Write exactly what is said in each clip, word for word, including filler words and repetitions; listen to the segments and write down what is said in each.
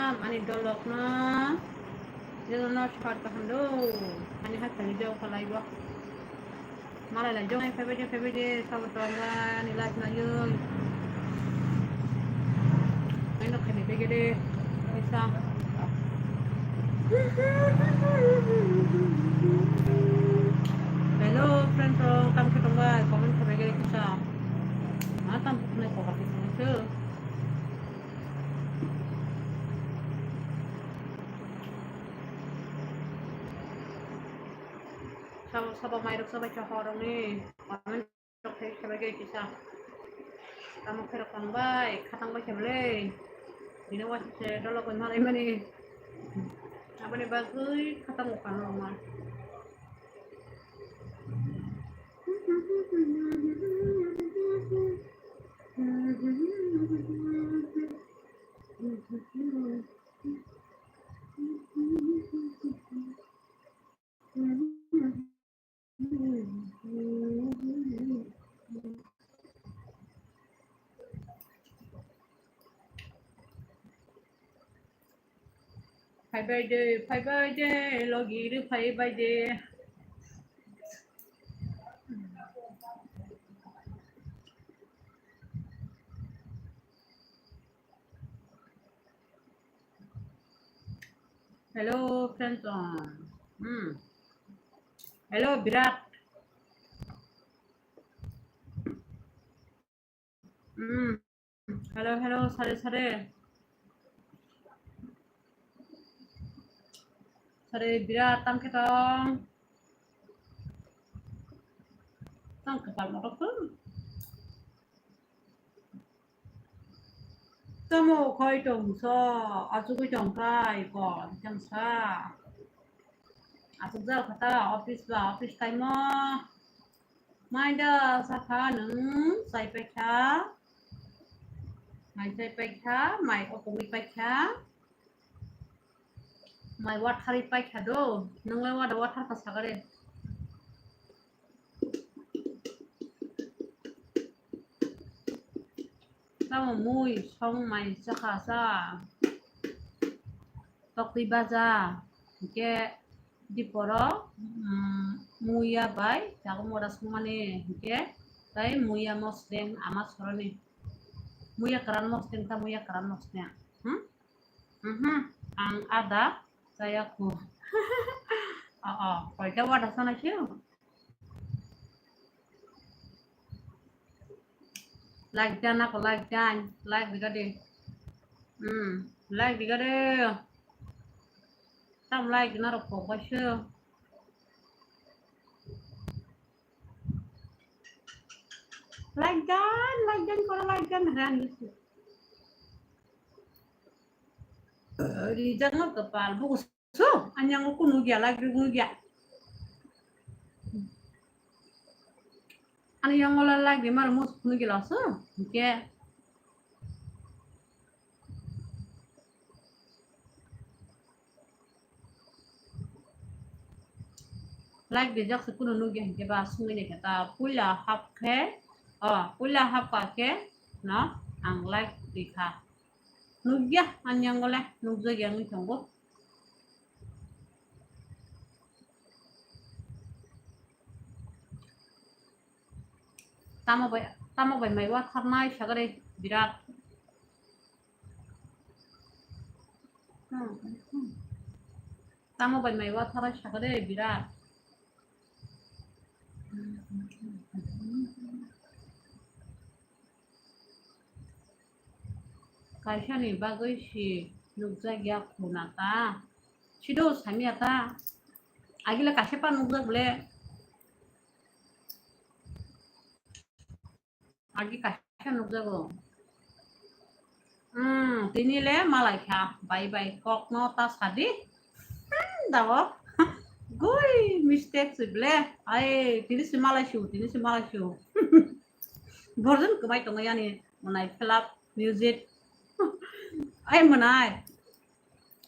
Ani dolok no. Jono no sar kaham do. Ani ha thani do khalai bo. Malai lai jong ai phaibai de, phaibai de, sabo tongba ani life na yoi. Ai no khani de gede. Ai sa. Hello friends, oh, kam khe tongba comment khaibai gede kisa. Ma tam khna ko ka kisa. Sabo, sabo mairok sabai kha horoni. Comment rok khai khabai kisa. Tamo khairok tangbai, khatang bai khabai le. Bini wasi se dolo koi malai mani. Aboni bagwi khatang kano ma. Phaibai de, phaibai de, logi ri phaibai de. Hello, friends. Hmm. Hello, Birat. Hmm. Hello, hello, sare, sare. Sare, Birat, tang khe tong. Tang khe pal motok tu. Tamo khoi tong so, achugwi tong khai ko, jang sa. Achuk jao khata, office ba, office time o. Mai da sakha nwng chai paikha. Mai chai paikha, mai okongwi paikha. Mai watharwi paikha do. Nwng lai wada wathar kha sagare. Tamo mui song mai chakha sa. Tokti baja, hingke diporo, mm, muya bai, jago mora songmani, hingke tai muya mosdeng ama soroni. Muya karan mosdeng ta muya karan mosdeng. Hmm? Mhm. Ang ada saya ku. Oh, oh, koita wada sana sih. Like dan ako, like dan, like diga de. Hmm, like diga de. Tam like na rok kok baisyo. Like dan, like dan, koro like dan, ran gitu. Rijak no kepal, buku so, anyang uku nugya, like di nugya. Ani yang ola like di mar mus nugya laso, oke. Like di jak se kuno nugya hingke ba sungwi ni khe ta puila hap khe, oh, puila hap ka khe no ang like di kha. Nugya ani yang ole nugja yang ni tongo. Tamo bai, tamo bai mai watharnai sagare birat. Tamo bai mai watharnai sagare birat. Kaisani bagwi si nukjakya khuna ta. Sido samya ta. Agila kaisa pa nukjak le. Agi kaisa nukjago. Hmm, tini le malai kha. Bye bye. Kok no ta sadi. Hmm, dawo. Gui mistake si ble. Ai, tini si malai siu, tini si malai siu. Borjon kwmai tongo yani. Mwnai flop music. Ai mwnai.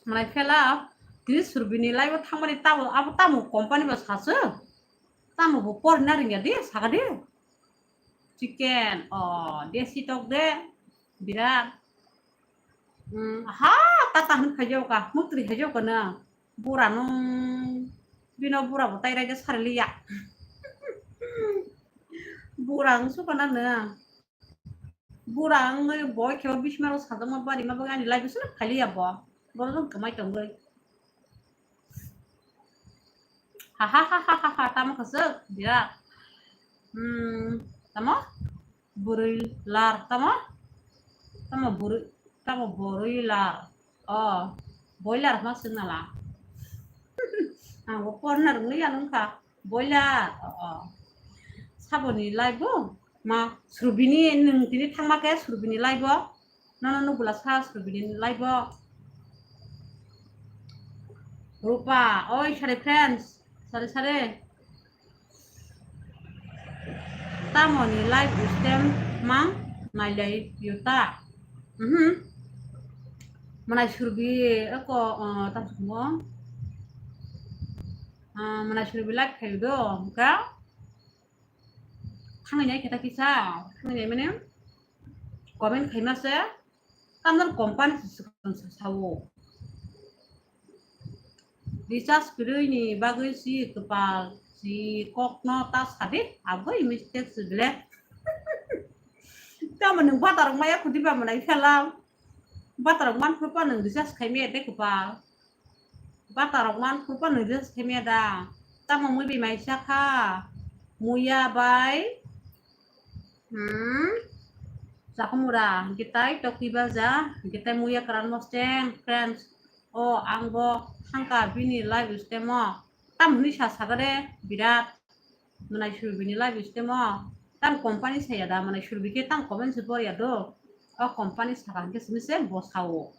Mwnai flop. Tini surbini live o thangmani tamo, abo tamo company ba sasu. Tamo bo porna ringya di, saka di. Chicken, oh, desi tok de, birat. Hmm, ha, ta Tahan khaijao ka, mutri khaijao ka na. Bura nung bino bura bo tai raida sariliya. Bura wng suka na na. Bura wngwi boi khe o bismaro sajakma bari ma bagwi ani live bisingo phailiya bo. Borok wng kwmai tongwi. Ha ha ha ha ha ha, tamo kwchwk birat. Hmm, tamo? Bwrwi lar, tamo? Tamo bwrwi, tamo bwrwi lar. O, boiler ma swng nala. Ang bo porna rwngwi ya nung kha. Boiler, o, o. Saboni live bo? Ma, Surbini, nwng tini thangma khe Surbini live bo? Nono nukbwla sa Surbini live bo? Rupa, oi, sare friends, sare, sare. Tamoni live stem mang nailai yuta. Mhm. Manai Surbi, eko, uh, tam sumo. Uh, Manai Surbi live khayu do, ka? Thangwi nai khe ta kisa, thangwi nai mane comment khaima se, tamjani company se swkang sa sao. Recharge kwrwi ni bagwi si kwpal, si kokno ta sadi, aboi mistake se bile. Tamo nwng bata rok maya khudi ba mwnai phelam. Bata rok man phuru pa nwng recharge khaimaya de kwpal. Bata rok man phuru pa nwng recharge khaimaya da. Tamo mui bai mai sa kha. Muya bai. Hmm. Chakumura, gitai tokti baja, gitai muya kran mosteng, friends. O, ang bo thangka bini live stem o. Tam hwnwi sa sagare, birat. Manai Surbini live stem o. Tam company saya da, Manai Surbi khe tam comment se por ya do. O company saka hwnkhe simi se bo sao.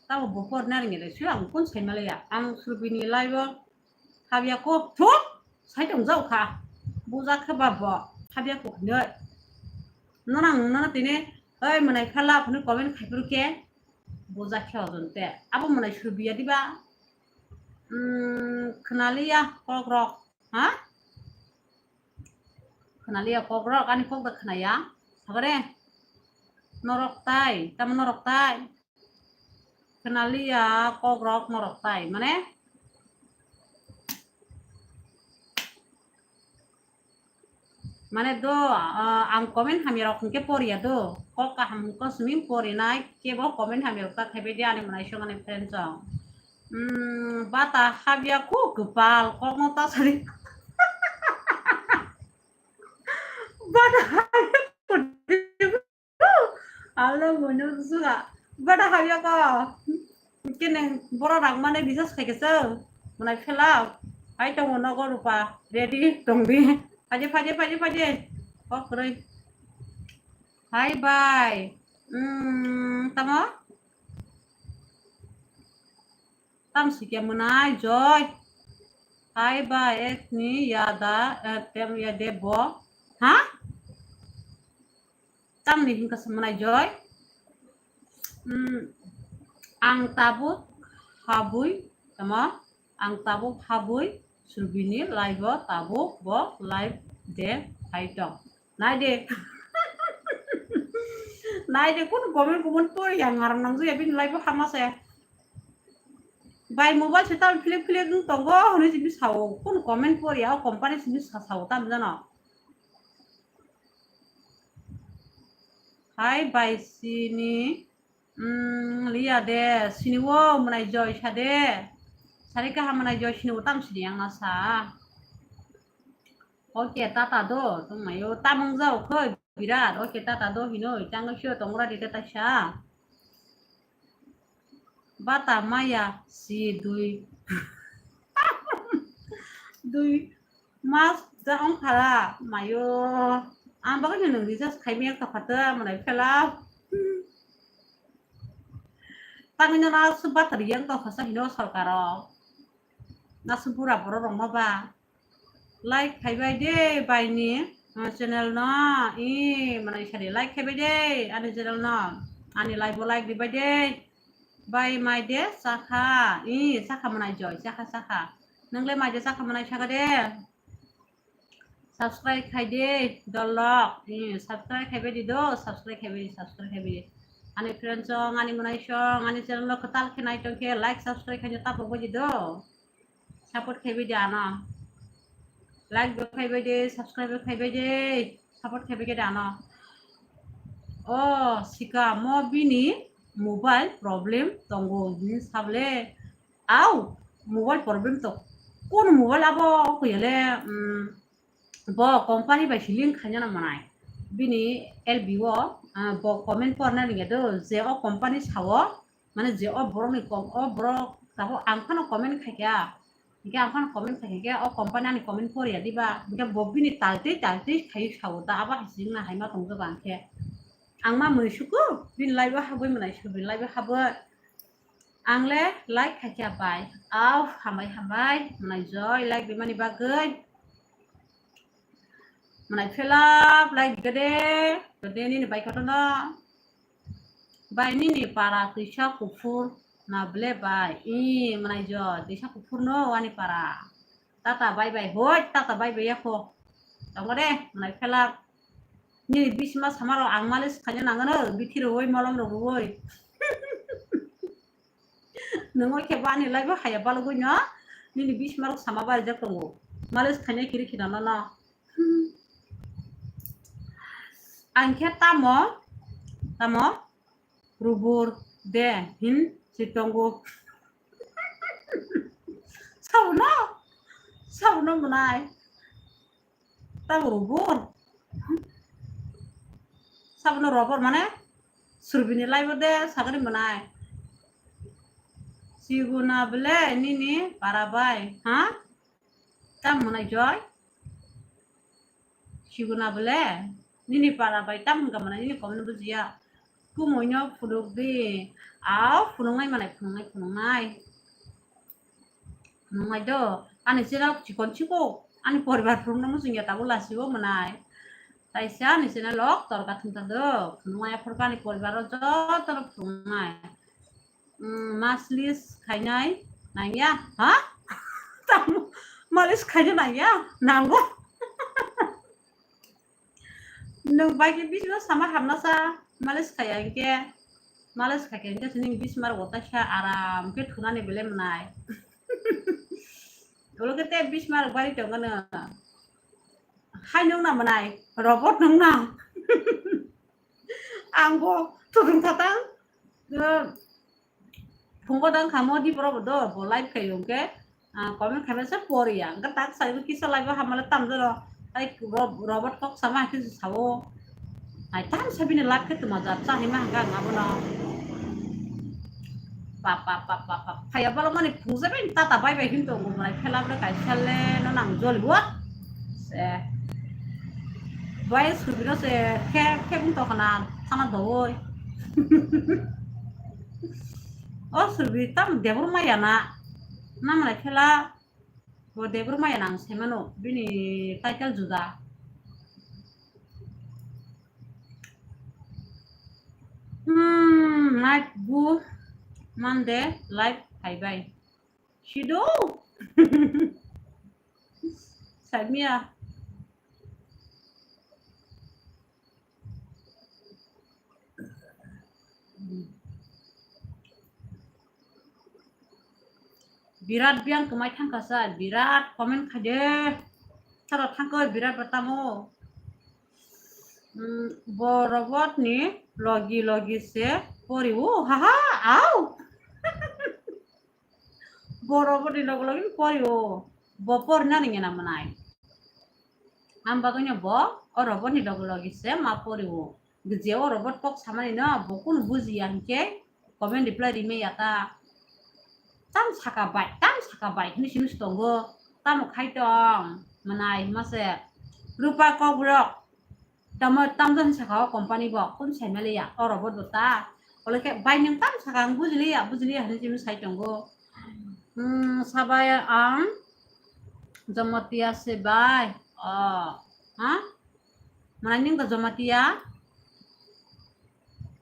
Tamo bo por nari ngere sio ang kun sai malaya. Ang Surbini live o habya ko thuk sai tong jau kha. Buja khe ba bo habya ko hwnwi. Nonang nana tini, oi, Manai phala phunu comment khai phuru khe, buja khe ojon te. Abo Manai Surbiya diba? Hmm, khwnaliya kok rok, ha? Khwnaliya kok rok, ani kok da khwnaya. Sagare? Norok tai, tamo norok tai? Khwnaliya kok rok norok tai, mane? Mane do, ah, ang comment hamya rok hwnkhe poriya do. Kok kaham hwnkhe simi porinai, kebo comment hamya rok ta khaibai di ani mwnai song ani friend song. Hmm, bata habya khu kwpal, kokno ta sari. Bata habya khu Alo, mono suga. Bada habya ko. Kene bora rang mane bisas khai kesa. Manai phela. Hai tongo nogo Rupa. Ready tongdi. Phaje, phaje, phaje, phaje. Kok kwrwi. Hai bai. Hmm, tamo? Tam sikya mwnai Joy. Hai bai, ekni yada, eh, tem yade bo. Ha? Tamni hwnka se mwnai Joy? Hmm, ang tabuk habwi, tamo? Ang tabuk habwi Surbini live o tabuk bo live de hai tong. Nai de. Nai de, kun comment comment pori yang ngarang nang ya bini live o hama se. Bai mobile se tam philip philip nung tongo hwnwi simi sao. Kun comment pori ya o company simi sa sao tam jano. Hai bai sini, mm, liya de, sini o mwnai Joy sa de. Sari kaham mwnai Joy sini o tam sini yang na sa. Oke, tata do, tongmayo, tamung jao khoi, birat, oke, tata do hino, tango sio tongra dite ta sa. Bata maya si dui. Dui mas da ong khala mayo. Ang bagwi nung recharge khai mi ekta phata manai phela. Tangwi no na su battery yang tong khasa hino sorkaro. Na su bura boro rong ma ba. Like khai bai de bai ni, ah, channel no, i, manai sari like khai bai de, ani channel no, ani live bo like di bai de, bai mai de, sakha, i, sakha manai Joy, sakha, sakha, nang le mai de sakha manai sakha de, subscribe khai de, dolok, i, subscribe khai bai di do, subscribe khai bai di, subscribe khai bai di, Ani friend song, ani mwnai song, ani channel o kwtal khe nai tong khe like, subscribe khaina tapo bodi do. Support khaibai di ano. Like bo khaibai di, subscribe bo khaibai di, support khaibai di ano. O sika mo bini mobile problem tongo hin sable. Au, mobile problem to. Kun mobile abo kuyale, mm, bo company bai selling khaina na manai. Bini L B o, ah, bo comment porna ringya do, je o company sao, mane je o borok ni kom-, o borok tabo ang phano comment khaikha. Hingke ang phano comment khaikha, o company ani comment poriya diba. Hingke bo bini taltwi taltwi khai sao da, abo hai sing na hai ma tong jago ang khe. Ang ma mwnwi suku, bini live o habwi mwnai su, bini live o habwi. Ang le like khaikha bai. Au, hambai hambai. Mwnai joy like bimani bagwi. Mwnai phelap like gede. Gede nini bai kotono. Bai nini para twisa kuphur na ble bai. I mwnai joy twisa kuphur no wani para. Tata bai bai hoi, tata bai bai yakho. Tongo de, mwnai phelap. Nini bisma samaro ang malis khaina nangano, bithi rwoi, molom rwoi. Nungoi khe bani laibo haya balugoi no, nini bismarok sama barijak tongo. Malis khaina kiri khina no no. Hmm. Ang khe tamo, tamo rubur de hin si tongo. Sabono, sabono mwnai. Tamo rubur. Sabono rubur mane surbini laibo de sagani mwnai. Siguna bele nini para bai, ha? Tam mwnai joy? Siguna bele nini para bai tam hwnka mwnai nini komno bujiya. Kumoino phunuk di. Au phunuknai mwnai phunuknai phunuknai. Phunuknai do. Ani chera chikon chiko. Ani poribar phunukno muchungya tabuk lasibo mwnai. Taisa ani channel o torka thwngtha do. Phunuknai aphorkha ani poribaro jotono phunuknai. Mm, maslis khainai nangya, ha? Tamo malis khainai nangya? Nango. Nwng bai khe bisma sama hamna sa, malis khaiya hinkhe, malis khaikhe hinkhe chini bisma rok taisa aram khe thunani belai mwnai. Ulo khe tei bisma rok bari tongo no. Hai nwng na mwnai, robot nwng na. Ang bo thudung thatang, uh, phungo dang kha modi borok bo do, bo live khai hwnkhe, ah, comment khaimasa poriya. Hwnkhe tak saibo kisa live o hamale tamjaro. Tai ro-, robot kok sama khe sao. Hai tam sabini live khe tuma jat cha hima hwnkhe ang abono. Pap, pap, pap, pap, pap. Phaiya bolong mani phungsa bai tata bai bai hin tongo mwnai phela bre kaisa le no nang joli bo. Se. Bai surbino se khe, khe bung tokana thana doi. O surbi tam debor maya na. Namre phela bo debor maya nang semano bini title juda. Hmm, night bu Monday live phaibai. Sido. Saimia. Birat biyang kwmai thangkha sa, birat comment khaide. Sara thangkha birat batamo. Hmm, bo robot ni logi logi se pori o, ha ha, au. Bo robot ni logi logi pori o. Bo pori nani ngena mwnai. Am bagwi no bo o robot ni logi logi se ma pori o. Je o robot kok samani no bo kunu bujiya hinkhe comment reply rimaya ta. Tam saka bai, tam saka bai hinwi simi tongo. Tamo khai tong mwnai hima se. Rupa kok rok. Tamo tamjani saka o company bo kun saimaliya o robot bo ta. Olokhe bai nwng tam saka ang bujiliya, bujiliya hinwi simi sai tongo. Hmm, sabai ang Jamatia se bai. Oh, ha? Mwnai nwng da Jamatia?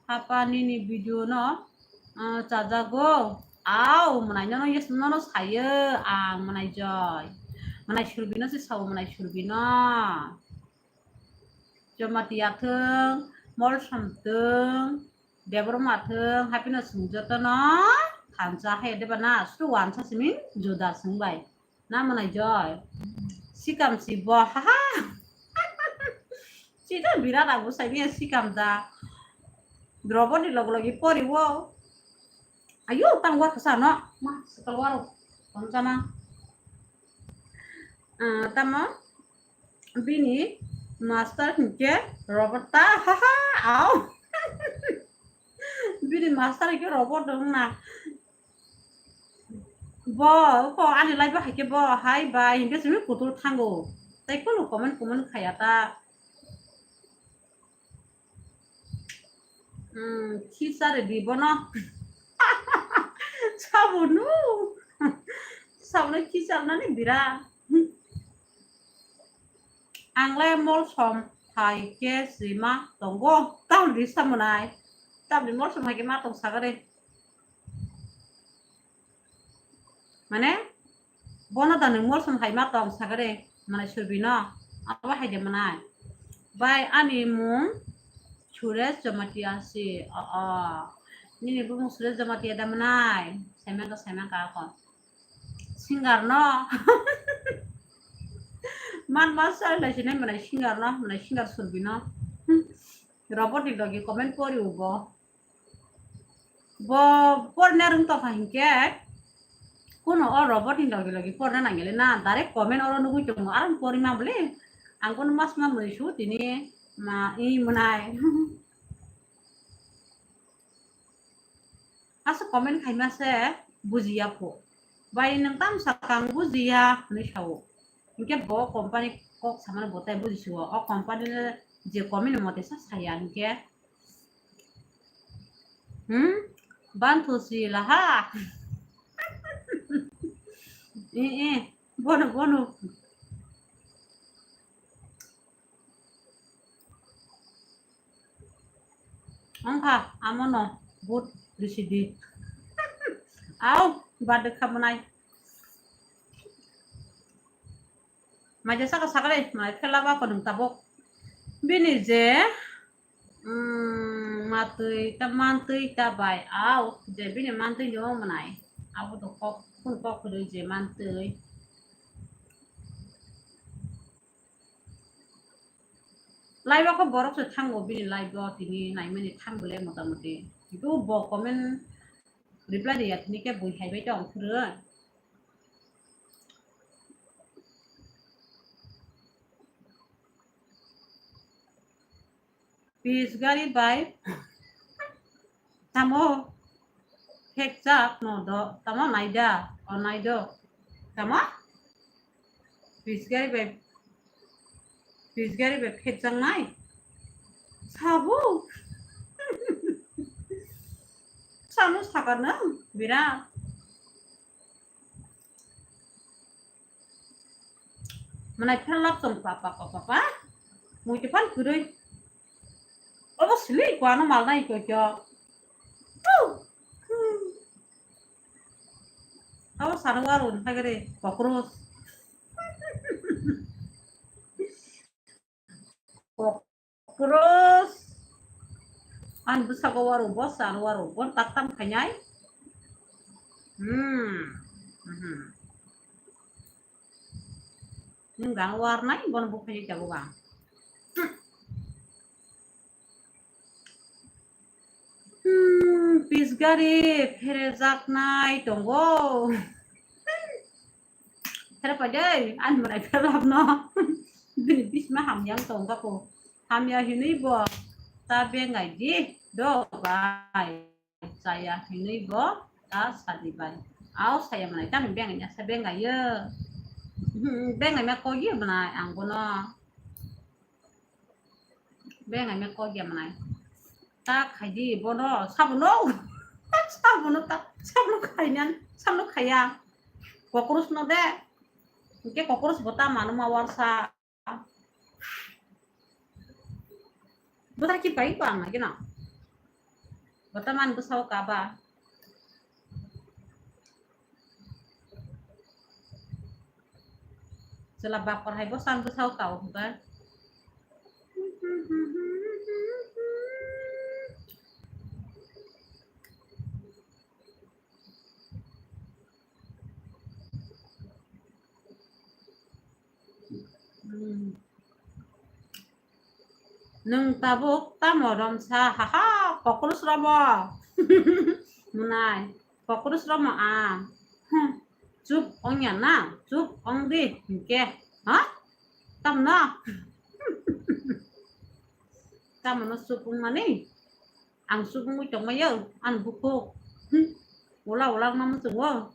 Hapa nini video no, ah, chajago. Au, mwnai nono yes nono sayo ang mwnai joy. Mwnai surbino se sao mwnai surbino. Jamatia thung, molsom thung. Debor mathwng haphino swng jotono thansa hai deba na, suru wansa simi juda swng bai. Na mwnai joy. Sikam si bo, ha ha. Chida birat abu sai ni sikam da. Drobo ni log logi pori wo. Ayo, tang war kasa no. Ma, sekal waro. Kon sama. Ah, tamo bini master hinkhe robot ta, ha ha, au. Bini master hinkhe robot dong na. Bo, ko ani live o haikhe bo, hai bai, hinkhe simi kutul thango. Tai kono comment, comment khaya ta. Hmm, khicha re di bono. Sabunu. Sabunu khicha nani bira. Ang le mol som hai khe sima tongo. Tam di samunai. Tam di mol som hai khe ma tong sagare. Mane, bono da nwng mol som hai ma tong sagare. Mane Surbino. Abo hai de manai. Bai ani mung Suresh Jamatia si. O, o. Nini bumung Suresh Jamatia da manai. Saimang ka, saimang ka ako. Singer no. Man ma sai lai sinai manai singer no, manai singer Surbino. Robot ni logi comment pori ubo. Bo porna rwng tongkha hinkhe, kuno o robot ni logi logi porna nangle na, direct comment oro nugui tongo, arang pori ma bole, ang kono mas ma mui su tini ma i mwnai. Asa comment khaima se bujiya pho. Bai nwng tam sakang bujiya hinwi sao. Hinkhe bo company kok samano bo tai bujisuo. O company le je comment mote sa saya hinkhe. Hmm? Banthu si laha. Eh, eh. Bono, bono. Wngkha, amono vote risi di. Au, bade kha mwnai. Maja saka sakale, mai phela ba konung tabok. Bini je, mm, matwi ta mantwi ta bai au, je bini mantwi ni o mwnai. Abo to kok, kun kok kwrwi je mantwi. Live o khe borok se thango bini live o tini naimani thang bole motamoti. Kintu bo comment reply riya tini khe bui hai bai tong phuru. Pis gari bai tamo phekjak no do, tamo naida, o naido, tamo? Pis gari bai, pis gari bai phekjak nai? Sabo? Sano sakar nang, bira. Mwnai pherlap chwng pa, pa, pa, pa, pa. Mui te phan kwrwi. Obo sili ko ano mal nai ko kyo. Au. Hmm. Abo sano waro ni phagere kokros. Kokros. An bwskango waro bo, sano waro bo, tak tam khainai. Hmm. Mhm. Nwng gang warnai, bono buphai tabuk ang. Hmm, pis gari pherejaknai tongo. Phere pai dei, ani mwnai pherlap no. Bini bisma hamya wng tong kako. Hamya hinwi bo ta bengai di do bai. Chaya hinwi bo ta sadi bai. Au saya mwnai tamo bengai ya sa bengai yo. Hmm, bengai ma kok ye mwnai ang bono. Bengai ma kok ya mwnai. Ta khai di bono sabono. Sabono ta sabono khainan sabono khaya. Kokrus no de. Ke kokrus bo ta manu ma warsa. Bwsa ki pai ko ang lagi no. Bwsa man bwsa o kaba. Chwla bapor hai bwsa bwsa o ka o hwnkhe. Hmm. Nwng tabuk tamo romsa, haha, kokrus romo. Mwnai, kokrus romo ang. Hmm. Chup ongya na, chup ong di, hinkhe. Ha? Tamno? Tamono chup ongmani? Ang chup ongwi tongmaya, ang bukhuk. Hmm. Ula ula wngma muchungo.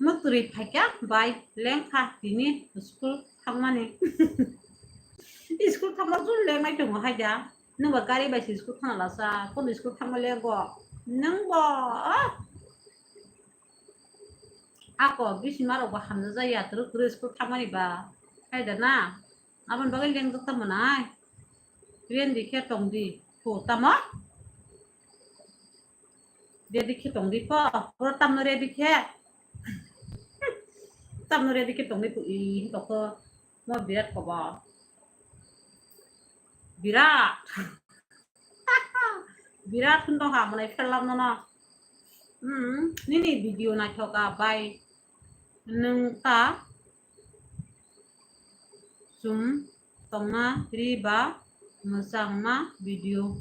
Mutri phaikha bai lengkha tini school thangmani. School thangma jul lengnai tongo haida. Nwng ba gari bai se school thangna lasa, kono school thangma lengo. Nwng bo, ah. Ako bisi marok bo hamjak jaya, twrwk twrwk school thangmani ba. Haida na, aboni bagwi lengjak tamo nai. Ready khe tong di, phu tamo? Ready khe tong di pho, pura tamno ready khe. Tamno ready khe tong di phu, i, hintok khe mo birat kobo. Birat. Birat hwn tong ha, mwnai pherlap nono. Hmm, nini video naithok a bai. Nwng ta chum tongma ri ba mwchangma video.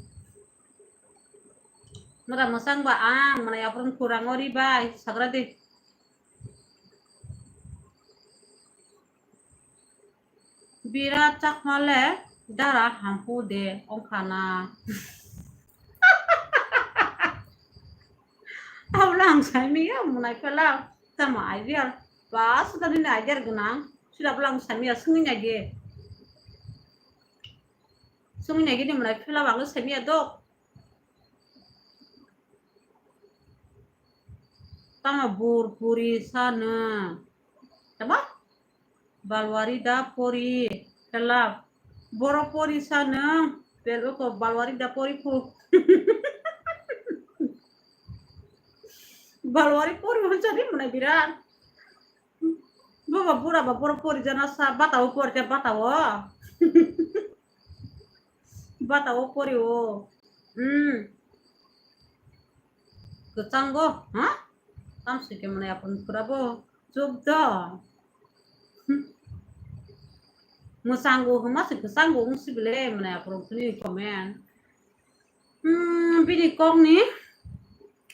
Mada mwchang ba ang mwnai aphuru khurang o ri bai sagra de. Birat Chakma le dara hampu de ongkha na. Abla ang saimi ya mwnai phela tamo idea. Ba suda nini idea gwnang. Suda bla ang saimi ya swngwi nai de. Swngwi nai de mwnai phela ang saimi ya dok. Tamo bur puri sano. Tamo? Balwari da pori. Kela. Boro pori sano. Bel ko balwari da pori pu. Balwari pori hon chari mwnai birat. Baba bura ba boro pori jana sa bata o pori te bata o. Bata o pori o. Hmm. Kwchango, ha? Tamsike mwnai aphuru khurabo. Chup do. Hmm. Mwchango hwnma se kwchango wng sibile mwnai aphuru khuni comment. Hmm, bini kokni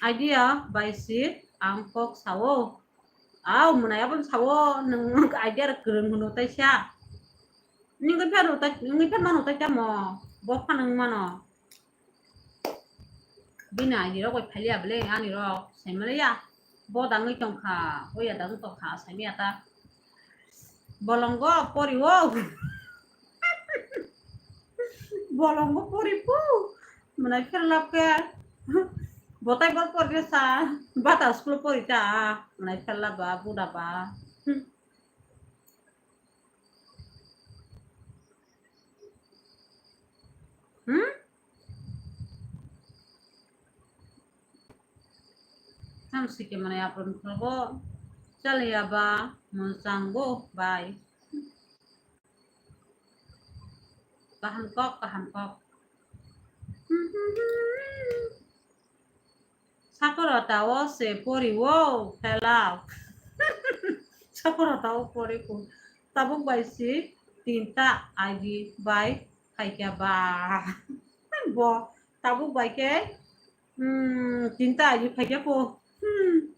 idea bai si ang kok sao. Au, mwnai aboni sao, nwng idea rok kwrwng hwno taisa. Nini khe phano tai, nini khe mano tai tamo. Bo phano wng mano. Bini idea rok bai phalia bwle ani rok saimaliya. Bo dangwi tongkha, oya dangwi tongkha, saimaya ta. Bolongo pori o. Bolongo pori pu. Mwnai pherlap khe. Botai bol pori sa. Bata school pori ta. Mwnai pherlap ba, buda ba. Hmm? Tamsike mwnai aphuru khurabo. Chaliya ba mwchango bai. Kaham kok, kaham kok. Sakorota o se pori o phela. Sakorota o pori ko. Tabuk bai si tinta agi bai khaikya ba. Bo tabuk bai khe, hmm, tinta agi phaikya ko. Hmm.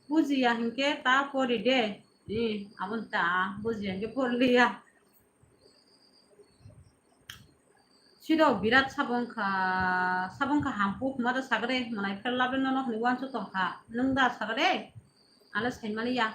Bujiya hinkhe ta pori de. Eh, abon ta bujiya hinkhe porliya. Sido birat sabong kha, sabong kha hampu hwnma da sagre, mwnai pherlap le nono hwnwi uansuk tong kha. Nwng da sagre? Ale saimaliya.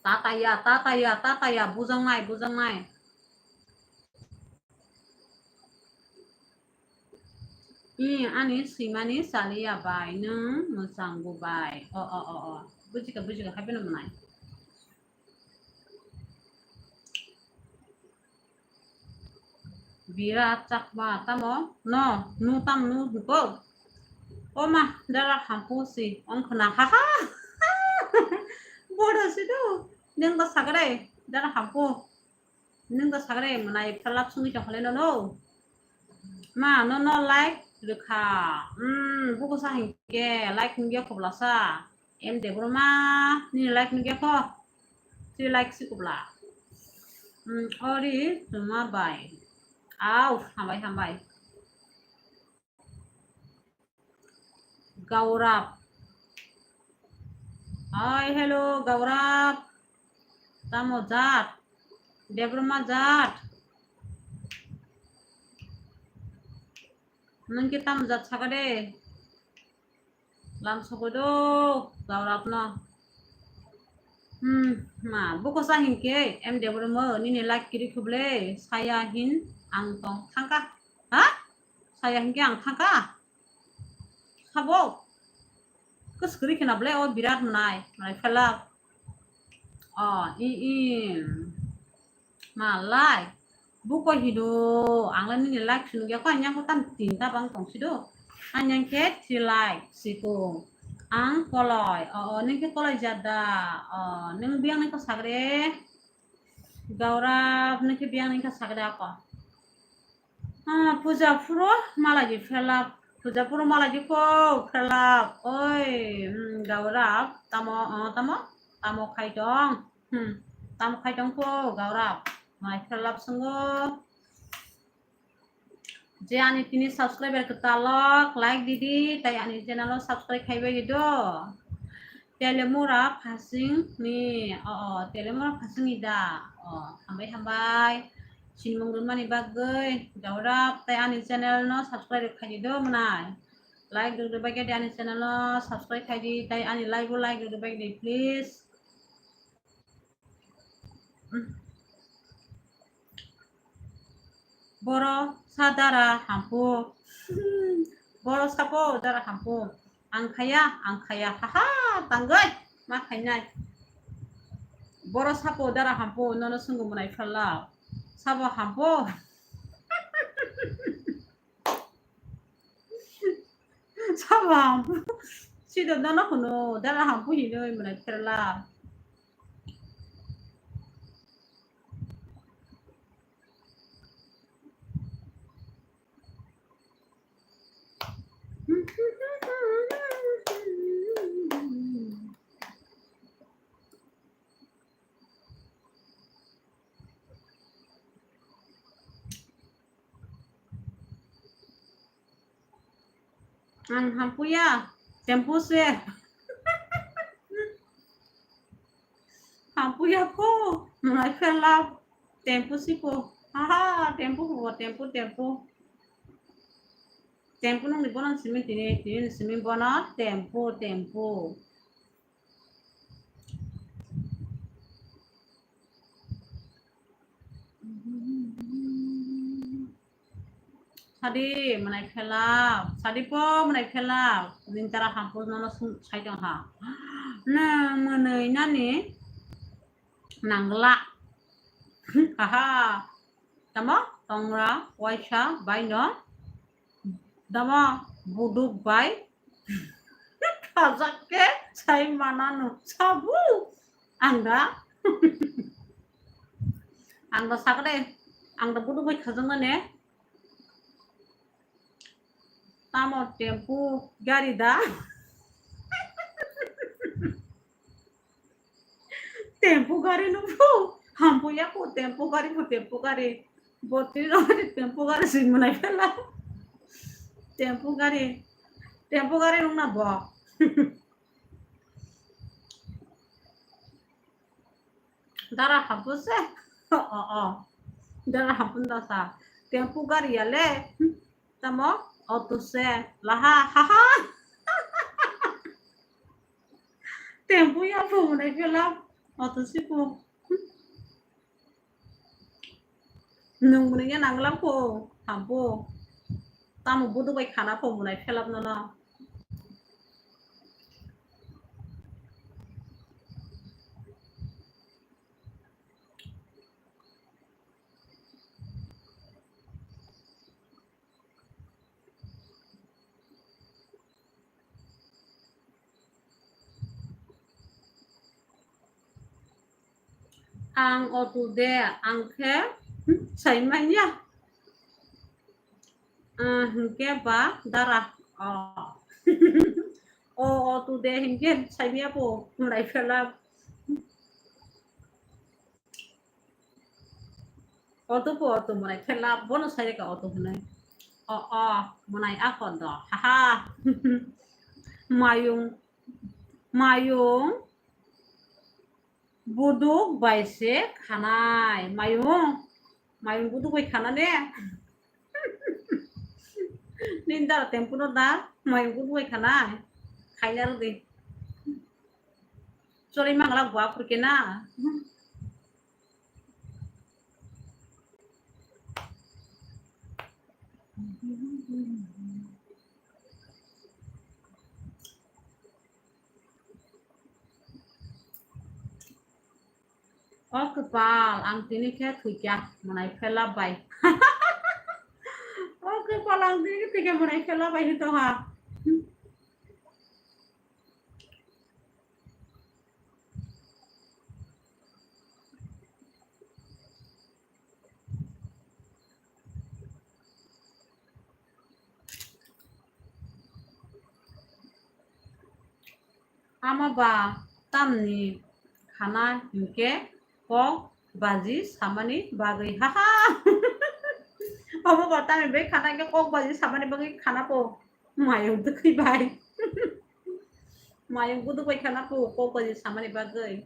Tataya, tataya, tataya, bujangnai, bujangnai. I, ani swimani chaliya bai, nwng mwchango bai. O, o, o, o. Bujikha, bujikha, hapheno mwnai. Birat Chakma tamo? No, nu tam nu hwnkhe? O ma, dara hampu si, ong khna, ha ha. Bodo si do, neng da sagre, dara hampu. Neng da sagre, mana ipra lap sungwi tong khale no no. Ma, no no like rwkha. Hmm, buku sa hinkhe, like hinkhe khobla sa. M Debbarma, nini like nugya kho? Three like si kubla. Hmm, ori, tuma bai. Au, hambai, hambai. Gaurab. Hi, hello, Gaurab. Tamo jat? Debbarma jat? Nung khe tamo jat saka de? Lam sogwi do, Gaurab no. Hmm, ma, buko sa hinkhe, M Debbarma, nini like kiri khuble, saya hin ang tong thangka. Ha? Saya hinkhe ang thangka. Sabo. Kus kiri khina ble, o birat manai, manai phelak. O, i, i. Malai. Buko hino, ang le nini like sunu gya ko, anyang ko tam tinta bang tong sido. Anyang khe three like, siko. Ang koloi, o, o, nung khe koloi jada, o, nung biyang nung ko sagre. Gaurab nung khe biyang nung ko sagre ako. Ah, puja phuru malagi phelap, puja phuru malagi ko phelap. Oi, hmm, Gaurab, tamo, o, tamo, tamo khai tong. Hmm, tamo khai tong kho, Gaurab. Mai khe love swngo. Je ani tini subscriber kwtalok, like didi, tai ani channel o subscribe khai bai do. Telemura phasing ni, o, o, Telemura phasing ni da. O, hambai hambai. Sinmung rwmani bagwi, Gaurab, tai ani channel no subscribe khai di do mwnai. Like rwdi bai khe di ani channel no subscribe khai di, tai ani live o like rwdi bai di, please. Boro sa dara hampu. Boro sabo dara hampu. Ang khaya, ang khaya. Haha, tangoi. Ma khainai. Boro sabo dara hampu. Nono swngo mwnai phala. Sabo hampu. Sabo hampu. Sido nono hwno, dara hampu hinoi mwnai phala. Ang hampuya, tempo se. Hampuya ko, mwnai phala, tempo si ko. Haha, tempo ko, tempo, tempo. Tempo nang ni bono simi tini, tini simi bono, tempo, tempo. Sadi mwnai phelak, sadi po mwnai phelak, nini dara hampu nono sung sai tong ha. Nang mwnai nani nangla. Haha, tamo tongra waisa bai no. Dama buduk bai. Khajak khe sai manano sabu. Ang da. Ang da sakde. Ang da buduk bai khajak mane. Tamo tempu gari da. Tempo gari no phu. Hampu ya ko tempo gari phu, tempo gari. Botri no tempo gari si mwnai phala. Tempo gari. Tempo gari rung na bo. Dara hampu se. O, o, o. Dara hampu da sa. Tempo gari ya le. Tamo auto se laha, haha. Tempo ya phu mwnai phelap auto si phu. Nung mwnai ya nanglam phu, hampu. Tamo budu bai khana phu mwnai phelap nono. Ang auto de, ang khe, hmm, sai manya. Ah, hwnkhe ba dara. Oh. O auto de hwnkhe sai manya po, mwnai phela. Auto po auto mwnai phela, bono sai reka auto hwnwi. O, o, mwnai a kodo. Ha, ha. Mayung, mayung. Buduk bai se khanai. Mayung, mayung buduk bai khana ne? Nini dara tempo no da, mayung buduk bai khanai. Khaina rw di. Choli mangala gua phur khe na. O kwpal, ang tini khe thwikya, mwnai phela bai. O kwpal, ang tini khe thwikya, mwnai phela bai hito ha. Ama ba tamni khana hinkhe kok baji samani bagwi. Haha. Ama ba tamni bai khana hinkhe kok baji samani bagwi khana po. Mayung dwkhwi bai. Mayung buduk bai khana po kok baji samani bagwi.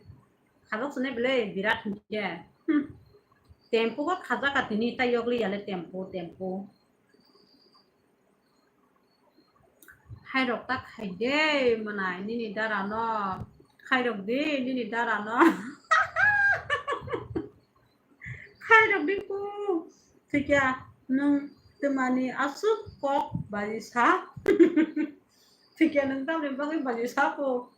Khajak sene bele birat hinkhe. Hmm. Tempo ko khajak ka tini ta yokli yale tempo, tempo. Khairok ta khai de mwnai nini dara no. Khairok di nini dara no. Khairok di ku. Thikya nwng twmani aswk kok baji sa. Thikya nwng tamni bagwi baji sa po.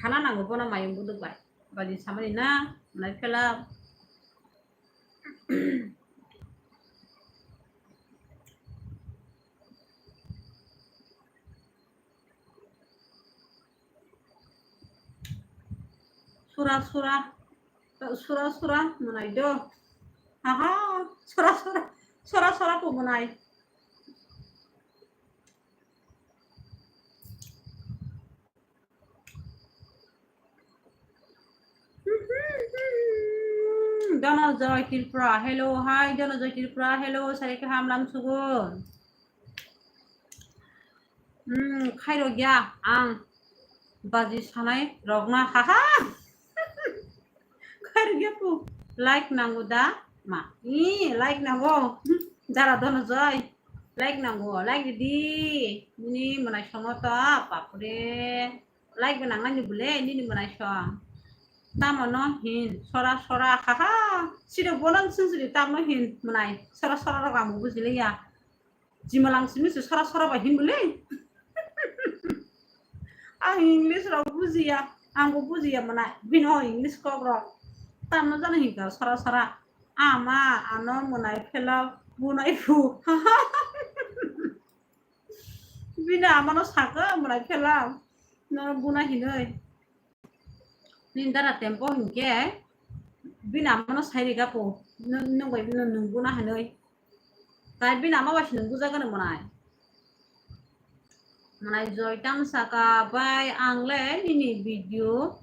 Hana nango bono mayung buduk bai. Bali samani na, nai phela. Sura sura, sura sura mwnai do. Aha, sura sura, sura sura po mwnai. Donojoy Tripura, hello, hi Donojoy Tripura, hello, sari kaham lam sugun. Hmm, khairok ya ang baji sanai rokna, haha. Khairok ya po, like nango da ma? Ih, like nango. Dara Donojoy, like nango, like di. Nini mwnai songo to, bapre. Like bo nangnai ni bole, nini mwnai song. Tamo no hin, sora sora, haha. Siro bono sung siri tamo hin, mwnai. Sora sora rok ang bo bujiliya. Jimalang simi se sora sora bai hin bole. Ang English rok bujiya, ang bo bujiya mwnai. Bini o English kok rok. Tamno jani hinka sora sora. Ama, ano mwnai phela bunai phu. Bini amano saka mwnai phela. Nono buna hinoi. Nini dara tempo hinkhe bini amano sai riga po. Nwng, nwng bai nwng, nwng buna hinoi. Tai bini ama bai se nwng bujagano mwnai. Mwnai Joy tam saka bai ang le nini video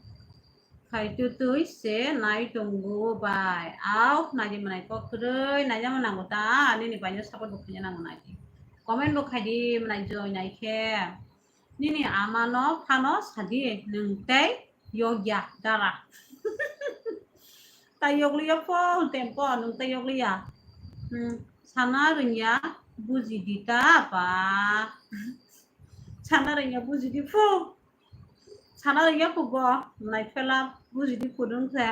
khai tutui se nai tongo bai. Au, nai di mwnai kok kwrwi, nai jama nango ta, nini bai no support bo khaina nango nai di. Comment bo khai di mwnai Joy nai khe. Nini ama no phano sadi nwng tei yokya dara. Tai yokliya pho, tempo nwng tai yokliya. Hmm, sana rwngya buji di ta ba. Sana rwngya buji di phu. Sana rwngya phu bo, nai phela buji di phu nwng khe.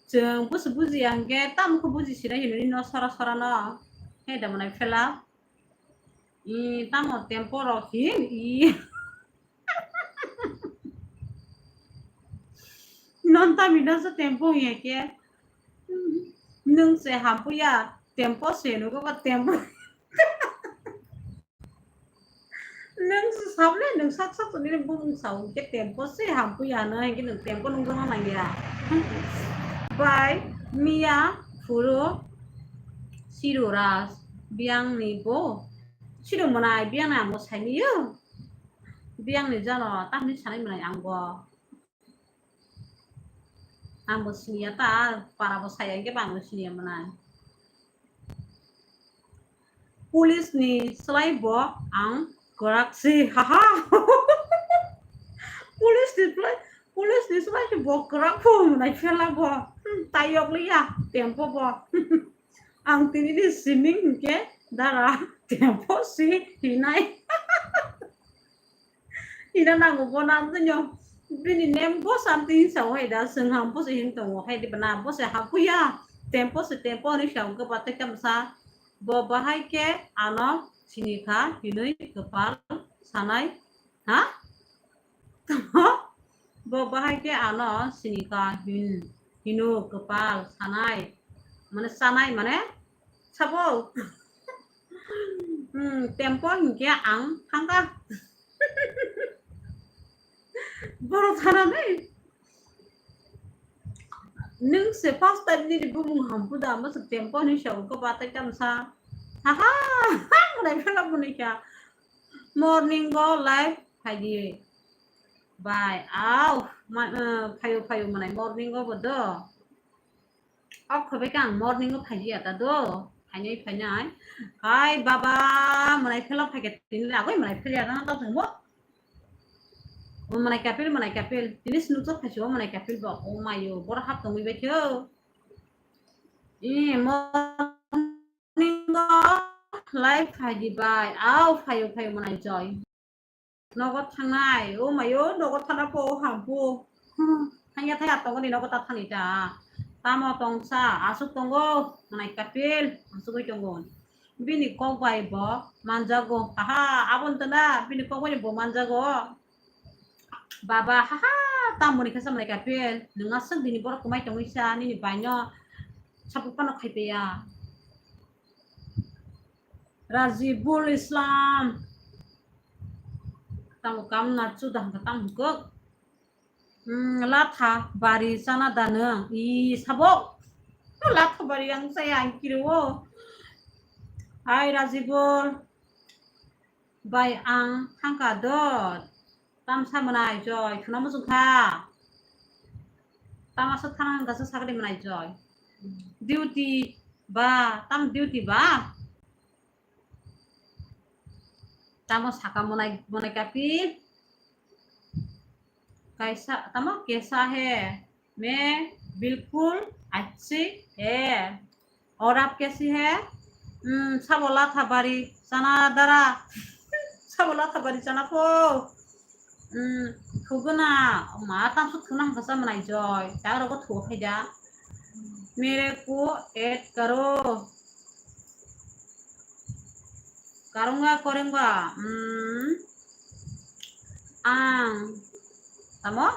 Chwng busu bujiya hwnkhe tamo khe buji sinai hinwi no sora sora no. He da mwnai phela. I tamo tempo rok hin i. Non tami no se tempo hiya khe. Nwng se hampuya, tempo se nugo ba tempo. Nwng se sable, nwng sak sak nini bumung sao ke tempo se hampuya no, hingke nwng tempo nungjakna nangya. Bai miya phuru Siru Raj biyang ni bo. Siru mwnai biyang ni ang bo saimiyo. Biyang ni jano tamni sanai mwnai ang bo. Ang bo siniya ta, para bo saya hingke ba ang bo siniya mwnai. Police ni slai bo ang kwrak si, haha. Police ni slai, police ni slai bo kwrak phu mwnai phela bo. Hmm, tayok liya, tempo bo. Ang tini ni siming hingke dara tempo si hinai. Ina nango bo nam tino. Bini nem bo something sa hoi da, sing ham bo se hin tongo, hai di bana bo se hapuya. Tempo se tempo ni sa hwnkhe ba tei kam sa. Bo bahai ke ano sini kha hinui kwpal sanai. Ha? Bo bahai ke ano sini kha hin, hinu kwpal sanai. Mane sanai mane sabo. Hmm, tempo hingke ang thangkha. Borok thana nei. Nwng se first time nini bumung hampu da, mo se tempo ni sa ko batai tam sa. Haha, mwnai phela mwnai kha. Morning go live phaidi. Bai, au, ma, eh, phayo, phayo mwnai morning go bo do. Ok, khabai kang morning o phaidi ya ta do. Phainai, phainai. Hai, baba, mwnai phela phaikhe tini lagoi mwnai phela ya ta tong bo. O mwnai kapil, mwnai kapil. Tini snukjak phaisi o mwnai kapil bo. O mayo, boro hap tongwi bai khe o. E, morning o live phaidi bai. Au, phayo, phayo mwnai joy. Nogo thangnai, o mayo, nogo thana po, o hampu. Hmm, thangya thaya tongo ni nogo ta thani ta. Tamo tongsa, asuk tongo, mwnai kapil, asugwi tongo. Bini kok bai bo manjago. Haha, aboni tana, bini kok bai bo manjago. Baba, haha, tamoni khe sa mwnai kapil. Nwng asuk dini borok kwmai tongwi sa, nini baino sabuk phano khaipeya. Rajibul Islam. Tamo kam na chuda hwnkha tamo hwnkuk. Hmm, latha bari chana da nwng. I sabok. Latha bari ang saya ang kiri o. Hai Rajibul. Bai ang thangka do. Tamsa mwnai joy. Khuna muchung kha. Tamasa thana hwnkha sa sakri mwnai joy. Duty ba. Tam duty ba. Tamo saka monai, monai kapi. Kaisa, tamo kesa he. Main bilkul achhi he. Aur aap kaisi hai? Hmm, sabo latha bari chana dara. Sabo latha bari chana pho. Hmm, thuguna, ma tamsuk thuna hwnkha sa mwnai joy. Ta rogo thu khai da. Mere ko add karo. Karunga korengba, hmm, ang, tamo,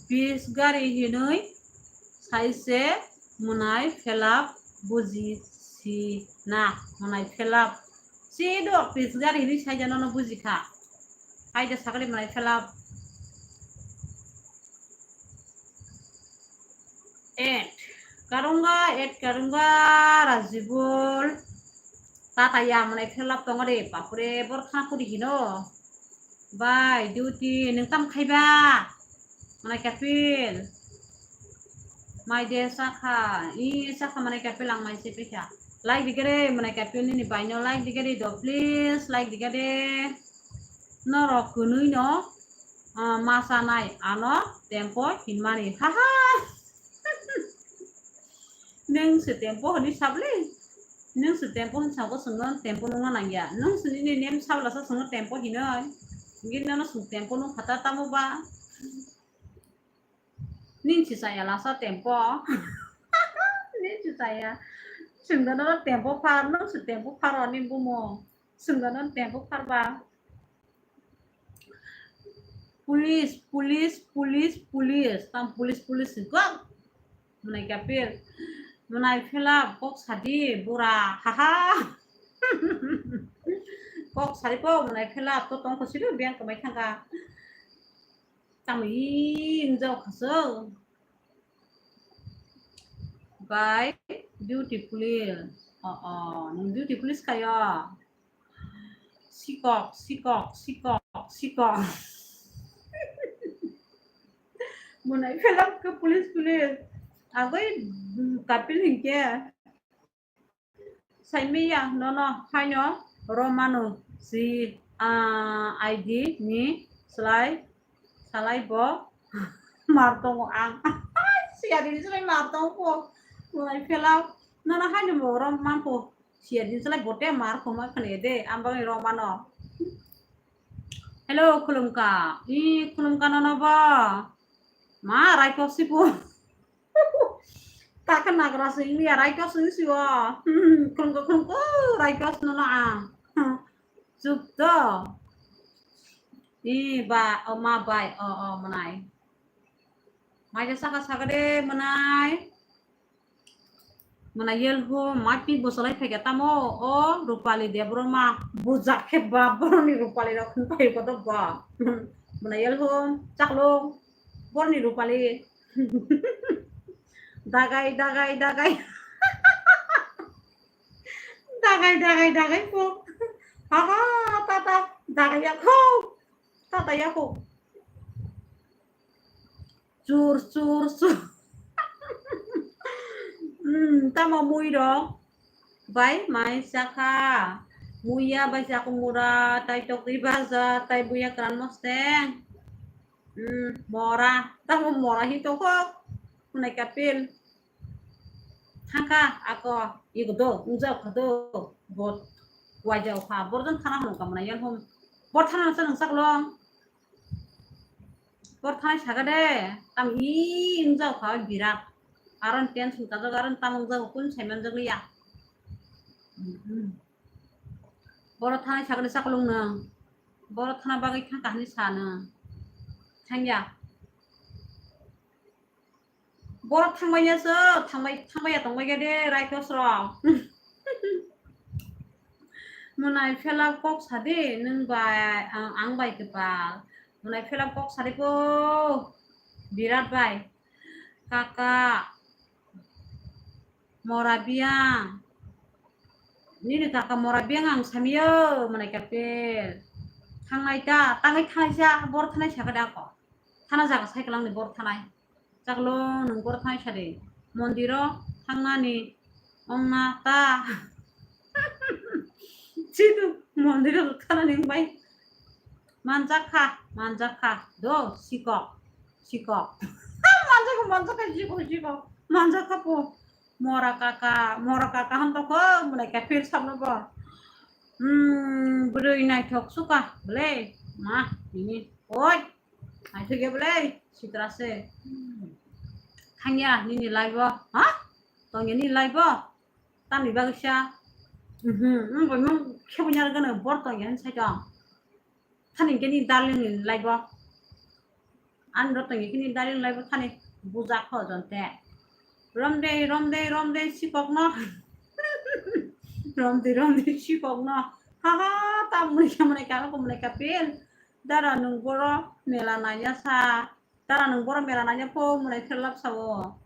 pis gari hinui saise mwnai phelap buji si na, mwnai phelap. Si do pis gari hinui saija nono buji kha. Hai de sakali mwnai phelap. Add karunga, add karunga, Rajibul. Tata ya mwnai phelap tongo de, bapre, bor khana kudi hino. Bai, duty, nwng tam khaiba? Mwnai kapil. Mai de sakha, i sakha mwnai kapil ang mai se pekha. Like digere, mwnai kapil nini baino like digere do, please, like digere. Norok kwnwi no, ah, ma chanai ano tempo hinmani. Haha. Nwng se tempo hwnwi sabli. Nwng se tempo hwn sabo chwngno tempo nungna nangya. Nwng se nini name sabla sa chwngno tempo hinoi. Hingke nono chwng tempo nung khata tamo ba. Nin si chaya lasa tempo. Nin si chaya. Chwngno nono tempo phar, nwng se tempo pharo ni bumo. Chwngno nono tempo phar ba. Police, police, police, police. Tam police, police hwnkha. Mwnai kapil. Mwnai phela kok sadi bura, haha. Kok sadi po mwnai phela to tongkho sido biyang kamai thangka. Tamo i wngjago khaso. Bai beautifully. O, o, nwng beautifully skayo. Sikok, sikok, sikok, sikok. Mwnai phela khe police, police. Agoi, mm, kapil hinkhe. Saimiya nono haino romano si, ah, I D ni slai, salai bo mar tongo ang. Siya dini slai mar tongo po. Mwnai phela nono haino bo rom manpo. Siya din salai bote mar khoma khne de, ang bagwi romano. Hello, khulumka. I khulumka nono bo. Ma, raikos sipo. Takha nagra sing ya, raikos sing siwa. Hmm, khulumka, khulumka, raikos nono ang. Chup to. I ba, o ma bai, o, o, mwnai. Maja saka saka de, mwnai. Mwnai yelho, mapi bwsalai phaikha tamo, o Rupali Debbarma, bujak khe ba, boroni Rupali rok phai koto ba. Mwnai yelho, chaklo, boroni Rupali. Dagai, dagai, dagai. Dagai, dagai, dagai po. Aha, tata, dagai yakho. Tata yakho. Chur, chur, chur. Hmm, tamo mui rok? Bai mai chakha. Muiya bai chakha mura, tai tokri baja, tai buya kran mosteng. Hmm, mora. Tamo mora hi tokho. Mwnai kapil. Thangkha ako, iko do, ungjak kha do. Bot, waijak kha. Borjan thana hwnka mwnai yan hom. Bor thana nasa nangsak long. Bor thanai saga de, tam i wngjago kha birat. Aron tension kajak, aron tam wngjago, kun saimanjak liya. Mhm. Boro thanai saga de chakolong nang. Boro thana bagwi thang kahani sa nang. Thangya. Boro thangmanya se, thangmai, thangmaya tongmai ga de, raikos rok. Mwnai phela kok sadi, nwng bai, ang, ang bai kwpal. Mwnai phela kok sadi ko, birat bai. Kaka, mora biyang. Nini kaka mora biyang ang samiyo, mwnai kapil. Thangnai ta, tangwi thanai sa, bor thanai sa kada ko. Thana jaga sai kwlangni bor thanai. Chaklo nwng bor thanai sadi. Mondiro thangnani ongna ta. Chidu mondiro thanani bai. Manjak kha, manjak kha. Do, sikok, sikok. Manjak kha, manjak kha, sikok, sikok. Manjak kha po. Mora kaka, mora kaka hwn tokho, mwnai kha phil sabno bo. Hmm, bwrwi naithok suka, bwle, ma, nini, oi. Naithok ya bwle, sitra se. Thangya, nini live o, ha? Tongya nini live o? Tamni bagwi sa? Mhm, hmm, bo mung khebo nyar gano, bor tongya hwn sai tong. Thani khe ni darling ni live o. Ani rotong khe ni darling live o thani bujak ho jonte. Romde, romde, romde, sikok no. Romde, romde, sikok no. Ha ha, ta mwnai kha, mwnai kha, mwnai kha pil. Dara nwng boro mela nanya sa. Dara nwng boro mela nanya pho, mwnai khe lab sao.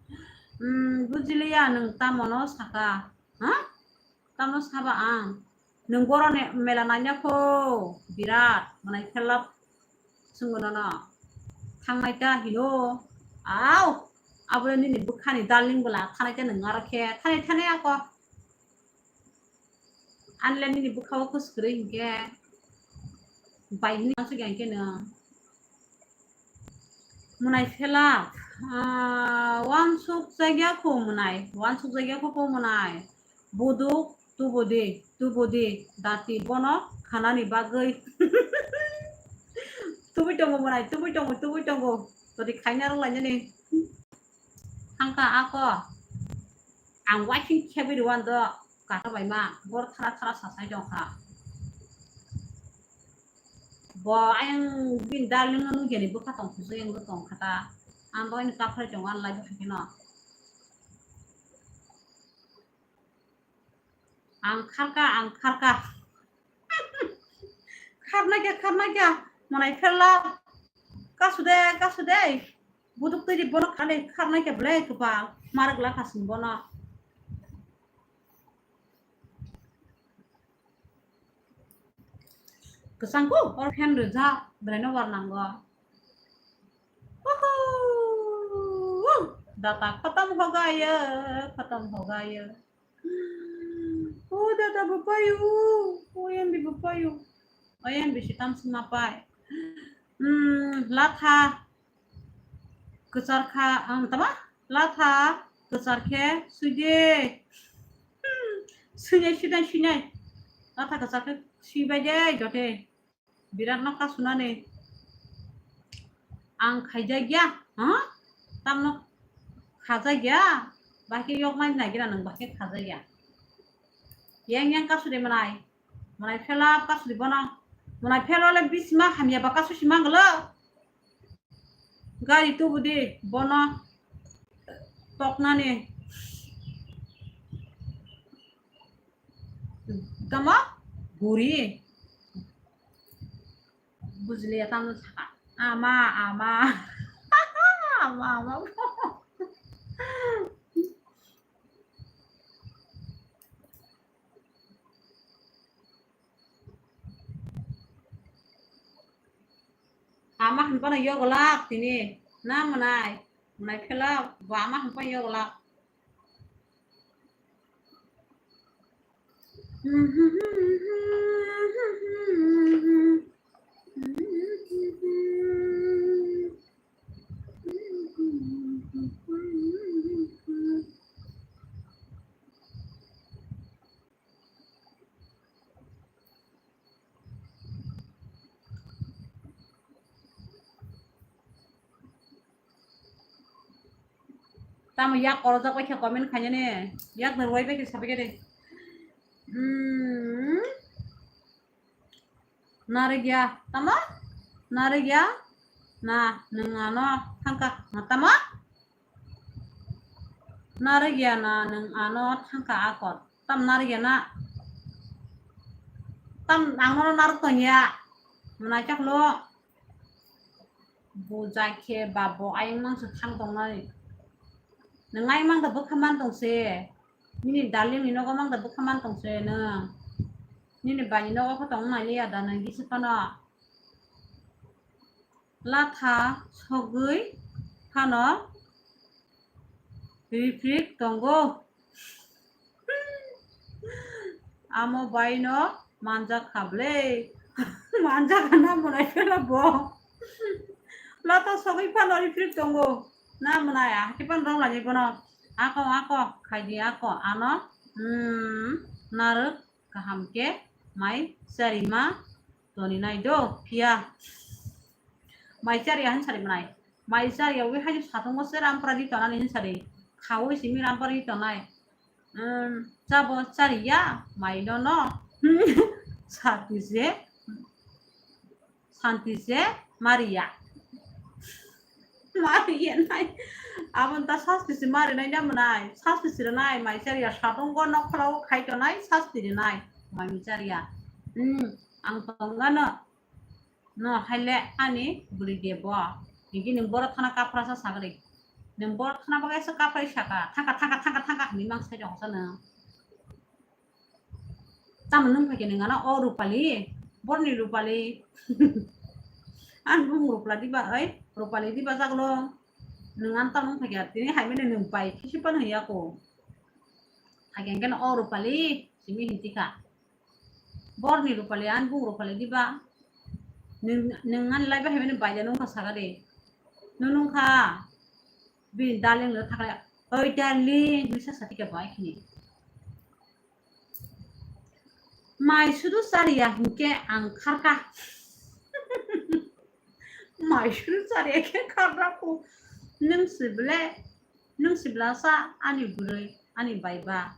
Hmm, bujiliya nwng tamo no saka. Ha? Tamo saba ang. Nwng boro ne-, mela nanya pho, birat, mwnai khe lab swngo nono. Thangnai ta hino. Au, abole nini bwkhani darling bwla, thanai ta nwng aro khe, thanai, thanai ako. Anle nini bwkha o kwswk kwrwi hinkhe, bai hini ang sugya hinkhe nwng. Mwnai phela, ah, wansuk jagya kho mwnai, wansuk jagya kho kho mwnai. Buduk, tubudi, tubudi, dati bono khanani bagwi. Tubui tongo mwnai, tubui tongo, tubui tongo. Todi khaina rwlainani. Thangkha ako. Ang waising khebwi rwando, kaka bai ma, bor thara thara sasai tongkha. Bo ayang bini darling no nukya ni bwkha tong khusui ang tongkha ta. Ang bo ani kaphrai tongo, ang lai bwkha kheno. Ang kharka, ang kharka. Kharnai khe, kharnai khe. Monai pherla. Kasu de, kasu de. Buduk twi di bono khani kharnai khe ble kwpal. Marak la khasing bono. Kwchangko or fan rwjak, bwlaino war nango. Woohoo! Data khatam ho gaya, khatam ho gaya. O data bapayo, o M B bapayo. O M B si tam sima pai. Hmm, latha. Kwchar kha, ang tama? Latha kwchar khe sui de. Hmm, suinai, suinai, suinai. Latha kwchar khe sui bai de, jote. Birat no kasunani. Ang khaijak ya, ha? Tamno khajak ya. Bahai khe yok mai nagira nang, bahai khe khajak ya. Yang yang kasu de manai. Manai phela kasu de bono. Manai phela le bisima hamya ba kasu si mangalo. Gari tubu di bono toknani. Tamo guri. Bujiliya tamo saka. Ama, ama. Ama, ama. Ama hinphano yogolak tini. Na manai. Manai phela bo ama hinphano yogolak. Tamo yak korojak bai khe comment khainani, yak ni rwai bai khe sabai khe de. Hmm. Narwkya, tamo? Narwkya? Na, nwng ano thangkha. Na, tamo? Narwkya na, nwng ano thangkha akor. Tam narwkya na? Tam ang nono narwk tongya. Mwnai chaklo. Bujak khe babo ayang mangsa thang tongnai. Nwng ayang mangda bwkha man tongse. Nini darling ni nogo mangda bwkha man tongse nwng. Nini bai ni nogo khe tong nai liya da nwng gisi phano. Latha sogwi phano riprik tongo. Amo bai no manjak kha ble. Manjak na mwnai phela bo. Latha sogwi phano riprik tongo. Na mwnai a hake phano rong lani bono. Ako, ako, khaidi ako, ano, hmm, narwk kaham khe mai chari ma toni nai do, phiya. Mai chari a hinsari mwnai. Mai chari a wi hai satung bo se rampra di tonani hinsari. Khawi simi rampra di tonai. Hmm, chabo chari ya, mai no no. Sati se. Santi se mariya. Mariya nai. Abon ta sasti se mari nai na mwnai. Sasti se nai mai chariya satung go nok phra o khai tonai sasti ri nai. Mai mi chariya. Hmm, ang tongga no. No haile ani bwrwi de bo. Higi nwng boro thana kapra sa sagri. Nwng boro thana bagai sa kapra saka. Thangka, thangka, thangka, thangka hini mang sai jong sa nwng. Tamo nung phaikhe nung ano o Rupali, borni Rupali. An bung Rupali diba, oi, Rupali diba jaglo. Nung an tamo nung phaikhe tini hai mene nung pai kisi pano hiya ko. Haikhe hwnkhe o Rupali, simi hinti kha. Borni Rupali, an bung Rupali diba. Nung, nung an lai ba hai mene bai da nung kha saga de. Nung nung kha. Bini darling lo thakle, oi darling, hinwi sa satika bai khini. Mai sudu chariya hinkhe ang kharka. Mai sudu chariya khe kharra ko. Nwng si ble, nwng si bla sa ani bwrwi, ani bai ba.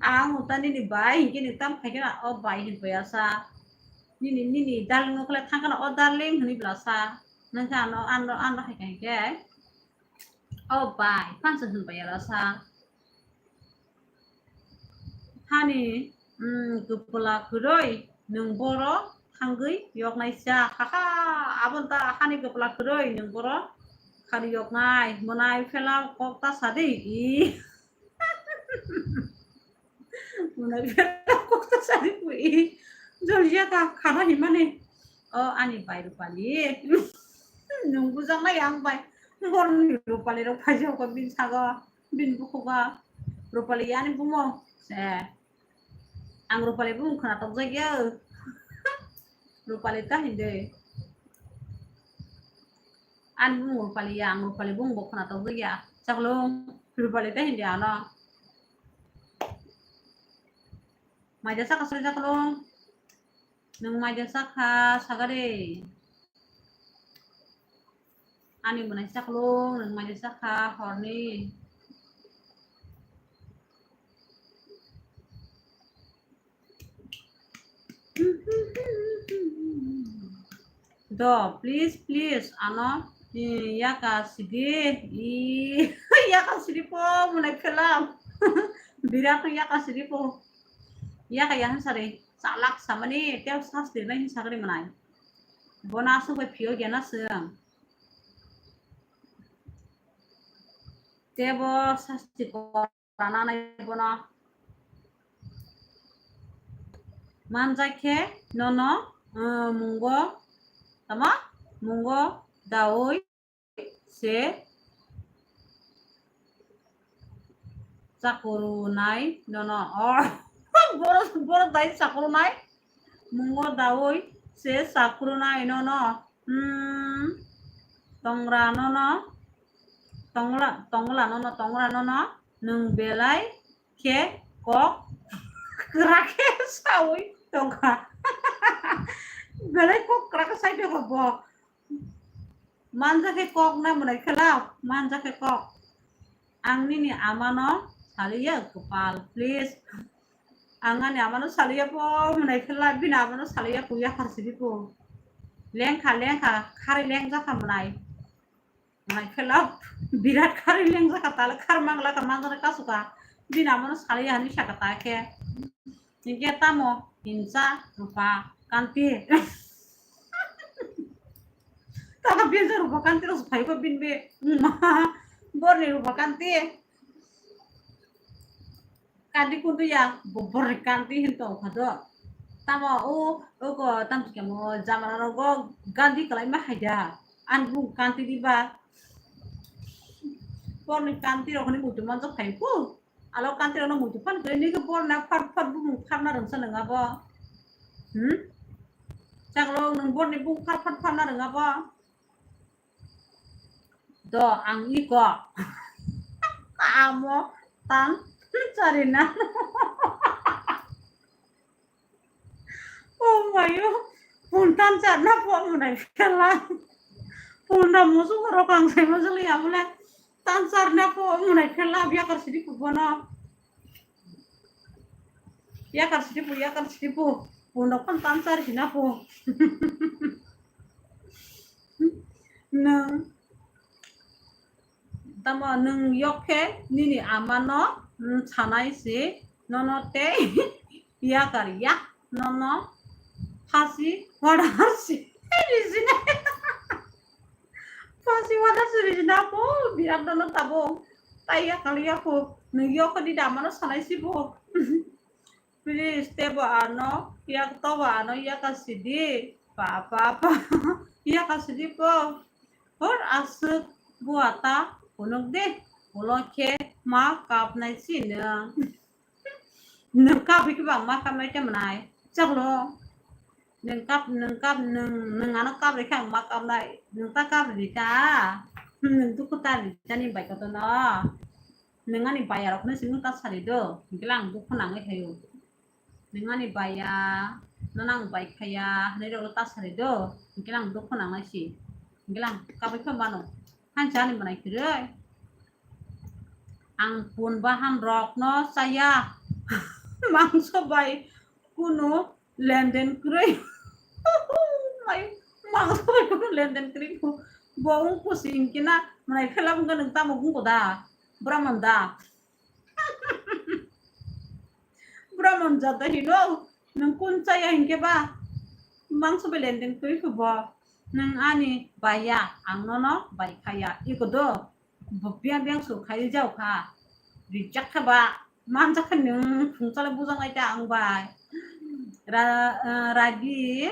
Ang uta nini bai hinkhe nwng tam phaikhe na o bai hinpaiya sa. Nini, nini darling no khle thangkhe na o darling hinwi bla sa. Nangkhe ano, ano, ano haikha hinkhe. O bai, phansa hwn bai aro sa. Hani, mm, kwpla kwrwi nwng boro thangwi yoknai sa. Haha, abo ta hani kwpla kwrwi nwng boro khani yoknai. Mwnai phela kok ta sadi. I. Mwnai phela kok ta sadi ku i. Jolja ta khana himani. O ani bai Rupali. Nwng bujaknai ang bai. Borni Rupali rok phaijak ko bin sago. Bin bukhugo. Rupali ani bumung. Se. Ang Rupali bumung khwnatok jakya. Rupali ta hindi. Ani bumung Rupali ya, ang Rupali bumung bo khwnatok jakya. Chaklung Rupali ta hindi ano. Maida saka sori chaklung. Nwng maida sakha sagade. Ani mwnai chaklung, nwng maida sakha horni. Do, please, please, ano, i, yaka sidi, i, yaka sidi po, mwnai phelam. Birat no yaka sidi po. Yaka yahan sari, chalak samani, teo sasti nai hin sagri mwnai. Bona aswk bai phiyok ya na swng. Tebo sasti ko rananai bono. Manjakhe nono, uh, mungo, tama? Mungo daui se chakurunai nono. Oh, boro, boro dai chakurunai. Mungo daui se chakurunai nono. Hmm, tongra nono, tongla, tongla nono, tongra nono, nwng belai khe kok kwrak khe saui tongkha. Belai kok kwrak khe sai tongkha bo. Manja khe kok na mwnai khe lao, manja khe kok. Ang nini amano saliya kwpal, please. Ang ani amano saliya po mwnai khe la, bini amano saliya po yakhar sidi po. Lengkha, lengkha, khari lengjak kha mwnai. Mwnai khe la, birat khari lengjak kha tale, khar mangla kha manjana kasu kha. Bini amano saliya hinwi sakha ta khe. Hinkhe tamo hinsa rupa kanti. Tamo binsa rupa kanti rok phai kho bin be. Borni rupa kanti. Kanti kuntu ya, bo-, borni kanti hin tong kha do. Tamo o, o ko tam kemo jamana rogo gandi kalai ma haida. An bu kanti di ba. Borni kanti rok ni muitu manjak phai kho. Alo kanti rok no muitu phan khe ni khe borna phat phat bumung pharna rwngsa nang abo. Hmm? Chaklo nwng borni bumung phat phat pharna rwng abo. Do ang iko. Amo tan charina. Oh mayo, pun tan charna po mwnai khe la. Pun da musu rok ang sai musu li amule tan charna po mwnai khe la biya kar sidi po bono. Yakar sidi po, yakar sidi po. Pun rok phan tan char hina po. Nwng tamo nwng yok khe nini amano, mm, sanai si nono tei yakar ya nono phasi order si rijinai. Phasi order si rijina po birat nono tabo. Tai yakar ya po nwng yok di amano sanai si po. Please, tebo ano, yak tobo ano, yaka sidi. Pa, pa, pa. Yaka sidi po. Hor aswk buata, kunuk de. Ulo khe ma kapnai si nwng. Nwng kapri khe bang ma kapnai te mwnai. Chaklo. Nwng kap, nwng kap, nwng, nwng ano kapri khe ang ma kapnai. Nwng ta kapri kha. Nwng dukhu ta ri jani bai koto no. Nwng ani baya rok no simi ta sari do, hingke lang dukhu nangwi thaio. Nwng ani baya no nang bai khaya, hinwi rok ta sari do, hingke lang dukhu nangnai si. Hingke lang kabui khe mano. Hansa ani mwnai kwrwi. Ang pun bahan rok no chaya. Mangso bai kunu lenden kwrwi. Mai, mangso bai kunu lenden kwrwi. Bo wng pusi hinkhe na, mwnai phela wngkha nwng tamo wngkho da? Bwrwmon da? Bwrwmon jat da hino, nwng kun chaya hinkhe ba? Mangso bai lending twi khe bo. Nwng ani bai ya, ang nono bai kha ya. Iko do, bo biyang biyang su khai jao kha. Rijak kha ba, manjak kha nwng, phung chala bujang lai ta ang bai. Ra-, eh, Ragi,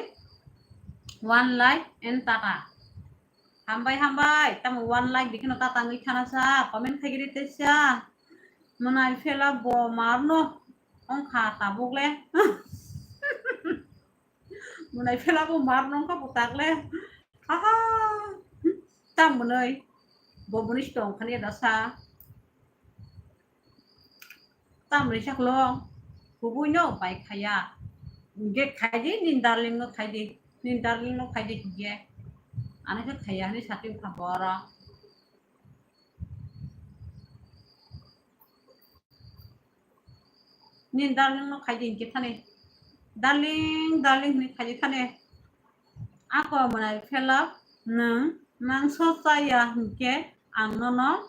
one like and tata. Hambai, hambai. Tamo one like dikhino tata wngwi khana sa. Comment khaigiri tei sa. Mwnai phela bo marno wngkha tabuk le. Mwnai phela bo marno wngkha bo tak le. Aha. Tam mwnai. Bo bwni si tong khani da sa. Tamni saklo kubui no bai khaya. Ge khaidi, nin darling no khaidi. Nin darling no khaidi hingye. Ano khe khaya hini sati wngkha boro. Nin darling no khaidi hingke thani. Darling, darling hini khaidi thani. Ako mwnai phela nwng mangso chaya hinkhe ang nono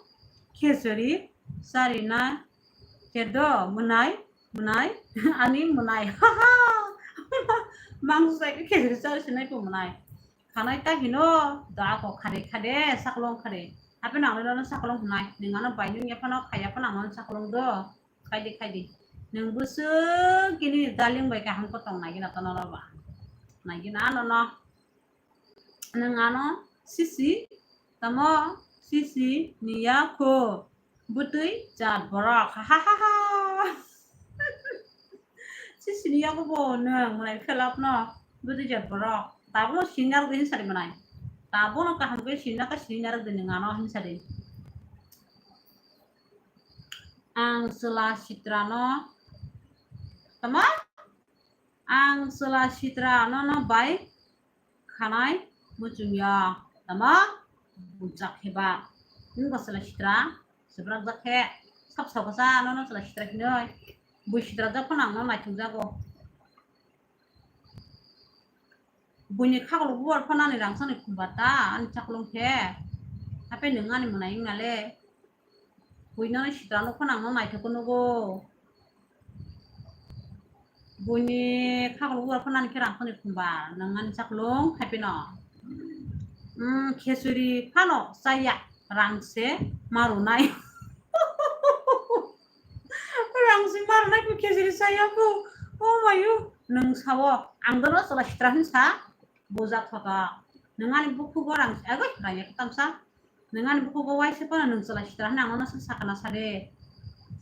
khechori charina khe do mwnai, mwnai, ani mwnai. Mangso chaya khe khechori chari sinai bo mwnai. Khanai ta hino da ako khade khade saklong khade. Hape nang nono saklong hwnai. Nwng ano bai nung yaphano khaya phano ang nono saklong do. Khaidi, khaidi. Nwng bwswk kini darling bai kaham khe tong naigina to nono ba. Naigina nono. Nwng ano sisi, tamo sisi niya kho. Bwtwi jat borok. Ha, ha, ha, ha. Sisi niya kho bo nwng mwnai phela no. Bwtwi jat borok. Tabukno senior din sari mwnai. Tabukno kaham khe senior khe senior din nwng ano hin sari. Ang chwla sitrano, tama? Ang chwla sitra nono bai khanai muchung ya, tama? Bujak khe ba. Nwng bo chwla sitra, swbrak jak khe, sab sao kasa nono chwla sitra hinoi. Bui sitra jak phano ang no naithok jago. Buini khaklo bubar phano ani rang sani khumbar ta, ani chaklong khe. Hape nwng ani mwnai wngna le. Buino sitra nukho nangno naithok nugo. Buini khaklo bubar phano ani khe rang sani khumbar, nwng ani chaklong hape no. Mm, khesuri phano chaya, rang se marunai. Rang se marunai khe khesuri chaya kho. Oh mayu, nwng sao, ang dono chwla sitra hin sa. Bujak thotok. Nwng ani bukhugo rang, ego, rang ya tamsa. Nwng ani bukhugo waisa phano nwng chwla sitra hinwi ang nono sa sakana sade.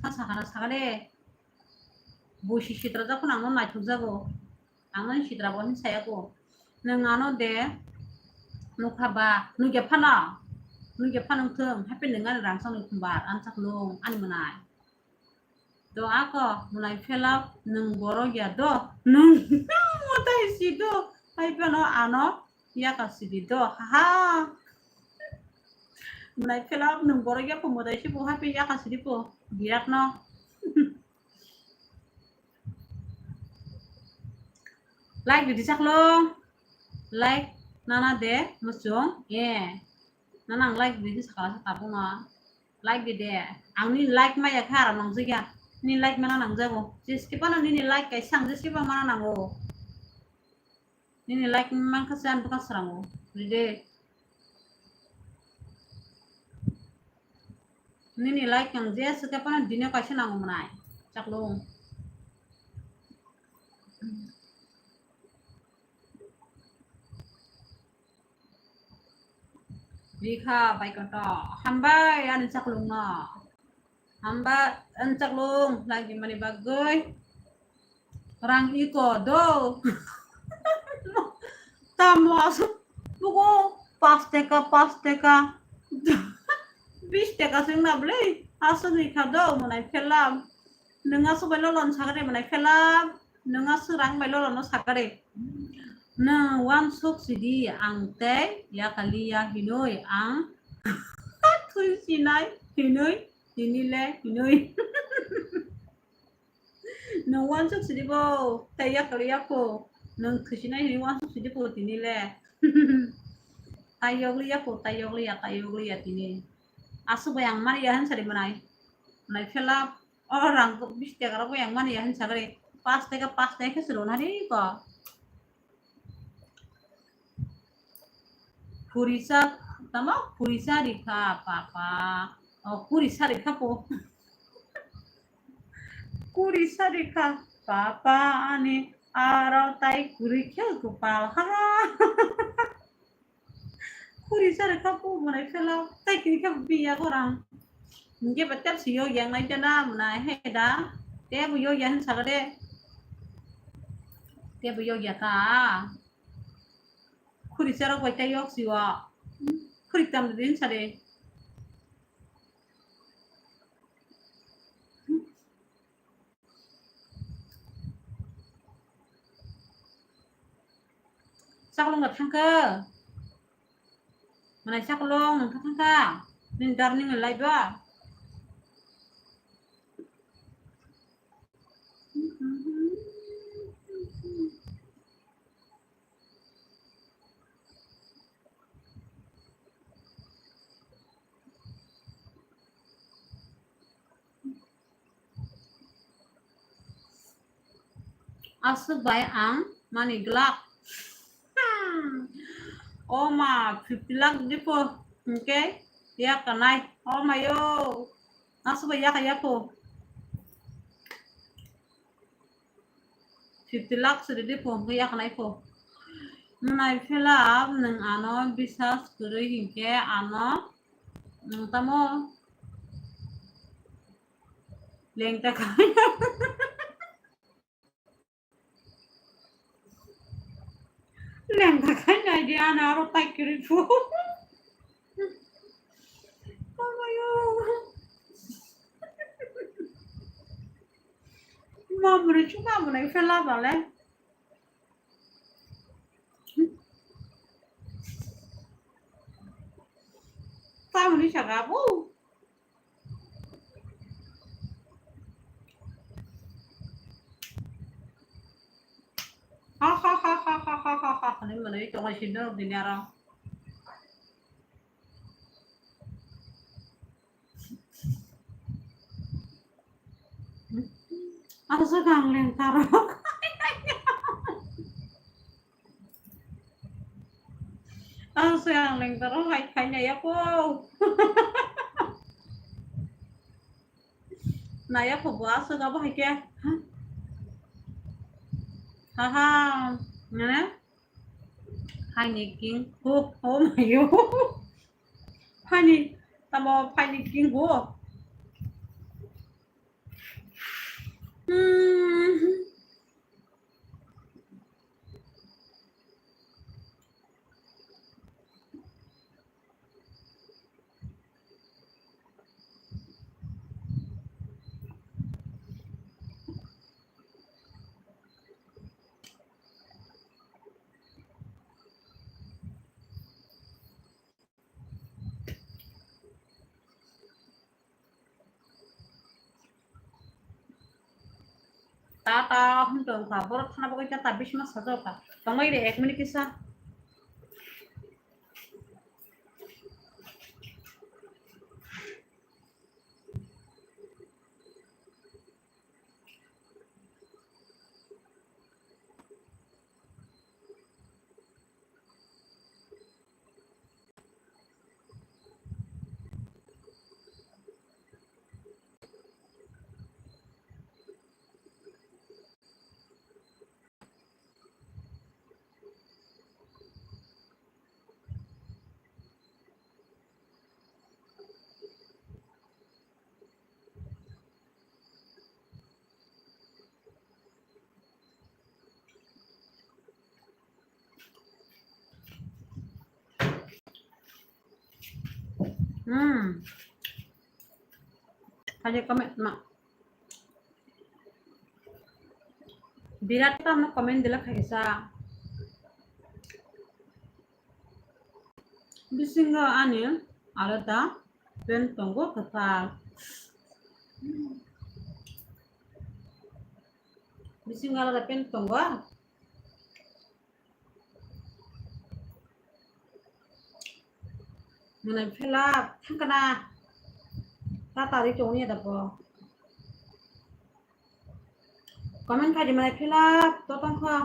Sa sakana sakade. Buisi sitra jak phano ang nono naithok jago. Ang nono sitra bo hin sayago. Nwng ano de nukha ba, nukya phano. Nukya phano wngthung, happy nwng ani rang songni khumbar, ang chaklong, ani mwnai. Do ako mwnai phelap nwng borok ya do, nwng mwtai si do, hai phano ano yaka sidi do, haha. Mwnai phelap nwng borok ya pho mwtai si pho, hai phe yaka sidi pho, birat no. Like ridi saklo, like nana de muchung, eh, nana ang like ridi sakala sa tabung no. Like di de. Ang nini like maya khe aro nangjakya. Nini like mana nangjago. Jeske phano nini like kaisa ang jeske phano mana nango. Nini like mankha se ang bwkha srango. Ride. Nini like ang jeske phano dino kaisa nango mwnai. Chaklong. Rikha bai koto. Hambai ani chaklongno. Hambai ani chaklong lagi mani bagwi. Rang iko do. Tamo asuk bugo pas teka, pas teka. Bis teka sing na bwlwi. Asuk rikha do mwnai phelam. Nwnga subai lolon sagade mwnai phelam. Nwnga swrang bai lolano sakari. Nwng uansuk sidi ang tei yakaliya hinui ang thui sinai hinui tini le hinui. Nwng uansuk sidi bo tei yakaliya pho nwng thui sinai hinui uansuk sidi pho tini le. Tai yokliya po, tai yokliya, tai yokliya tini. Aswk bai ang mani ya hinsa ri manai. Manai phela, o rang bis taka rok bai ang mani ya hinsa ri. Pas taka, pas taka khe suru nari ko. Khurisa, tamo khurisa rikha, papa. O khurisa rikha po. Khurisa rikha, papa ani aro tai kwrwi khe kwpal. Ha, ha. Khurisa rikha po, manai phela tai kwrwi khe biya gorang. Hinkhe ba tep si yok yang nai jana manai he da. Tep yok yang hinsa de. Tep yok ya ka. Khurisa rok bai tai yok si wa. Khuri tam din sa de. Chaklong da thangkha. Manai chaklong nang thangkha. Nin darning lai ba. Aswk bai ang mani glak. Hmm. O ma, fifty lakh dipo. Hinkhe yak kanai. O ma yo. Aswk bai yak ya po. Fifty lakh siri dipo, hinkhe yak kanai po. Manai phela nwng ano bisas kwrwi hinkhe ano, nwng tamo lengta kha. Lengta khai nai di, ano aro tai kwrwi phu. Amayo. Mamre chu mamre phela bale. Tamni saka bo. Ha ha ha ha ha ha ha ha. Ani manwi tongo sino dini aro. Aswk ang lengtarok. Aswk ang lengtarok hai khaina yako. Naya kho bo aswk abo hai khe. Ha ha. Nene? Phaini king ho, oh my god. Phaini, tamo phaini king ho. Hmm. Ta ta hwn tong kha, borok thana bagwi ta ta bisma sajak kha. Tongwi re ek minute kisa. Hmm. Aja comment ma. Birat tamo comment dila khaisa. Bisingo ani alada pen tongo kwtal. Bisingo alada pen tongo. Mwnai phela thangkana. Ta tari tongni da bo. Comment khai di mwnai phela to tongkha.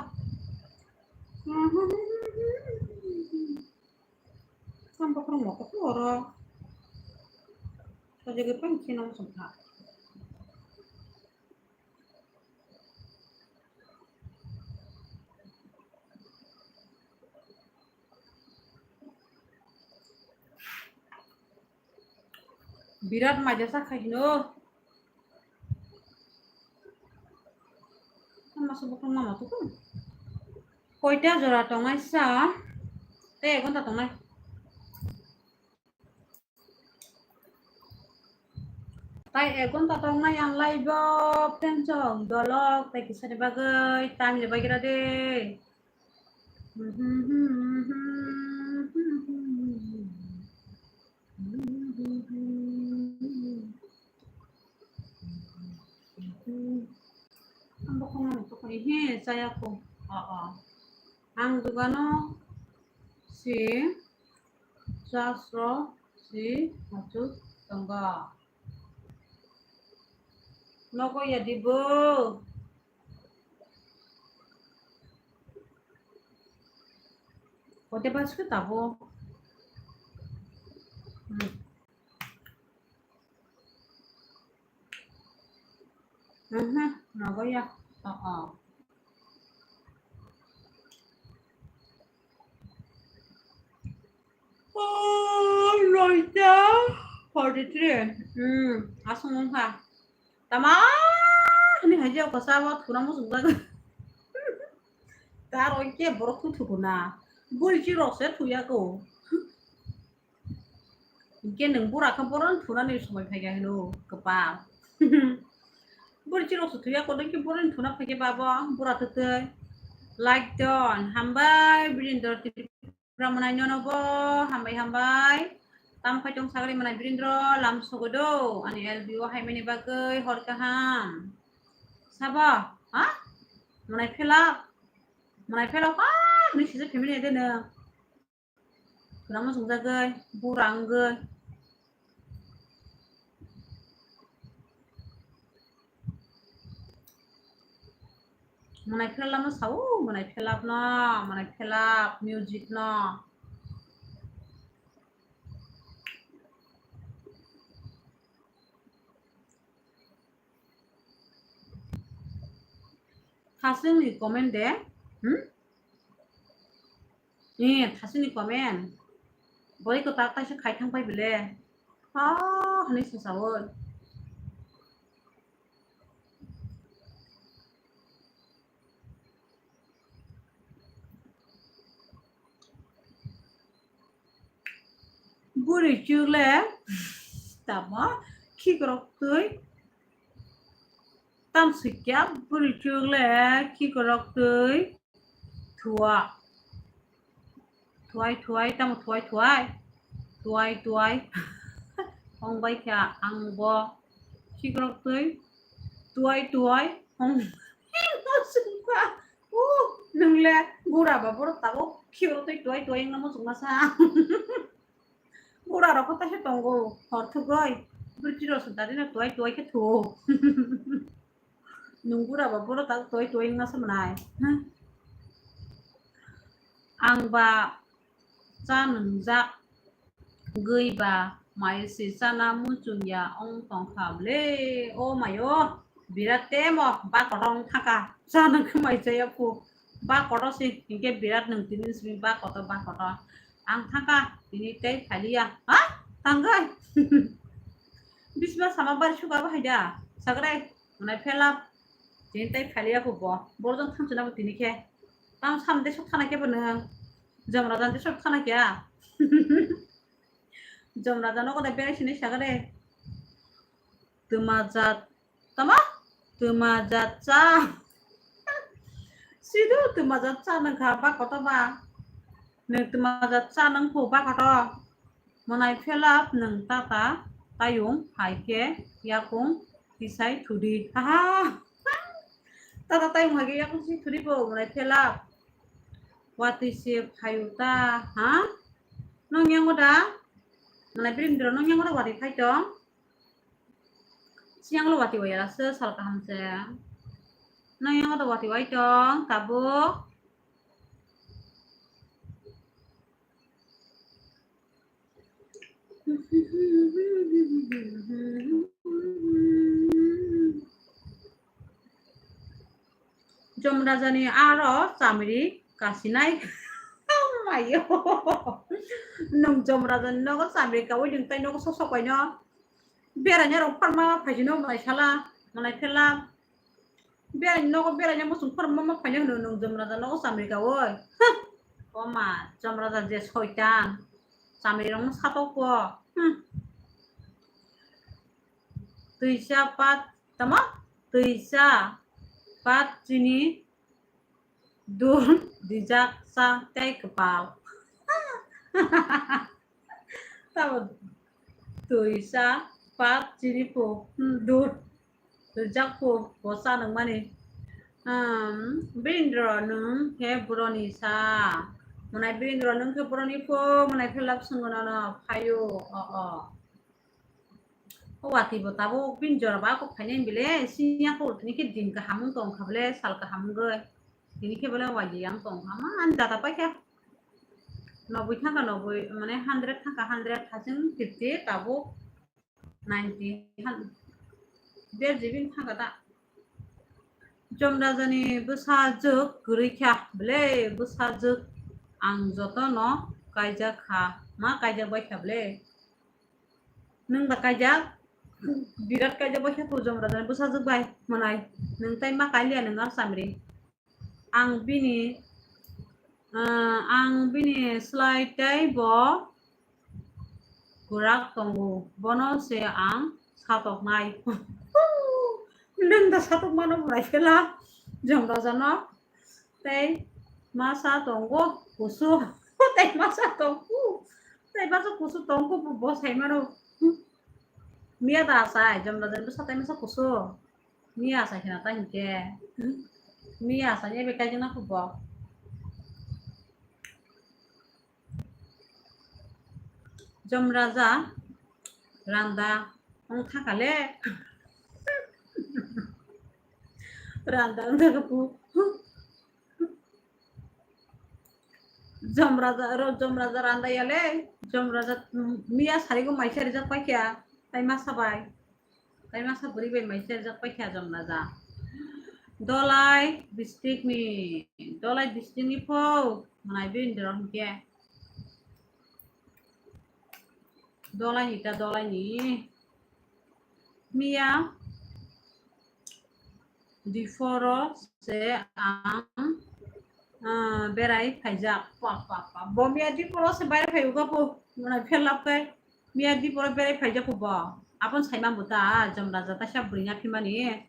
Sambo khorang moko ko oro. Sajagwi pang khe nang songkha. Birat maja sa khai hino. Masa bukan mama tuh kan. Koita jora tongnai sa. Te ek ghonta tongnai. Tai ek ghonta tongnai ang live o friend song dolok tai kisani bagwi time le bagira de. Ang bo khonani to khoni he chaya ko. A a. Ang dugano si chasro si achuk tongo. Nogo ya di bo. Kote bas ke tabo. Hmm. Mhm, nogo ya. Oh, oh. Oh, loita. Forty-three. Hmm, asung mungha. Tama, ani haji ako sawa thuna musung jaga. Taro ke borok tu thukuna. Buri chi rok se thuya ko. Hinkhe nwng bura khe boroni thunani somoi phaikha hino, kwpal. Buri chirokse thuya kono khe boroni thuna phaikhe babo, bura twtwi. Like don, hambai, Birendra Tripura mwnai nono bo, hambai, hambai. Tam khai tong sagri mwnai Birendra, lam sogodo, ani L B O haimani bagwi hor kaham. Sabo, ha? Mwnai phela, mwnai phela, ha? Ni sijak family de nwng. Khwnama swngjagwi, bura wngwi. Mwnai phelap no sao, mwnai phelap no, mwnai phelap music no. Thasingni comment de, hmm? Eh, thasini comment. Boi ko tak taisa khai thang pai bile. Ah, hani sasa oi. Buri chuk le tamo khikrok twi. Tam sikya buri chuk le khikrok twi. Thua. Thuai, thuai, tamo thuai, thuai. Thuai, thuai. Hong bai kha ang bo khikrok twi. Thuai, thuai. Hong sungkha. Uh, nung le gura ba borok tabuk khikrok twi thuai, thuai wngna muchungma sa. Gura rok kota se tongo. Hor thugoi. Bwrwi rok sundari na thuai, thuai khe thuo. Nung gura ba boro tak toi toi wngna se mwnai. Ang ba cha nwngjak gwi ba mai se chana muchung ya wng tong kha bwle. O mai o, birat temo ba kotor wng thaka. Cha nang khe mai cha ya phu. Ba kotor se hinkhe birat nung tini simi ba kotor, ba kotor. Ang thaka tini tei phaliya. Ha? Tangoi. Bisma sama bari suka ba hai da. Sagre. Mwnai phelap. Tini tai phaliya phu bo. Borok jang thamchina bo tini khe. Tamo sam de sok thana khe bo nwng. Jomra jan de sok thana khe a. Jomra jan nogo de berai sini sagre. Twma jat. Tama? Twma jat cha. Sidu twma jat cha nang kha ba koto ba. Nwng twma jat cha nang phu ba koto. Mwnai phelap nwng tata tayung hai khe yakung tisai thudi. Haha. Tata tayung hai khe yakung tisai thudi bo mwnai phelap. Watwi se phayu ta, ha? Nong yango da? Mwnai Birindra, nung yang oro watwi phai tong? Siyang lo watwi wai ala se sal kaham se. Nung yang oro watwi wai tong, tabuk? Jomrajani aro chamri kasinai. Mayo. Nung Jomrajani nogo chamri kawi nung tai nogo sok sok bai no. Beraina rok pharma phaisino mwnai sala, mwnai phela. Beraina nogo beraina muchung pharma ma phaino hwno nung Jomraja nogo chamri kawi. Huh. Oma, Jomraja je soitan. Chamri rokno satok po. Hmm. Twisa pat, tamo? Twisa pat chini dun dijak sa tei kwpal. Tamo twisa pat chini pu, hmm, dun dijak pu, bo sa nangmani. Hmm, Birindra nwng khe boroni sa. Mwnai Birindra nwng khe boroni pu, mwnai phela swngno no phaio. O, o. O watwi bo tabuk bini jora ba kok phainai bile, sini ya kok tini khe din kaham wng tong kha bile, sal kaham wngwi. Tini khe bile waidi yang tong kha, ma ani data paikha. Noboi thangkha noboi, mane hundred thangkha hundred, hasing fifty, tabuk ninety, han-, der G B thangkha da. Jomrajani bwsajwk kwrwi kha, bile bwsajwk ang jotono kaijak kha, ma kaijak bai kha bile. Nwng da kaijak, birat kaijak bai khe, Jomrajani bwsajwk bai mwnai. Nwng tai ma kailiya nwng ar chamri. Ang bini, ah, ang bini slai tei bo kwrak tongo, bono se ang satoknai. Nwng da satok mano mwnai phela, Jomrajano. Tei masa tongo kusu. Tei masa tongo. Tei masa kusu tongo bo, bo sai mano. Miya da sai, Jomrajani bwsa tei masa kusu. Miya sai khna ta hinkhe. Miya sai ni bekai jana kubo. Jomraja randa wng thangkha le. Randa wng thangkha pu. Jomraja, ro Jomraja randa ya le. Jomraja, mm, miya sarigo maisa rijak paikha. Tai masa bai. Tai masa bwrwi bai maisa rijak paikha Jomraja. Dolai district ni, Dolai district ni pho mwnai Birindra hinkhe. Dolai ni ta Dolai ni. Miya Diporo se ang, ah, berai phaijak. Pa, pa, pa. Bo miya Diporo se berai phai uga po. Mwnai phela khe. Miya Diporo berai phaijak po bo. Abon saima bo ta, Jomraja ta sab bwrwi na phimani.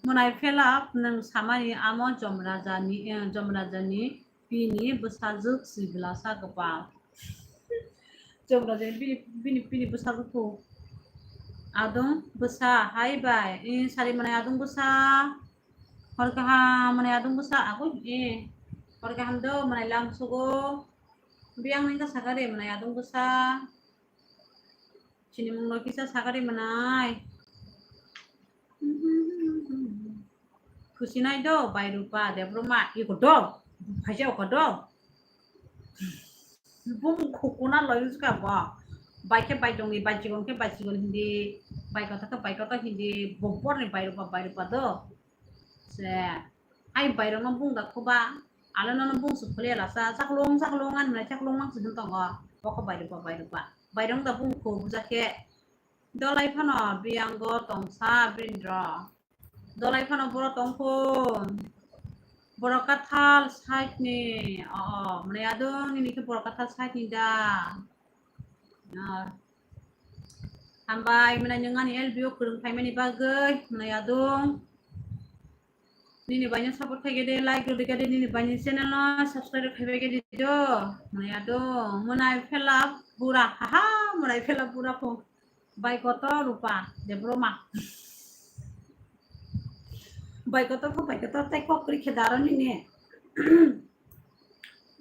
Mwnai phela nwng samani amo Jomraja ni, eh, Jomraja ni bini bwsajwk sibla sa kwpal. Jomraja bini, bini, bini bwsajwk kho. Adung bwsa, hai bai. Eh, sari mwnai adung bwsa. Hor kaham mwnai adung bwsa, agoi, eh. Hor kaham do mwnai lam sugo. Biyang nang kha sakari mwnai adung bwsa. Chini mung no kisa sakari mwnai. Khusinai do, bai Rupa Debbarma, iko do, phaisa oko do. Bung khukuna loi uska bo. Bai khe bai tongni, bai chikon khe bai chikon hindi, bai kotor khe bai kotor hindi, bobor ni bai Rupa, bai Rupa do. Se, ai bai rok no bung da khuba, ale no bung su khuli ala sa, chaklong, chaklong ani mwnai chaklong mang se hin tongo, bokho bai Rupa, bai Rupa. Bai rok da bung khu buja khe, Dolai phano biyango tongsa Birindra. Dolai phano boro tongkho. Boro kathal side ni. O, o, mwnai adung nini khe boro kathal side ni da. Ah. Hambai mwnai nwng ani L B O kwrwng phaimani bagwi mwnai adung. Nini baino support khaikhe de, like rwdi khe de, nini baini channel no subscribe khaibai khe di do. Mwnai adung, mwnai phela bura, haha, mwnai phela bura pho. Bai kotor Rupa Debbarma. Bai kotor pho, bai kotor tei kok kwrwi khe daro nini.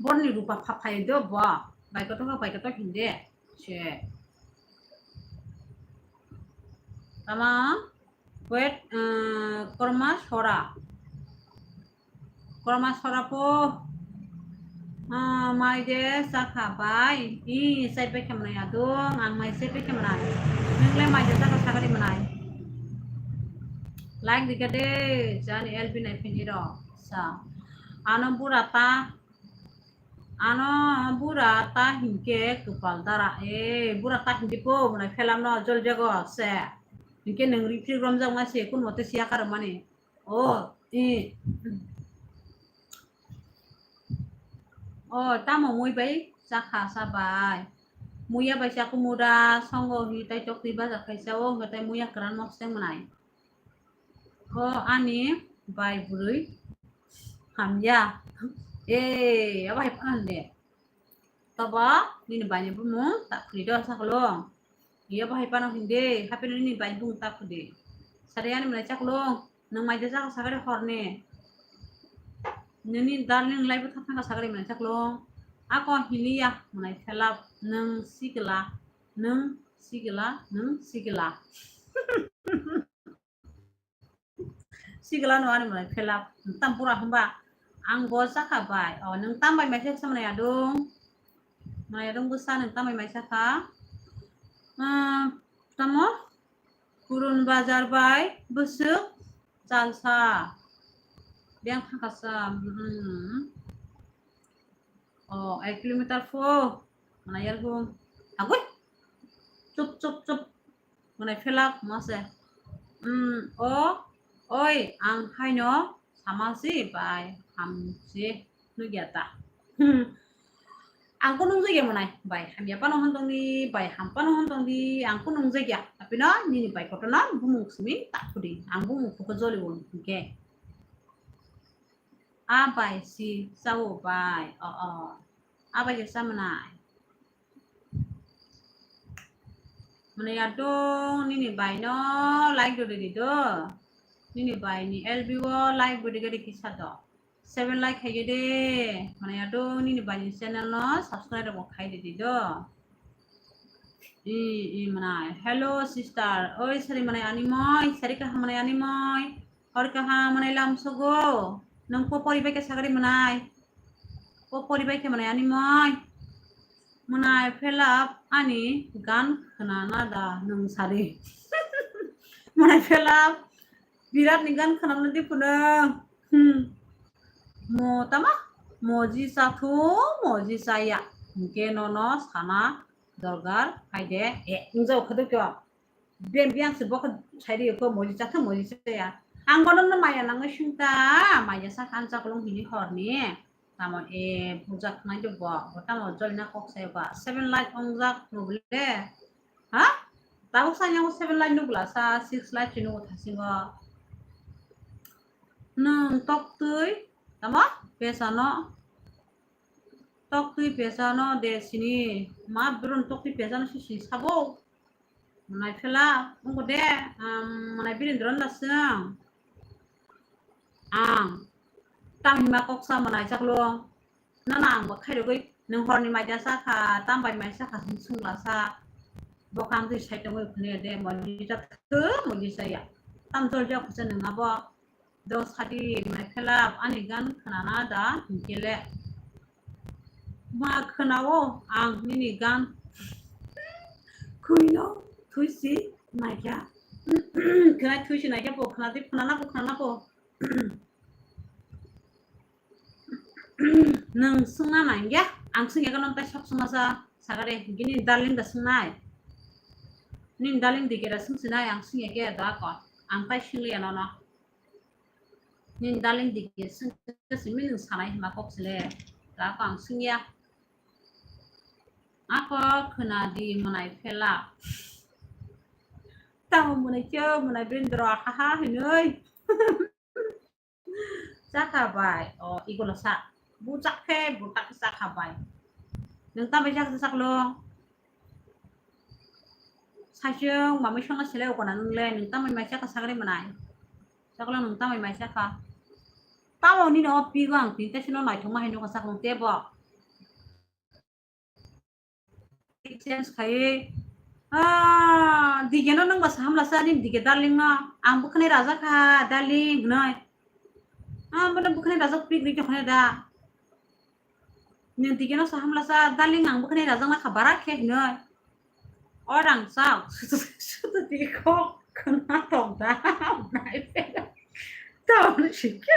Borni Rupa pha phai do bo. Bai kotor pho, bai kotor hindi. Che. Tama? Wait, uh, korma sora. Korma sora po. Ah, mai de sakha bai. I, sai pe khe mwnai adung, ang mai sai pe khe mwnai. Nung le mai de sakha sakha di mwnai. Like di khe de, jani L B nai phini ro. Sa. Ano bura ta. Ano bura ta hinkhe kwpal dara. E, bura ta hinkhe po mwnai phelam no jol jago se. Hinkhe nung ri phri rom jak ma se kun mote siya kar mani. Oh, i. Oh, tamo mui bai chakha sa bai. Muya bai chaku muda songo hi tai tok twi baja khaisa o hwnkhe tai muya kwran mok seng mwnai. Oh, ani bai bwrwi hamya. Eh, abo hai phan de. Tobo nini bai ni bumung tak khri do saklo. Iya bahai pano hindi, hape nini bai bung tak khudi. Sari ani mwnai chaklo, nang mai de chakha sakari horni. Nini darling lai bwtha thangka sakari mwnai chaklo. Ako hiliya mwnai phelap, nang sikla, nang sikla, nang sikla. Sigla no ani mwnai phelak. Tam pura hwnba. Ang bo chakha bai. O, nung tam bai mai sakha mwnai adung. Mwnai adung bwsa nung tam bai mai sakha. Ah, tamo? Kurun bazar bai bwswk chalsa. Beng thangkasa. Hmm. O, ek kilometer pho. Mwnai yar hum. Agoi. Chup, chup, chup. Mwnai phelak mose. Hmm, o, oi, ang haino sama si bai hamsi nugya ta. Hmm. Ang kunung jagya mwnai bai hamya pano hontong di, bai ham pano hontong di, ang kunung jagya. Tapi no nini bai koto no bumung simi tak khudi. Ang bumung phuko joli won hingke. A bai si sao bai. O, o. A bai khe sa mwnai. Mwnai adung nini bai no like do di do. Nini bai ni L B o like bo di gadi kisa do. Seven like khai de. Mwnai adung nini bai ni channel no subscribe rok khai di do. I, i mwnai. Hello sister. Oi sari mwnai ani moi. Sari kaham mwnai ani moi. Hor kaham mwnai lam sogo. Nung po pori bai khe sagari mwnai. Po pori bai khe mwnai ani moi. Mwnai phelap ani gan khna na da nung sari. Mwnai phelap birat ni gan khna na di phunung. Hmm. Mo tama? Moji sa thu, moji sa ya. Hingke nono sana dorgar hai de. E, nung jao khadu kyo. Bem biang se bokha sairi ko moji chatha moji chaya. Ang bono no maya nangwi singta, maya sa khan chaklong hini horni. Tamo e bujak nai do bo, bo tamo jolna kok sai ba. Seven light ongjak nugle. Ha? Tabuk sa nyango seven light nugla sa, six light chinu thasingo. Nung tok twi, tamo? Pesano. Tok twi pesano de sini. Ma bron tok twi pesano si si sabo. Mwnai phela, wngkha de, um, mwnai Birendra da swng. Ang, tam hima kok sa mwnai chaklo. Nana ang bo khairogwi, nwng horni mai da sa kha, tam bai mai sa kha, hwn swngla sa. Bo kang twi sai tongwi phunui de, moni ta thw, moni sa ya. Tam jol jok kha se nwng abo. Do sadi mai khelap ani gan khwnana da hinkhe le. Ma khwnao ang nini gan. Khuino thuisi naikha. Khwnai thuisi naikha po khwnadi khwnana po khwnana po. Nwng swngna nangya ang swngya gano tai sok swngma sa sagare gini darling da swngnai. Nini darling dikera swngsinai ang swngya khe da ko ang tai swngya nono. Nini darling dike swngkhe simi nwng sanai hwnma kok sile. Ako ang swngya. Ako khwnadi mwnai phela. Tamo mwnai khe mwnai Birendra haha hinui. Chakha bai. O, igulo sa. Bu chakhe, bu tak chakha bai. Nwng tambai chakha chaklo. Saichung mamai songna sile ukona nwng le, nwng tambai mai chakha sagri mwnai. Chaklo nwng tambai mai chakha. Tamo nini o pigo ang tin tesino naithok ma hinwi sakno tebo. change khaiwi, ah, dige no nang ba sahamla sa, nini dige darling no, ang bwkhani raja kha, darling, hinoi. Ah, bono bwkhani raja prik ri tongkha da. Nini dige no sahamla sa, darling, ang bwkhani raja na kha, bara khe, hinoi. O rangchak, sutu, sutu di kok khwna tong da, nai phe. Tamo sikhe,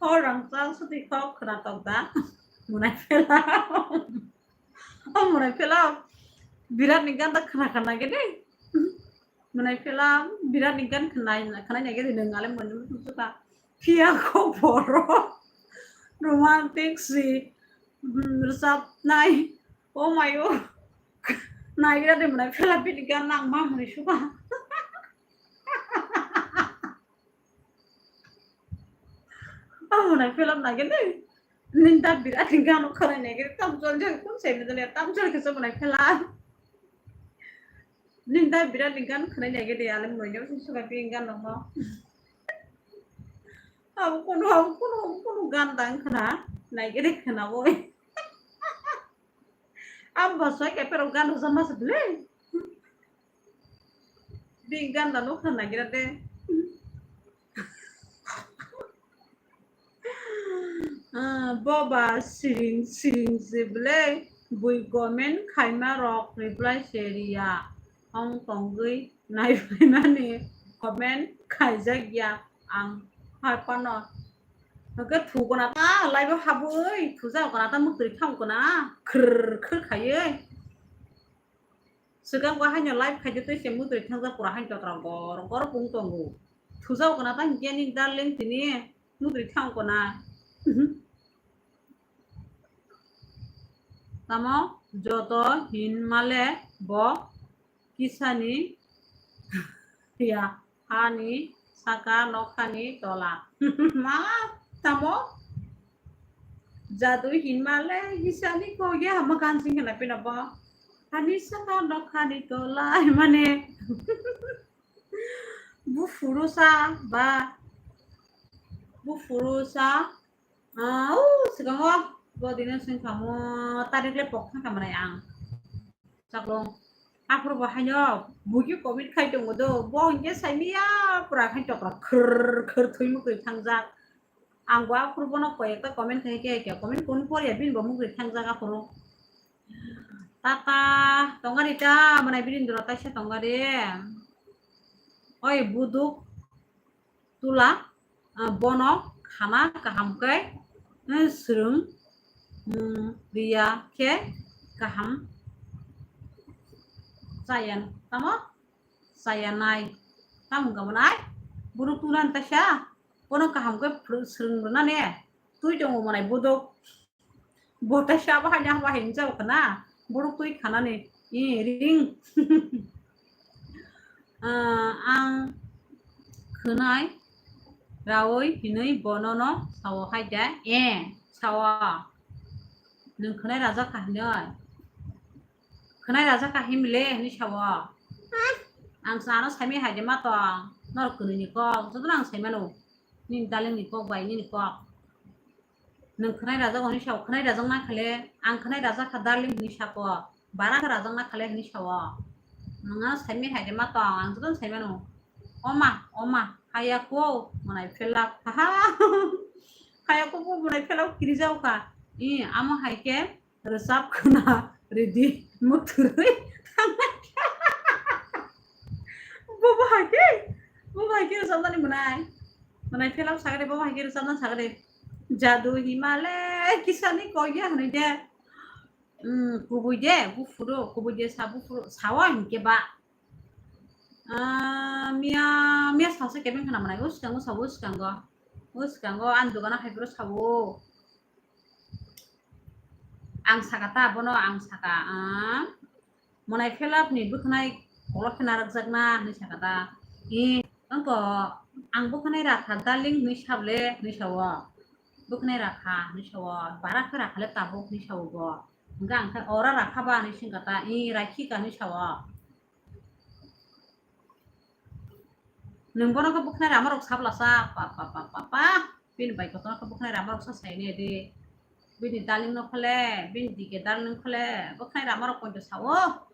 o rangchak, sutu di kok khwna tong da, munai phela. O munai phela, birat ni ganda khwna khwna gede. Munai phela, birat ni gan khwnai, khwnai nai gede, nung ale mani mutu suka. Phiya kok boro. Romantic si, hmm, rwchapnai. Oh my oh. Naigra de mwnai phela bini gan nang ma mwnai suka. Oh mwnai phela naigra de. Ning da birat ni gan khwna naigra tam chol jang kum sai mwnai tam chol kisa mwnai phela. Ning da birat ni gan khwna naigra de ale mwnai suka pi gan nang ma. Abo kono, abo kono, abo kono gan dang khwna, naigede khwna boi. Ang bo soi khe pero gan rwjak ma se bwle. Bini gan da no khwna nagira de. Ah, bo ba siring, siring se bwle, bui comment khaima rok reply se riya. Ong tongwi naipaimani comment khaijak ya ang hai phano. Hwnkhe thukgwna ta live o habwi thujak gwnata mwtwi thang gwnata khwrr khwrr khaiwi. Swkang bo haino live khaidi twi se mwtwi thangjak pura haino totra gor gor pung tongo. Thujak gwnata hinkhe ani darling tini mwtwi thang gwnata. Tamo joto hinmale bo kisani ya hani saka nokhani tola. Ma tamo jadu hinmale kisani ko ya hama gansing kana pina bo hani saka nokhani tola mane bu furusa ba bu furusa. Ah, o, swkango, bo dino swngkha mo, tarik le pok thangkha mwnai ang. Chaklong. Aphuru bo haino, bugi comment khai tongo do, bo hinkhe saimiya, pura khai tokra khwrr khwrr thwi mwtwi thangjak. Ang bo aphuru bono koi ekta comment khai khe, comment kun porya bini bo mwtwi thangjak aphuru. Tata, tongari ta, mwnai bini dura taisa tongari. Oi, buduk. Tula, ah, bono khana kaham khe, eh, swrwng, mm, riya khe kaham chaya, tamo chaya nai. Tamo wngkha mwnai? Borok tula ni taisa, bono kaham khe phwrwng swrwng rwna ne twi tongo mwnai buduk. Bo taisa bahai ni bahai ni jao khna, borok twi khanani, i ring. Ah, ang khwnai raui hinui bonono sao hai da, eh, sao. Nwng khwnai raja kha hinui. Khwnai raja kha himle hinui sao. Ang chwla no saimai hai de ma tong, norok kwnwi ni kok, jotono ang saimano. Nini darling ni kok bai nini kok. Nwng khwnai rajak hwnwi sao, khwnai rajak na khale, ang khwnai rajak kha darling hwnwi sako, bara khe rajak na khale hwnwi sao. Nwng ano saimai hai de ma tong, ang jotono saimano. Oma, oma, haya ko, mwnai phelak, haha. Haya ko bo mwnai phelak kirijak kha. I, amo hai khe rwchap khwna ready mwthurwi thangnai kha. Bo bahai khe, bo bahai khe rwchapnani mwnai. Mwnai phelak sakhe de, bo bahai khe rwchapnani sakhe de. Jadu himale kisani koi ya hwnwi de. Hmm, kubui de, buphuru, kubui de sa buphuru, sawa hinkhe ba. Ah, miya, miya sasa kebeng khna mwnai, o swkango sawo, o swkango. O swkango, ang dogano hai phuru sawo. Ang saka ta, bono ang saka, ah, mwnai phelak ni bwkhnai kolok khe narwkjak na hinwi saka ta. I, wngkha, ang bwkhnai rakha darling hinwi sable hinwi sao. Bwkhnai rakha hinwi sao, bara khe rakha le tabuk hinwi sao bo. Hwnkhe ang khe ora rakha ba hinwi swngkha ta, i, raikhi ka hinwi sao. Nwng bono khe bwkhnai rama rok sabla sa, pa, pa, pa, pa, pa. Bini bai kotorma khe bwkhnai rama rok sa sai ne di. Bini darling no khole, bini dike darling khole, bwkhnai rama rok poito sao.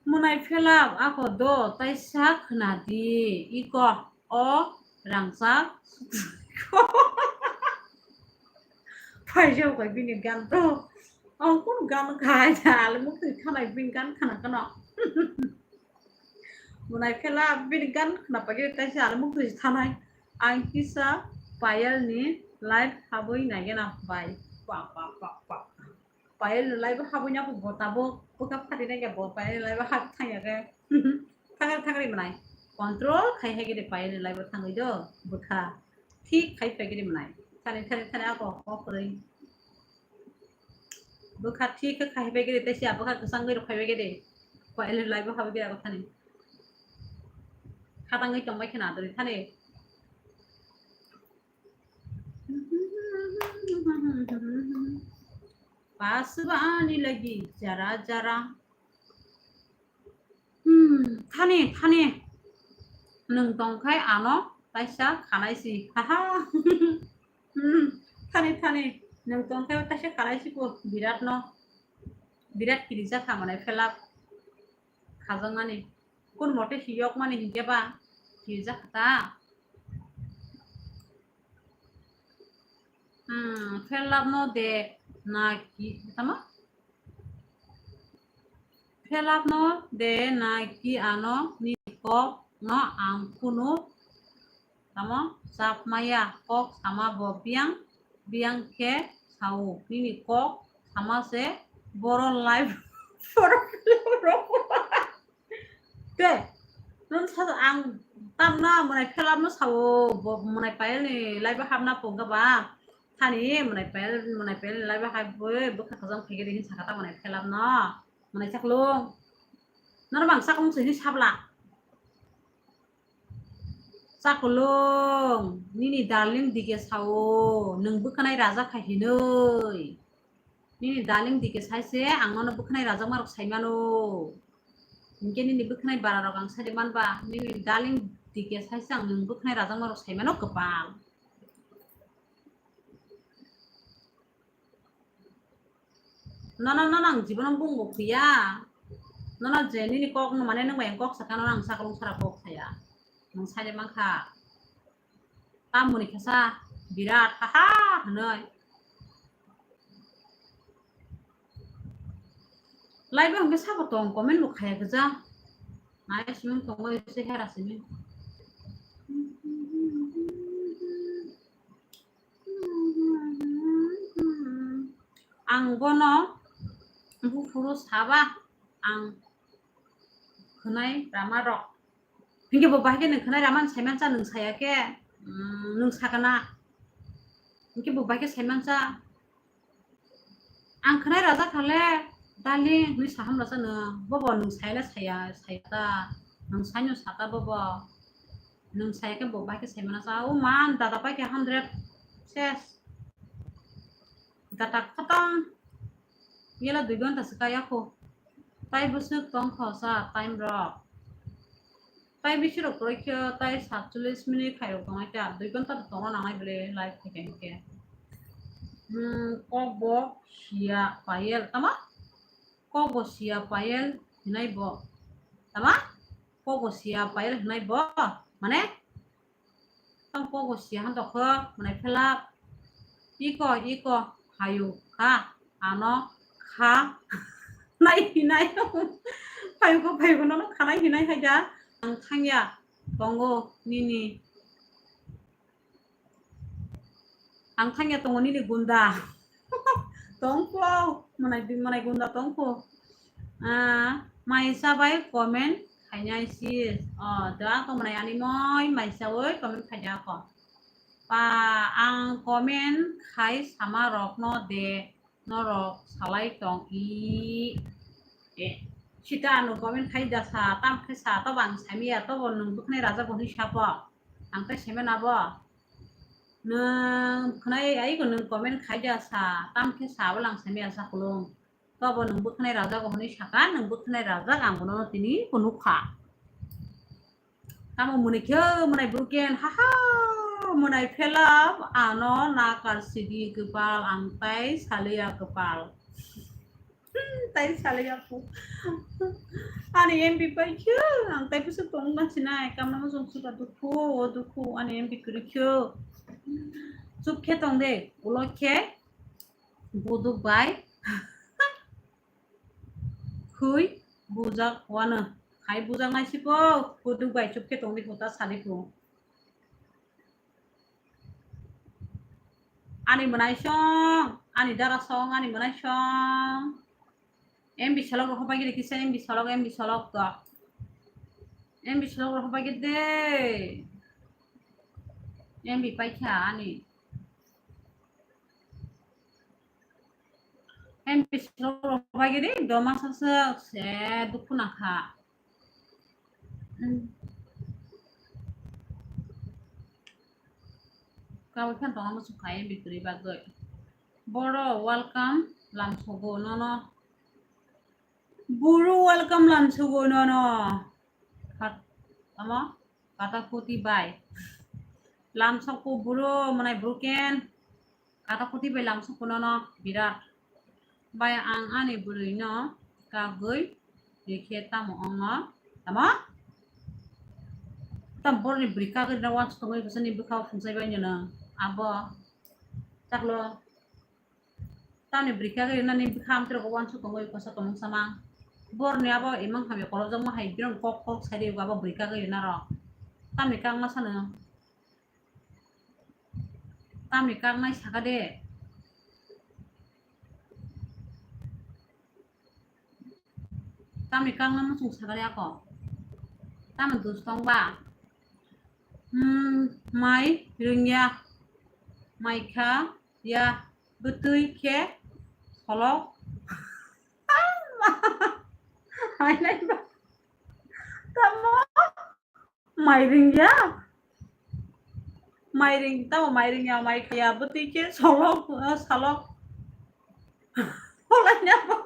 Mwnai phelap ako do taisa khwnadi iko o rangchak. Phaijak bai bini gan to. Ang kun gan khai da, ale muk twi thanai bini gan khana kano. Mwnai phelap bini gan khana pagi taisa ale muk twi thanai. Ang kisa Payal ni live habwi naigena bai. Pa, pa, pa, pa. Payal ni live habwi na bo tabuk bwkha phati nai bo Payal ni live hab thangya ke. Thangri thangri mwnai. Control khai hai gede Payal ni live thangwi do bwkha. Thik khai phai gede mwnai. Thani thani thani ako off rwi. Bwkha thik khe khai phai gede tei siya bwkha kwchangwi rw phai gede. Payal ni live habwi gede ako thani. Khatangwi tongbai khena dori thani. Paswani lagi jara jara. Hmm, thani, thani. Nwng tongkhai ano taisa khanai si. Haha. Hmm, thani, thani. Nwng tongkhai taisa khanai si ko birat no. Birat kirijak kha mwnai phelap. Khajakmani. Kun mote hiyokmani hinkhe ba hijakha ta. Hmm, phelap no de na ki, tamo? Phelap no de na ki ano ni kok no ang kunu tamo chapmaya kok sama bo biyang biyang khe sao nini kok sama se boro life. Te, nung sa ang tamna mwnai phelap no sao, bo mwnai Payal ni live hapna pungka ba. Thani mwnai Payal, mwnai Payal ni live hap bo bwkha khajang phege de hin sakha ta mwnai phelap no. Mwnai chaklung. Nono bang chaklung se hin sabla. Chaklung, nini darling dike sao, nung bwkhanai raja kha hinoi. Nini darling dike saise ang nono bwkhanai rajakma rok saimano. Hinkhe nini bwkhanai bara rok ang saide manba, nini darling dike saise ang nwng bwkhanai rajakma rok saimano kwpal. Nono, nono ang jibono bungbo phiya. Nono je nini kok no mane nwng bai ang kok sakha, nono ang saklung sara kok saya. Nwng saide mankha. Tamoni khasa birat haha hwnwi. Live hwnkhe sabo tong comment bo khaya gija. Nai simi tongwi se hera simi. Ang bono buphuru saba ang khwnai rama rok. Hinkhe bo bahai khe nwng khwnai rama saimansa nwng saya khe, mm, nwng sakana. Hinkhe bo bahai khe saimansa. Ang khwnai raja khale, darling, hwnwi sa hamla sa nwng. Bobo nwng saya le saya, saya ta. Nwng saino sata bobo. Nwng saya khe bo bahai khe saimana sa. O man, data pai khe hundred ses. Data khatam. Yela dui ghonta se kaya kho. Tai bwswk tong kho sa time rok. Tai bisi rok kwrwi khe tai satchollis minute khai rok tongnai khe dui ghonta rok tongna nangnai bwle live khai khe hinkhe. Hmm, kok bo siya Payal tama? Kok bo siya Payal hinai bo. Tama? Kok bo siya Payal hinai bo. Mane? Tang kok bo siya han tokho, mwnai phelak. Iko, iko, hayu kha, ano kha, nai hinai. Phayu kho, phayu kho, nono khanai hinai hai da. Ang thangya, tongo nini. Ang thangya tongo nini gunda. Tongkho, mwnai, mwnai gunda tongkho. Ah, maisa bai comment khainai sis. Oh, da to mwnai ani moi maisa oi comment khaida ko. Pa, ang comment khai sama rokno de, norok salai tong i. Eh, sita ano comment khaida sa, tam khe sa, to bang samia, to bo nwng bwkhnai raja bo hwnwi sapo. Ang tai seme nabo. Nwng khwnai ai ko nwng comment khaida sa, tam khe sa bo lang seme asa khulung. Tobo nwng bwkhnai rajak hwnwi saka, nwng bwkhnai rajak ang bono tini phunukha. Tamo mwnwi khe mwnai broken, haha, mwnai phelap ano nakar sidi kwpal ang tai saliya kwpal. Tai saliya phu. Ani M B pai khe ang tai bwswk tong na sinai, kamna mujung suda dukhu, o dukhu, ani M B kwrwi khe. Chup khe tong de, ulo khe buduk bai khui bujak wano. Hai bujak nai sipo, buduk bai chup khe tong de, kota sadi ko. Ani mwnai song, ani dara song, ani mwnai song. M B solok rok hobai gede kisa M B solok, M B solok to. M B solok rok hobai gede. M B paikha ani. M B solok rok hobai gede, doma sasa se dukhu nakha. Kabo khan tongma muchung khai bikri bagwi. Boro welcome lamsogo nono. Buru welcome lamsogo nono. Khat-, tamo? Kata kuti bai. Lamsokgo buru mwnai broken. Kata kuti bai lamsokgo nono birat. Bai ang ani bwrwino kagwi rikhe tamo wngo. Tamo? Tam borni bwrwi kagwi rina wansuk tongwi bwsani bwkhao phungsai bai nino. Abo. Chaklo. Tamni bwrwi kagwi rina ni bwkha amtwrwgo wansuk tongwi kosa tongmung sama. Borni abo imang hamya kolokjakma hai birong kok kok sai rw abo bwrwi kagwi rina rok. Tamni kangma sano. Tamni kaknai saka de. Tamni kaknai muchung saka de ako. Tamni dus tong ba. Hmm, mai ringya. Mai kha ya bwtwi khe solok. Hai nai ba. Tamo? Mairing ya? Mairing, tamo mairing ya, mai khaya, bwtwi khe solok, eh, salok. Holai na ba.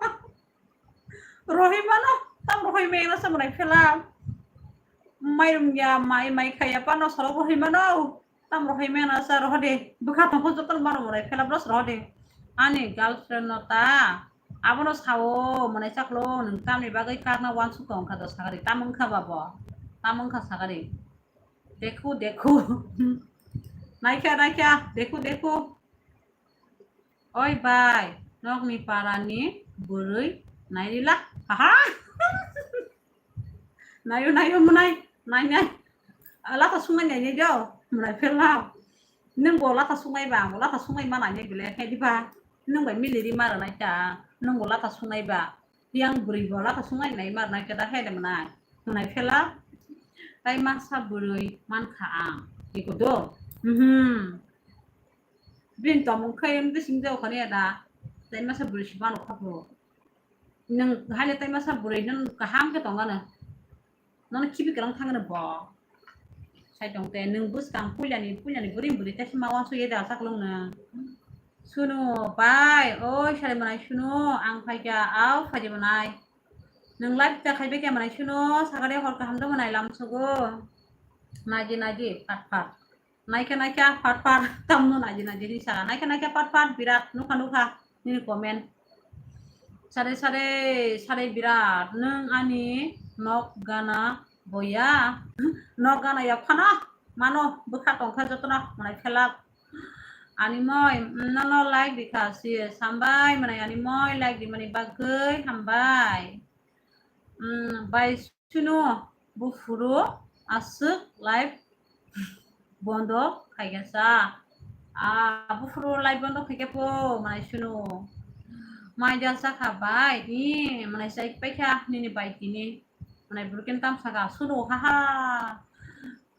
Rohimano, tam rohimano sa mwnai phela. Mairing ya, mai, mai khaya pano solok rohimano. Tam rohimano sa rohode. Bwkha tongkho joto mano mwnai phela bros rohode. Ani girlfriend no ta. Abono sao, mwnai chaklo, nwng tamni bagwi kakna wansuk tong kha do sakari, tam wngkha ba bo? Tam wngkha sakari. Dekhu, dekhu. Naikha, naikha, dekhu, dekhu. Oi bai, nokni parani bwrwi nairila. Haha. Nayo, nayo, mwnai, nai, nai. Ah, lata sungai nai, nai do, mwnai phela. Nwng bo lata sungai ba, ang bo lata sungai ma nai, nai bile, he di ba. Nwng bai mili ri ma rwnai ta, nwng bo lata sungai ba. Yang bwrwi bo lata sungai nai ma rwnai khe da, he de mwnai. Mwnai phela. Tai masa bwrwi man kha ang. Iko do. Mhm. Bini tomung khai em de sing jao khani da. Tai masa bwrwi si mano kha bro. Nwng haile tai masa bwrwi nwng kaham khe tong gana. Nono khibi kwrwng thangno bo. Sai tong te nwng bwskang puilani, puilani bwrwi bwrwi tei ma uansuk ye da saklung nwng. Sunu bai, oi sari mwnai sunu, ang phaikha, au phaidi mwnai. Nwng live ta khaibai khe mwnai sunu, sakade hor kaham do mwnai lamsogo. Naidi naidi, phat phat. Naikha naikha phat phat tamno naidi naidi ri saka. Naikha naikha phat phat birat nukha nukha nini comment. Sare sare sare birat nwng ani nok gana boya. Nok gana ya phano mano bwkha tongkha jotono mwnai phelak. Ani moi nono like rikha si hambai mwnai ani moi like rimani bagwi hambai. Mm, bai Suno, buphuru aswk live bondo khaikha sa. Ah, buphuru live bondo khaikha po, mwnai suno. Mai jal sakha bai, i, mwnai sai paikha nini bai tini. Mwnai burken tam saka suno, ha ha.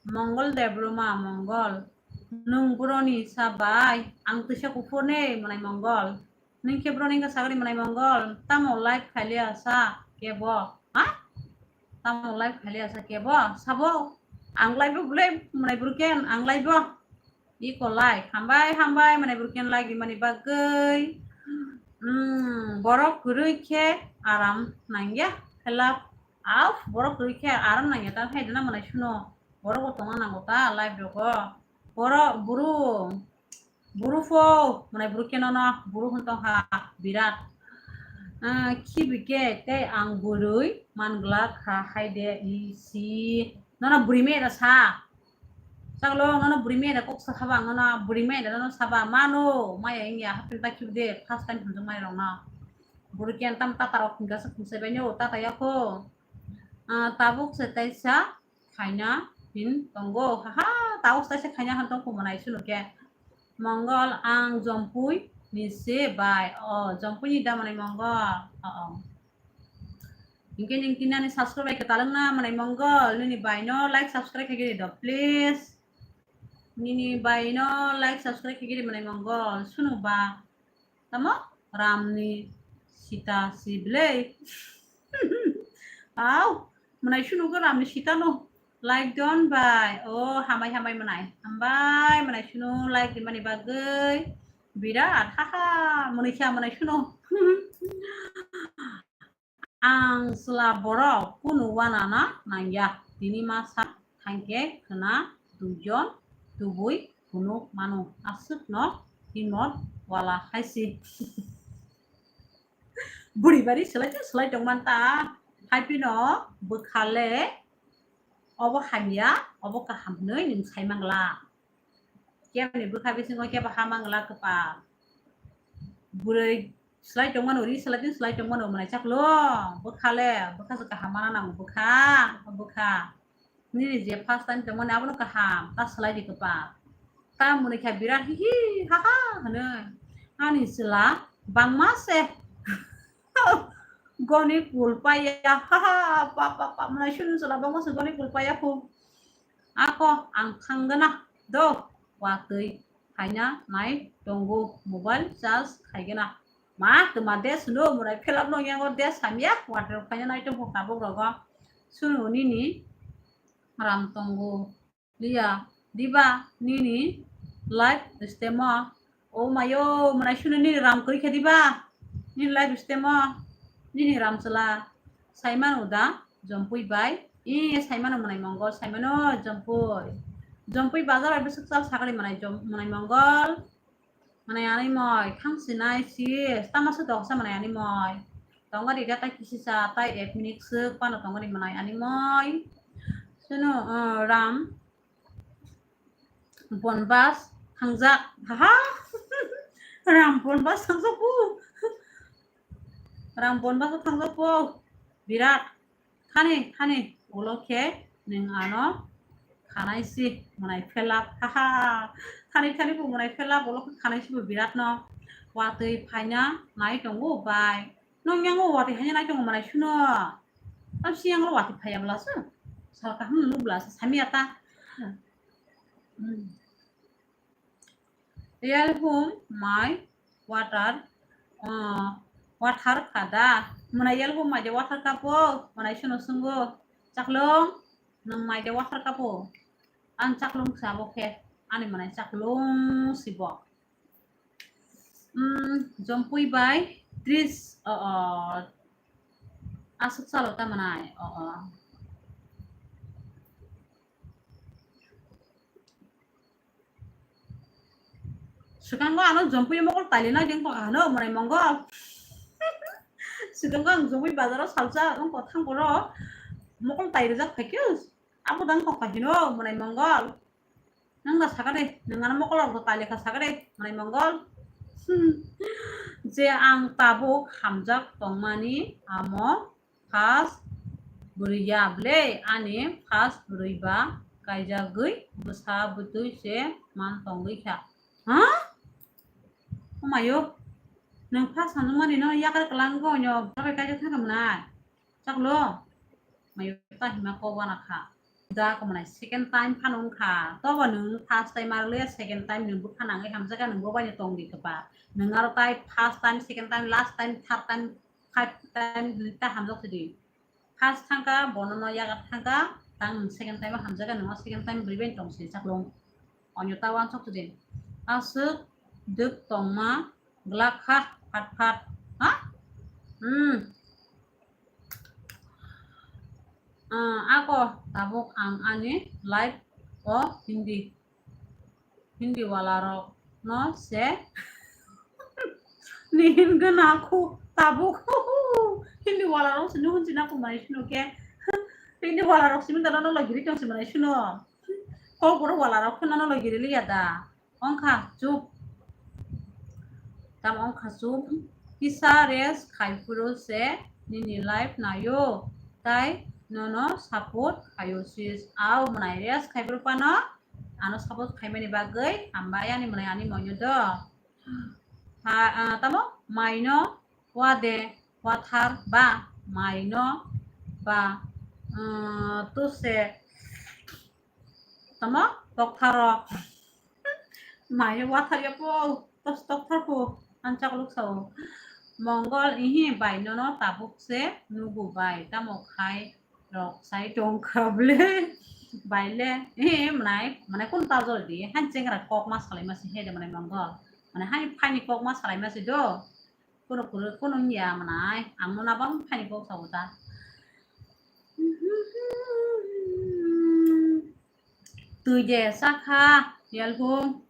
Mongol Debbarma, Mongol. Nung buroni sa bai, ang twisa kuphur ne, mwnai Mongol. Nung khe bro nung khe sagri mwnai Mongol. Tamo live khailiya sa kebo? Ha? Tamo live khailiya sa kebo? Sabo? Ang live bo bwlai mwnai burken, ang live bo. Iko live. Hambai, hambai, mwnai burken live rimani bagwi. Hmm, borok kwrwi khe aram nangya. Hello. Au, borok kwrwi khe aram nangya. Ta khaidena mwnai suno. Borok bo tongna nango ta live rogo. Borok buru. Buru pho, mwnai buru khe nono, buru hwn tong kha, birat. Ah, khibi khe tei ang bwrwi man glak kha hai de i si. Nono bwrwi maya da sa. Chaklo, nono bwrwi maya da kok sa kha ba, nono bwrwi maya da nono sa ba. Mano, maya wngya, hapin ta khibi de, first time hwnjak maya rok no. Bwrwi khe tam tata rok hwnka sa khumsai bai no, tata ya kho. Ah, tabuk se taisa khaina hin tongo. Haha, tabuk se taisa khaina hin tong kho mwnai sunu khe. Mongol, ang Jompui ni se bai. O, Jompui ni da mwnai Mongol? O, o. Hinkhe ning tini ani subscribe bai kwtal wngna mwnai Mongol, nini bai no like subscribe khaigiri do, please. Nini bai no like subscribe khaigiri mwnai Mongol. Sunu ba tamo Ramni Sita si ble. Au, mwnai sunu ko Ramni Sita no. Like don bai. O, hambai, hambai mwnai. Hambai mwnai sunu like di mani bagwi. Birat, haha, mwnai kha mwnai sunu. Ang chwla borok kunu wana na nangya. Tini ma sa thangkhe khwna duijon tubui phunuk mano. Aswkno himot wala hai si. Bwrwi bari swlai tong swlai tong man ta. Hai phino bwkha le obo hamya, obo kaham hwnwi nwng sai mangla. Keboni bwkha bisingo kebo ha mangla kwpal. Bwrwi swlai tongmano, ri swlai tong swlai tongmano mwnai chaklo. Bwkha le, bwkha se kaham mana nango, bwkha, bwkha. Nini je first time tongmani abono kaham, ta swlai di kwpal. Ta mwnwi kha birat hi hi ha ha hwnwi. Ani chwla bangma se goni kul paiya, ha ha, pa, pa, pa, mwnai sunu chwla bangma se goni kul paiya khu. Ako ang thangana do, watwi phaina nai tongo, mobile charge khaigana. Ma, twma de suno, mwnai phelap no yango de samya, water phaina nai tongo tabuk rogo. Sunu nini ram tongo. Liya, diba nini life stemo. O mayo, mwnai sunu nini ram koi khe diba? Nini life stemo. Nini ram chwla. Saimano da, Jompui bai. I, saimano mwnai Mongol, saimano Jompui. Jompui bazar bai bwswk chal sakali mwnai Jom-, mwnai Mongol. Mwnai ani moi, khang sinai si, tama se doksa mwnai ani moi. Tongari da tai kisi sa, tai ek minute swk pano tongari mwnai ani moi. Sunu, uh, Ram Bonbas thangjak, haha. Ram Bonbas thangjak bu. Ram Bonbas thangjak bu. Birat. Thani, thani, ulo khe nwng ano khanai si mwnai phelap, haha. Thani, thani bo mwnai phelap, ulo khe khanai si bo birat no. Watwi phaina nai tongo bai. Nong yango watwi haina nai tongo mwnai suno. Tam si yango watwi phaya bla sa. Sal kaham nuk bla sa, sami ata. Hmm. Yelhum mai water, uh, water kada. Mwnai yelhum mai de water kapo, mwnai suno sungo. Chaklong, nwng mai de water kapo. Ang chaklong sabo khe, ani mwnai chaklong sibo. Hmm, Jompui bai tris, o, o, aswk chalo ta mwnai, o, o. Swkango ano Jompui mokol tailina ding kok ano mwnai Mongol. Swkango ang Jompui bazaro salsa ang kothang poro mokol tai rijak phaikhe. Abo dang kok kahino mwnai Mongol. Nang da sakade, nang ano mokol rok do taile kha sakade, mwnai Mongol. Hmm. Je ang tabuk hamjak tongmani amo first bwrwi ya ble, ani first bwrwi ba kaijagwi bwsa bwtwi se man tongwi kha. Ha? Omayo, nang first hamjakmani no yakar kwlanggo onyo bwsa bai kaijak thangkha mwnai. Chaklo, mayo ta hima kok wana kha. Da ko mwnai second time phano wngkha. Tobo nwng first time aro le second time nwng bwkha nangwi hamjakha, nwng bo bai tong di kwpa. Nwng aro tai first time, second time, last time, third time, five time ta hamjak sidi. First thangkha, bono no yaga thangkha, tang nwng second time hamjakha, nwng second time bwrwi bai tong si chaklong. Onyo ta wansok sidi. Aswk dwk tongma glak kha phat phat. Ha? Hmm. Ah, ako tabuk ang ani live o Hindi, Hindi wala rok no se ni hin gana aku tabuk. Hindi wala rok sini hunchi na kumai sino ke. Hindi wala rok simi dana no lagi ri tong sima nai sino. Kok boro wala rok khna no lagi ri liya da. Ongkha chup. Tam ongkha chup. Kisa rest khai phuru se nini life nayo. Tai nono support khayo sis. Au mwnai rest khai phuru pano. Ano support khaimani bagwi hambai ani mwnai ani moino do. Ha, ah, tamo maino wade wathar ba maino ba, ah, tuse tamo toktharo. Maino wathar ya po, tos tokthar po, anchak luk sao. Mongol ihi bai nono tabuk se nugu bai, tamo khai rok sai tong kha ble. Bai le, eh, mwnai, mwnai kun ta jol di, han chengra kok ma salai ma si he de mwnai Mongol. Mwnai han phani kok ma salai ma si do. Kono kuru, kono ya mwnai, ang mona bang phani kok sao ta. Twi je sakha, yalhum.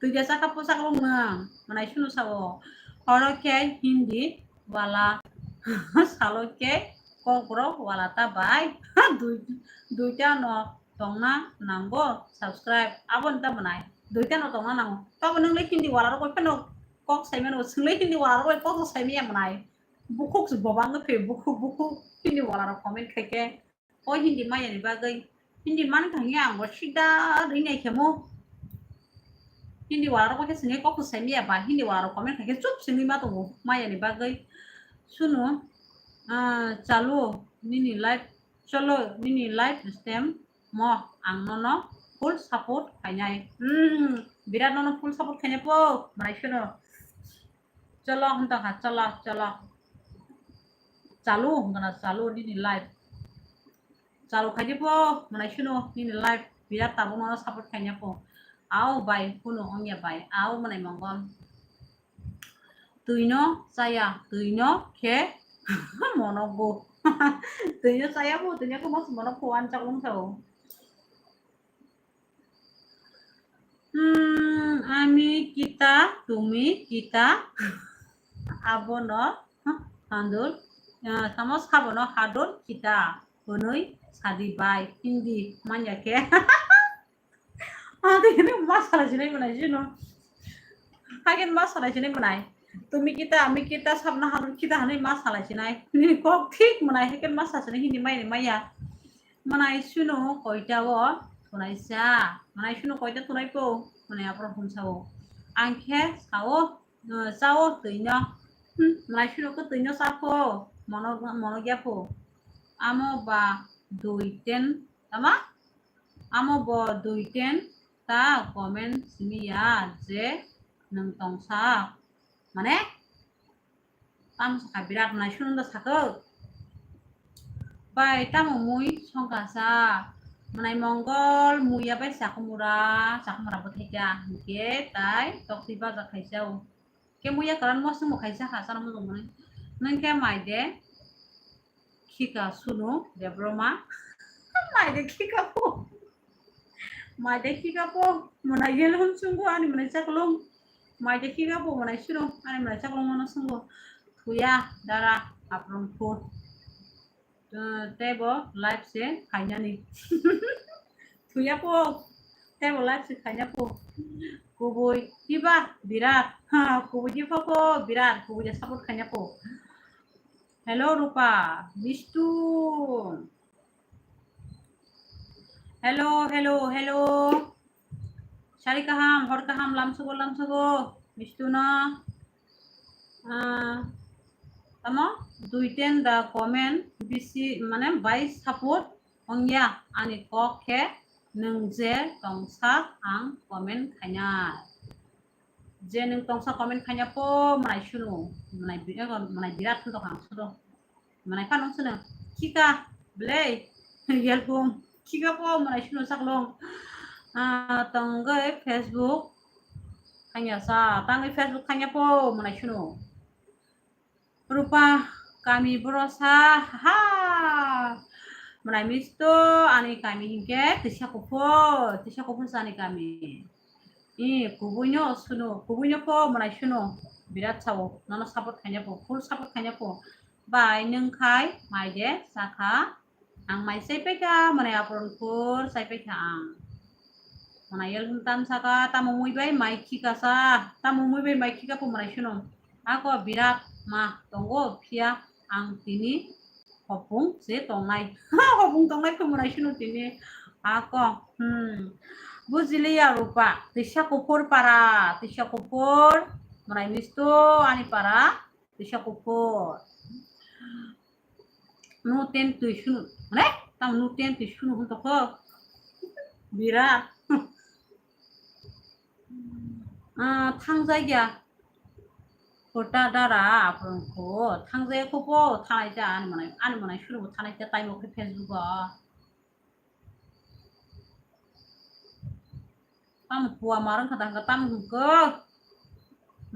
Twi je sakha posak rok nang, mwnai sunu sao. Horo khe Hindi wala, salo khe kokborok wala ta bai. Dui, duita no tongna nango subscribe. Aboni ta mwnai. Duita no tongna nango. Tabo nwngle Hindi wala rok bai phano kok sai mano. Swngle Hindi wala rok bai kok sai maya mwnai. Bukhuk se bobang phe bukhuk bukhuk Hindi wala rok comment khai khe. O Hindi maya ni bagwi. Hindi man kha hingya ang bo sida rinai khemo. Hindi wala rok khe sini kok sai maya ba Hindi wala rok comment khai khe chup sini ma tongo maya ni bagwi. Sunu, ah, chalo nini life, chalo nini life stem mo ang nono full support khainai. Hmm, birat nono full support khainai po, mwnai sunu. Chalo, hwnta kha, chalo, chalo. Chalo, hwnta na, chalo, nini life. Chalo khaidi po, mwnai sunu, nini life. Birat tabuk nono support khainai po. Au bai, kunu ongya bai. Au mwnai Mongol. Twino chaya, twino khe mono go. Twino chaya po, twino khe mas mono po, anchak lung sao. Hmm, ami kita, tumi kita. Abono, huh, handul, eh, tamo sabono hadul kita. Hwnwi sadi bai, Hindi manya khe. Adi khe ma salai sinai mwnai sino. Hagen ma salai sinai mwnai. Tumi kita, ami kita, sabna hadul kita hwnwi ma salai sinai. Nini kok thik mwnai, hagen ma sa sinai Hindi maya ni maya. Mwnai sunu koita o thunai sa. Mwnai sunu koita thunai po. Mwnai aphuru hwn sao. Ang khe sao, eh, sao twino. Hmm, mwnai sunu khe twino sa po. Mono, mono gya po. Amo ba dui ten. Tama? Amo bo dui ten ta comment simi ya je nwng tongsa. Mane? Tamo sakha birat mwnai sunu da sakho. Bai tamo mui songkha sa. Mwnai Mongol mui ya bai sakhumura, sakhumura bo thaikha. Hwnkhe tai tokti baja khaisa o. Khe mui ya karan mosung bo khaisa kha sana mujung mwnai. Nwng khe mai de khika sunu Debroma. Mai de khika po. Mai de khika po. Mwnai yel hum sungo ani mwnai chaklung. Mai de khika po mwnai sunu ani mwnai chaklung mano sungo. Thuya dara apron po. Eh, tebo live se khainani. Thuya po. Tebo live se khaina po. Kubui kiba birat. Ha, kubui kiba po birat. Kubui ya support khaina po. Hello, Rupa. Mistu. Hello, hello, hello. Sari kaham, hor kaham, lamsugo, lamsugo. Mistu no. Ah, tamo? Dui ten da comment bisi, mane, bai support ongya ani kok khe nwng je tongsa ang comment khaina. Je nwng tongsa comment khaina po mwnai sunu, mwnai bi-, mwnai birat hwn tong ang sunu. Mwnai phano sunu khika blei yelhum khika po mwnai sunu chaklung. Ah, tongwi Facebook khanya sa, tangwi Facebook khanya po mwnai sunu. Rupa kami borosa ha. Mwnai misto ani kami hinkhe tisa kuphur, tisa kuphur sa ani kami. I kubuino sunu, kubuino po mwnai sunu. Birat sao, nono support khaina po, full support khaina po. Bai nwng khai mai de sakha. Ang mai chai paikha, mwnai apron khur chai paikha ang. Mwnai yel tam saka, tamo mui bai mai khika sa, tamo mui bai mai khika po mwnai suno. Ako birat ma tongo, phiya ang tini hopung se tongnai. Hopung tongnai khe mwnai suno tini. Ako, hmm. Bujiliya Rupa, tisa kuphur para, tisa kuphur. Mwnai misto ani para, tisa kuphur. No ten twi sunu. Mane? Tam no ten twi sunu hwn tokho. Birat. Ah, thangjai ya. Kota dara apron ko. Thangjai ko po thanai ja ani mwnai. Ani mwnai sunu thanai ja time o khe Facebook o. Tamo pua marwng kha tang kha tamo hwnkhe.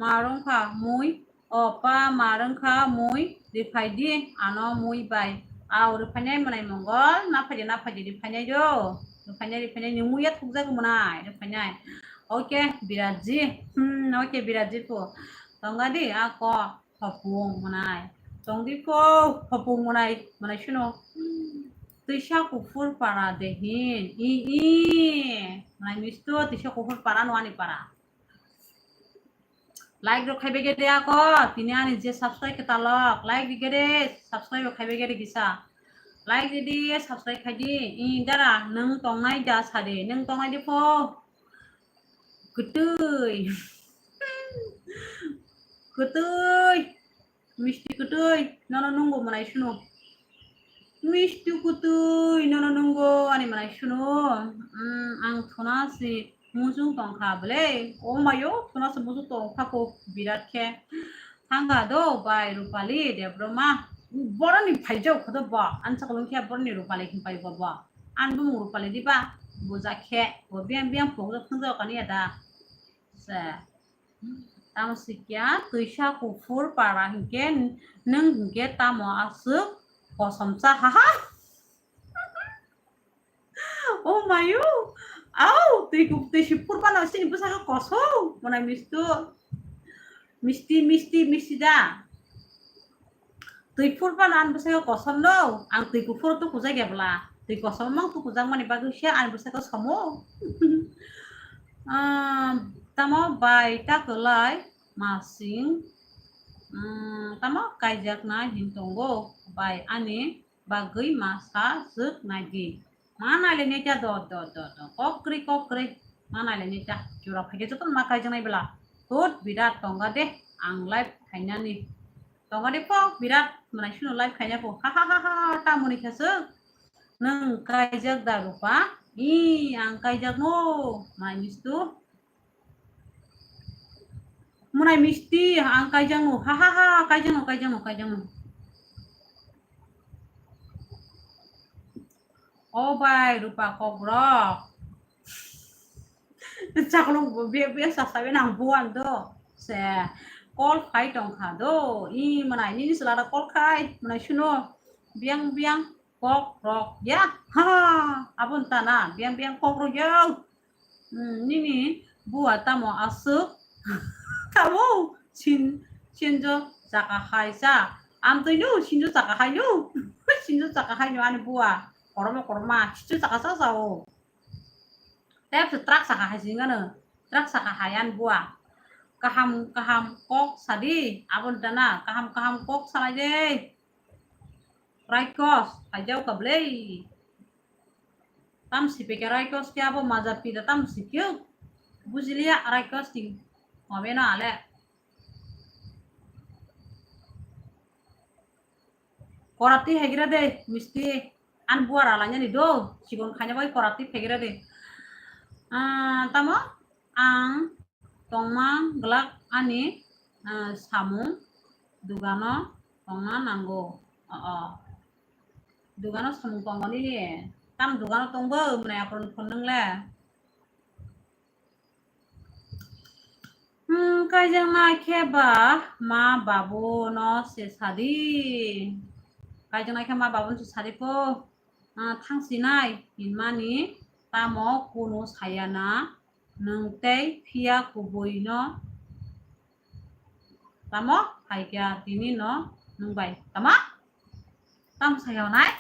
Marwng kha mui. O pa marwng kha mui. Riphai di ano mui bai. Ao riphainai mwnai mongol. Na phaidi na phaidi riphainai do. Riphainai riphainai ni mui ya thukjak mwnai. Riphainai. Oke biratji. Hmm, oke biratji po. Tongga di ako. Hopung mwnai. Tongdi ko hopung mwnai, mwnai suno. Twisa kuphur para de hin. I, i. Mwnai misto twisa kuphur para no ani para. Like rok khaibe gede ako. Tini ani je subscribe ketalok. Like di gede. Subscribe rok khaibe gede gisa. Like di di, subscribe khai di. I dara, nung tongnai ja sade. Nung tongnai di po. Kwtwi. Kwtwi. Misti kwtwi. Nono nungo mwnai suno. Misti kwtwi. Nono nungo ani mwnai suno. Mm, ang thuna si muchung tongkha bwle. O mayo, thuna si muchung tongkha ko birat khe. Thangkha do bai Rupali Debbarma. Boroni phaijak kho do bo. Ansa kolong khe boroni Rupali khin pai bo bo. An bumung Rupali diba? Bujak khe. Bo biang biang pokjak thangjago kani ya da. Se. Tamo sikya, twisa kuphur para hinkhe, nwng hinkhe tamo aswk kosom cha, haha. O mayu, au, twi ku-, twi si phur phano sini bwsakhe kosom, mwnai mistu. Misti, misti, misti da. Twi phur phano ani bwsakhe kosom no, ang twi kuphur tukujak ya bwla. Twi kosom mang tukujak mani bagwi se ani bwsakhe somo. Ah, tamo bai ta kwlai masing, mm, tamo kaijakna hin tongo bai ani bagwi ma sa swk nai di. Ma nai le neta do, do, do, do. Kok kwrwi, kok kwrwi. Ma nai le neta. Jora phaikhe jotono ma kaijaknai bwla. Tut birat tongga de. Ang live khainani. Tongga de po birat. Mwnai suno live khaina po. Ha, ha, ha, ha. Tamoni khe swk. Nwng kaijak da Rupa? I, ang kaijak no. Mai mistu. Mwnai misti, ang kaijak no. Ha, ha, ha. Kaijak no, kaijak no, kaijak no. O bai, Rupa kokrok. Chaklung bo be, be sa sabi nang buan do. Se, call phai tong kha do. I mwnai nini sila da call khai, mwnai suno. Biang, biang, kokrok. Ya, ha, abon ta na. Biang, biang, kokrok ya. Hmm, nini bua tamo aswk? Tamo sin, sinjo chaka hai sa. Amtwi no sinjo chaka hai no. Sinjo chaka hai no ani bua. Koroma koroma sinjo chaka sa sa o. Tep se truck chaka hai singano. Truck chaka hai ani bua. Kaham kaham kok sadi. Abon dana kaham kaham kok salai de. Raikos, haijao ka bwlei. Tam si peke raikos ke abo maja pida tam si kyo. Bujiliya raikos ting. Mabeno ale. Korati haigira de, misti. An buar alanya ni do. Sikon khanya bai korati haigira de. Ah, tamo? Ang tongma glak ani, ah, samung dugano tongna nango. O, o. Dugano samung tongmani tam dugano tongbo mwnai apron phunung le. Hmm, kaijaknai khe ba ma babu no se sadi. Kaijaknai khe ma babu no se sadi po. Ah, thangsinai hinmani tamo kunu sayana. Nwng tei phiya kubui no tamo phaikha tini no Nwng bai tama? Tam saya nai?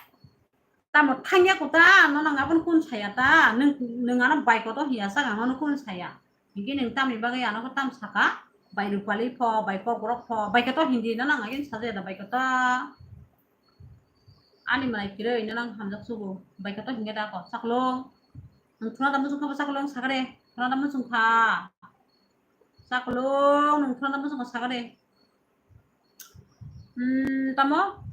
Tamo thangya kuta, no nang abon kun saya ta? Nwng, nwng ano bai koto hiya saka, no kun saya? Hingke nwng tamni bagwi ano tam saka? Bai rupali pho, bai kokrok pho, bai koto hindi no nang agin saja da bai koto. Ani malai kiroi no nang hamjak sugo, bai koto hingke da ko, Chaklong. Nwng thuna tamo sungkha bo Chaklong sakare, thuna tamo sungkha. Chaklong, nwng thuna tamo sungkha sakare. Hmm, tamo?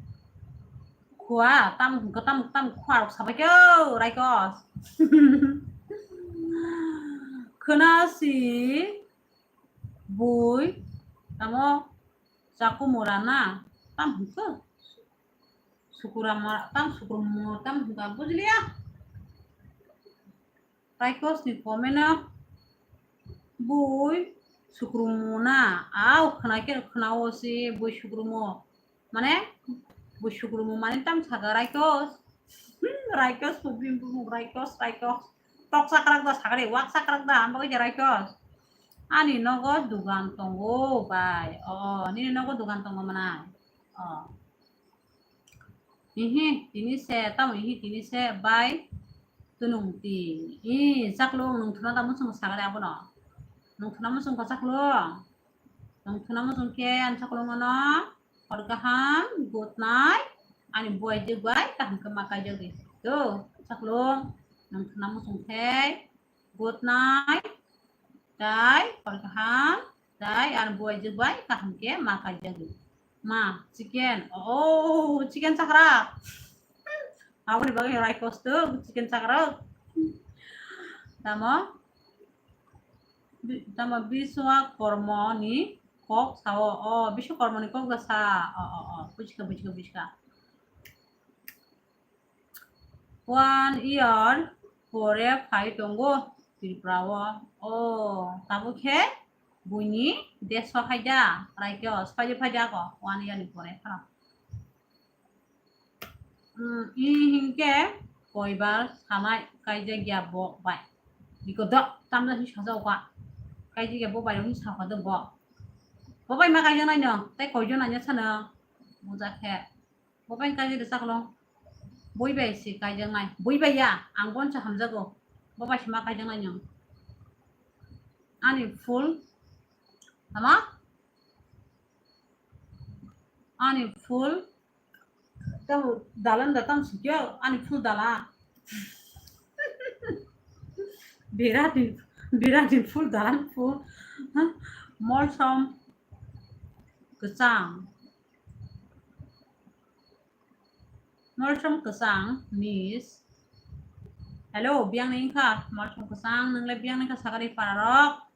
Khua, tam, tam, tam khua rok sabai kyo, Raikos. Khwna si bui, tamo? Chakumura na, tam hwnkhe? Sukurama, tam sukurmo, tam hwnkha, bujliya. Raikos ni comment o bui sukrumo na, au khwna khe khwna o si bui sukrumo. Mane bui sukrumo mane tam saka Raikos. Hmm, Raikos, bui bui bui Raikos, Raikos. Tok sakrak da sakari, wak sakrak da, ang bagwi je Raikos. Ani nogo dugan tongo bai. O, nini nogo dugan tongo mana. O. Ihi, tini se, tamo ihi, tini se, bai, tunung ti. Ih, Chaklong, nwng thuna tamo sung sakari abono. Nwng thuna mo sung ka Chaklong. Nwng thuna mo sung khe, ani Chaklong ano, hor kaham, good night, ani buai je bai, kaham khe ma kaijak di. To, Chaklong, nwng thuna mo sung khe, good night, tai, hor kaham, tai, ani buai je bai, kaham khe ma kaijak di. Ma, chicken, oh, chicken sakra. Aboni bagwi Raikos to, chicken sakra. Tamo? Bi-, tamo Biswakorma ni kok sao. O, Biswakorma ni kok da sa. O, o, o, bujikha, bujikha, bujikha. One year pore phai tongo Tripura o. O, tabuk khe buini desh o phaida, Raikos, phaida, phaida ko, one year ni pore phano. Hmm, i hinkhe koibar sanai kaijak ya bo bai. Biko do, tamda hi sajao ka. Kaijak ya bo bai, hwnwi sakha do bo. Bo bai ma kaijak nai no, tei koijon nai sano. Buja khe. Bo bai kaijak de Chaklong. Boi bai se kaijak nai. Boi bai ya, ang bonsa hamjago. Bo bai se ma kaijak nai no. Ani full. Tama? Ani full. Tamo dalan da tam sikyo, ani full dala. Birani, birani full dalan full. Molsom kwchang. Molsom kwchang, miss. Hello, biyang ni wngkha, molsom kwchang, nwngle biyang ni wngkha sakari pararok.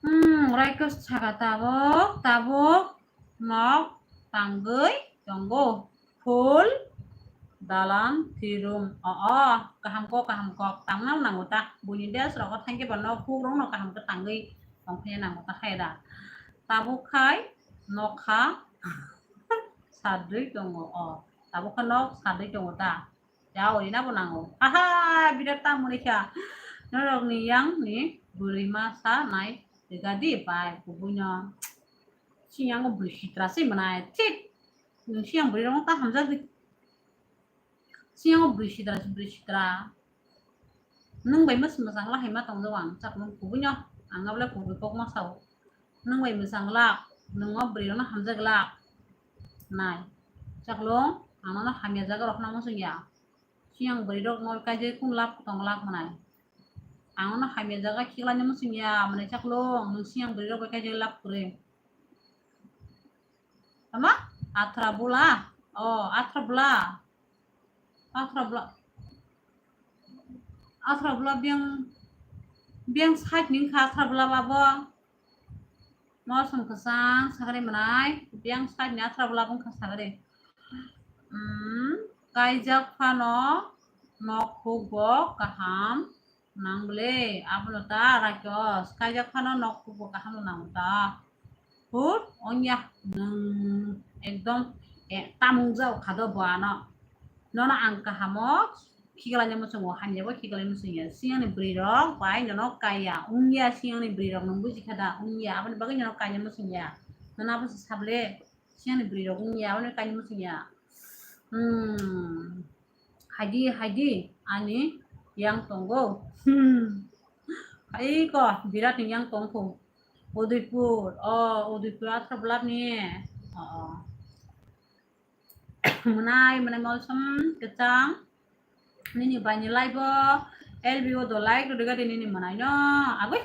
Hmm, Raikos saka tabuk, tabuk nok tangwi tongo. Full dalan twi room. O, o, kaham kok, kaham kok. Tangna nango ta. Buini desh rogo thangkhe ba nok huk rokno kaham khe tangwi tongphina nango ta hai da. Tabuk khai nokha sadwi tongo. O, tabuk khe nok sadwi tongo ta. Jao, ina bo nango. Aha, birat ta muni kha. Norok ni yang ni bwrwi ma sa nai riga di bai kubui no. Siyang o bwrwi sitra se mwnai. Thik. Nwng siyang bwrwi rok ta hamjak di. Siyang o bwrwi sitra se bwrwi sitra. Nwng bai mwswk mwsang lahai ma tong jago ang chakmung kubui no. Ang abo le kubui kok ma sao. Nwng bai mwsang lak, nwng o bwrwi rok no hamjak lak. Nai. Chaklung, ang nono hamya jaga rok no muchung ya. Siyang bwrwi rok no kaijak kung lak tong lak mwnai. Ang nono hamya jaga khiklai no muchung ya, mwnai Chaklung, nwng siyang bwrwi rok bai kaijak lak kwrwi. Tama? Athra bula? O, athra bula. Athra bula. Athra bula biyang, biyang side ni wngkha athra bula babo. Mosong kwchang sakari mwnai, biyang side ni athra bula wngkha sakari. Hmm, kaijak phano nok huk bo kaham nang bwle, abono ta Raikos, kaijak phano nok huk bo kaham nang ta. Hur, ongya, nwng ekdom, eh, tamung jao kha do bo ano. Nono ang kahamo khiklai no muchungo, hamya bo khiklai muchung ya. Siyang ni bwrwi rok bai nono kaiya, ongya siyang ni bwrwi rok nwng buji kha da, ongya, aboni bagwi nono kaina muchung ya. Nono abo se sable, Siyani bwrwi rok wngya, oni kainwi muchungya. Hmm. Haidi, haidi, ani yang tongo. Hmm. Hai ko, birat ni yang tongkho. Udaipur, o, Udaipur Athra Block ni. O, o. Mwnai, mwnai molsom, kwchang. Nini baini live o, L B O do like rwdi gadi nini mwnai no. Agoi,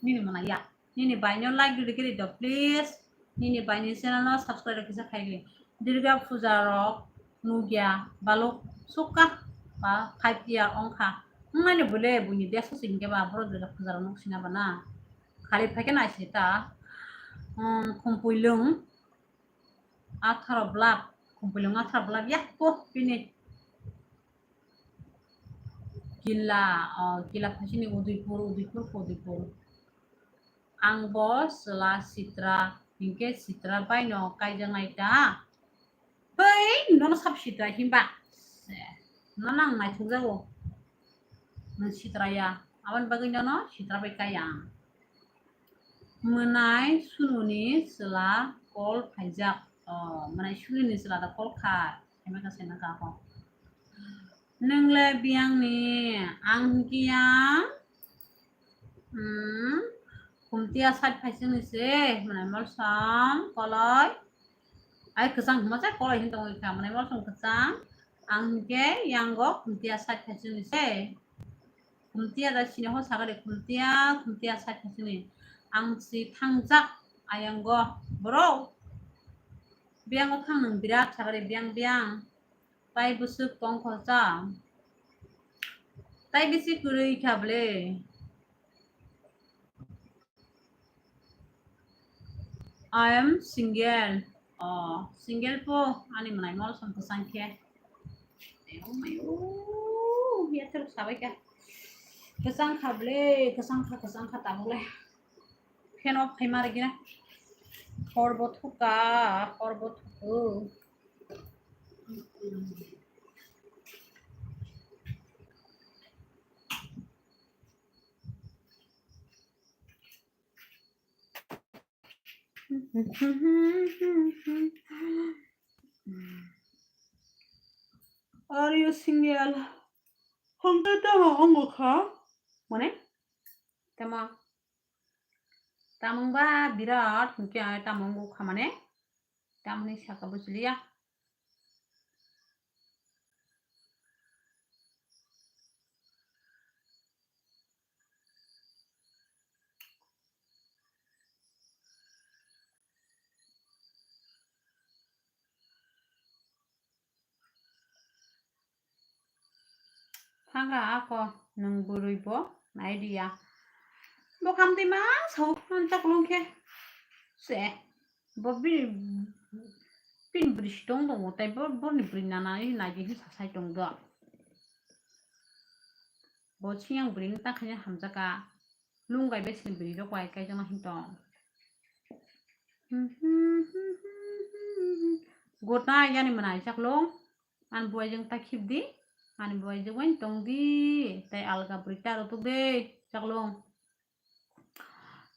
nini mwnai ya. Nini baino like rwdi gadi do, please. Nini baini channel no subscribe kisa khaidi. Durga puja rok nugya balok sukha ba five year ongkha. Wngmani bole buini deso singke ba borok Durga puja rok nuk sina bana. Khali phaikhe naisita. Um, Khumpui lwng atharo blap. Khumpui lwng atharo blap yakpo bini. Kila, o, kila phasini Udaipur, Udaipur, Udaipur. Ang bo chwla sitra, hinkhe sitra bai no kaijaknai ta. Bai, nono sab sitra himba. Se, nono ang naithok jago. Nwng sitra ya. Aboni bagwi nono sitra bai kai ang. Mwnai sununi chwla call phaijak. O, mwnai sununi chwla da call kha. Saima kha, saima kha ako. Nwngle biyangni ang hinkhe ya, hmm, Khumtiya side phaisingni se, mwnai molsom, koloi. Ai kwchang hwnma se koloi hin tongwi kha, mwnai molsom kwchang. Ang hinkhe yango Khumtiya side phaisingni se. Khumtiya da sini ho sagade Khumtiya, Khumtiya side phaisingni. Ang si thangjak ayango bro. Biyango thang nwng birat sagade biyang biyang. Tai bwswk tongkho cha. Tai bisi kwrwi kha ble. I am single. Oh, single po ani mwnai molsom kwchang khe. Ayo mayo, ya teruk sabai kha. Kwchang kha ble, kwchang kha, kwchang kha tabuk le. Fan off khai ma rwgina. Hor bo thuka, hor bo thuku. Are you single? Hongta tama hongo kha? Mane? Tama. Tamung ba birat hingke tamung wngkha mane. Tamni saka bwchwliya. Thangkha ako nwng bwrwi bo nai diya. Bo khamtwi ma sao manchak lung khe. Se. Bo bini, bini bwrwi si tong tongo, tei bo, boni bwrwi nana nai di hwn sasai tong do. Bo siyang bwrwi ni ta khaina hamjaka. Lung gai bai sini bwrwi rok bai kaijakna hwn tong. Gotna yani mwnai chaklung. Ani buai jwng ta khibdi. Ani buai jwng bai tongdi. Tei alga bwrwi ta rw tukdi chaklung.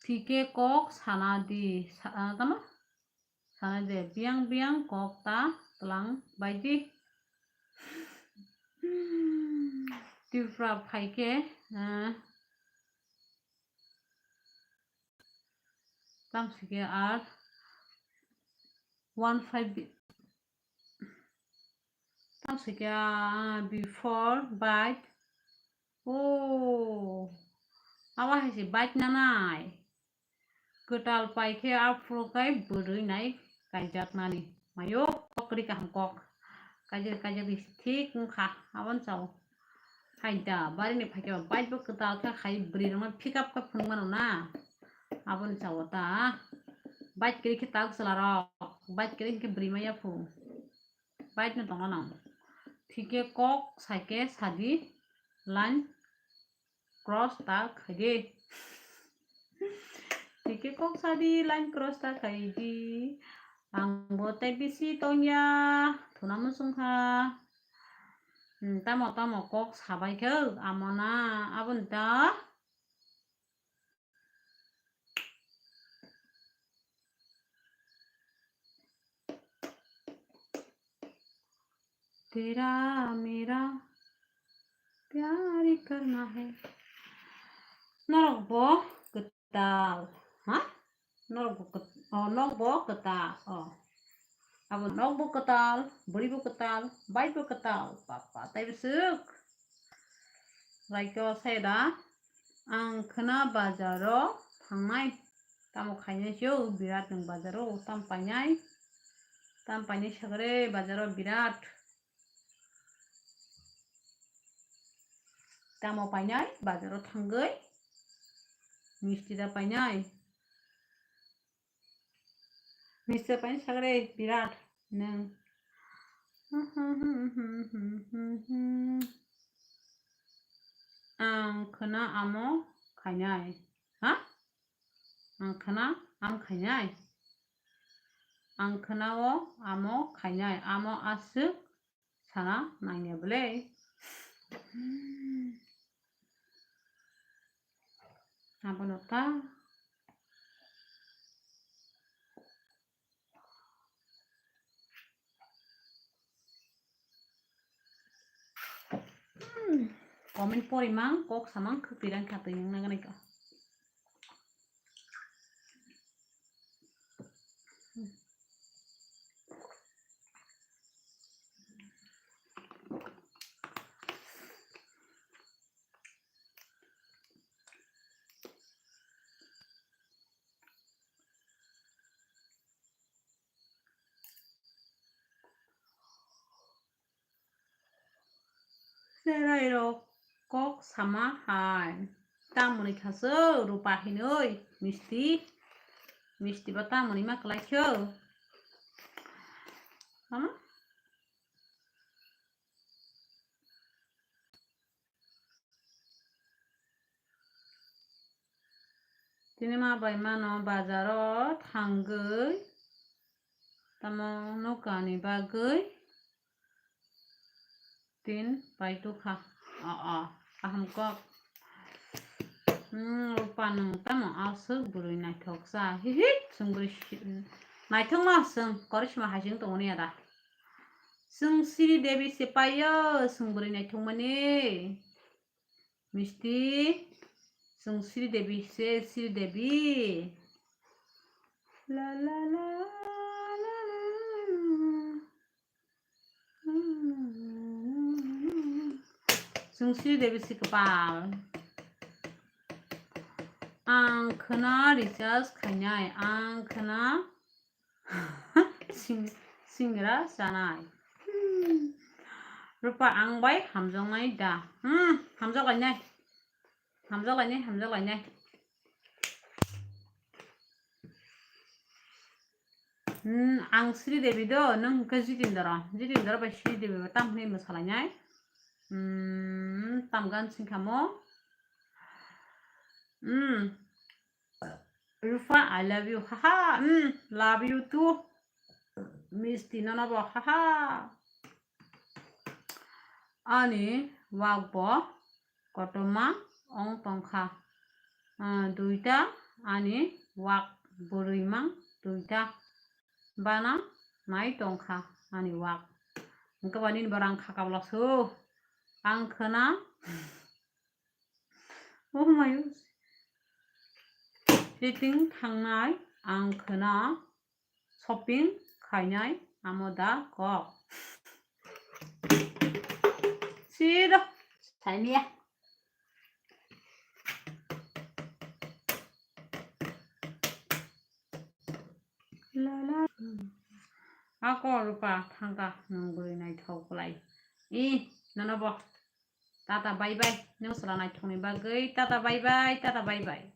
Thike kok sana di. Sa-, ah, tamo? Sana de, biang biang kok ta tlang bai di. Tripura phai khe, ah, tam sike ar one five bi-, tam sike, ah, before bite. Oh, abo hai se bite nanai. Kwtal pai khe aphuru khe bwrwi nai kaijaknani. Mayo, kok kwrwi kaham kok. Kaijak, kaijak ri thik wngkha, aboni chao. Hai da, barini phaikhe ba bike bo kwtal khe hai bwrwi rokno pick up khe phunuk mano na. Aboni chao ta. Bike kwrwi khe ta chwla rok. Bike kwrwi khe bwrwi maya phu. Bike no tongna nang. Thike kok saikhe sadi line cross ta khaidi. Thike kok sadi line cross ta khaidi. Ang bo tei bisi tongya, thuna muchungkha. Hmm, tamo tamo kok sabai khe, amona, aboni ta. Tera mera pyar karna hai. Norok bo kwtal, ha? Norok bo kwt-, oh, nok bo kwtal, oh. Abo nok bo kwtal, bwrwi bo kwtal, bai bo kwtal, papa, tei bwswk. Raikho saida, ang khwna bazaro thangnai. Tamo khainai se o birat nwng bazaro tam painai. Tam painai sagre bazaro birat. Tamo painai bazaro thangwi misti da painai. Misti da painai sagre birat nwng. Ang khwna amo khainai. Ha? Ang khwna am khainai. Ang khwna o amo khainai. Amo aswk sana nangya bwle. Abono ta. Hmm. Comment pori mang, kok samang khupirang kha twi nang nang nai ka. Cherai rok kok sama hai. Tamoni khaso rupa hinoi misti. Misti ba tamoni ma kwlai kho. Mama? Tini ma bai mano bazaro thangwi tamo nokani bagwi tin pai tukha. O, o, kaham kok. Hmm, rupa nwng tamo aswk bwrwi naithok sa. Hi hi, chwng bwrwi si-, naithok ma chwng, korisma hai chwng tongoni ada. Chwng Sri Devi se paio, chwng bwrwi naithok mani. Misti, chwng Sri Devi se, Sri Devi. La, la, la, la, la, la. Chwng Sri Devi si kwpal. Ang khwna recharge khainai, ang khwna sing-, singra chanai. Hmm. Rupa ang bai hamjaknai da. Hmm, hamjaklainai. Hamjaklainai, hamjaklainai. Hmm, ang Sri Devi do, nwng hwnkhe Jitendra. Jitendra bai Sri Devi bo tam hwnwi mwsalainai. Hmm, tam gan singkhamo. Hmm. Rupa, I love you. Haha. Hmm, love you too. Misti nono bo. Haha. Ani wak bo kotorma ong tongkha. Ah, duita ani wak bwrwi mang duita bana nai tongkha ani wak. Hwnkhe ba nini bo rang kha kabla su. Ang khwna. Oh my. Chiting thangnai ang khwna. Shopping khainai amo da kok. Siro, saimia. Lala. Ako Rupa thangka nwng bwrwi naithok kwlai. I, nono bo. Tata bye bye. Nwng sala naithokni bagwi. Tata bye bye. Tata bye bye.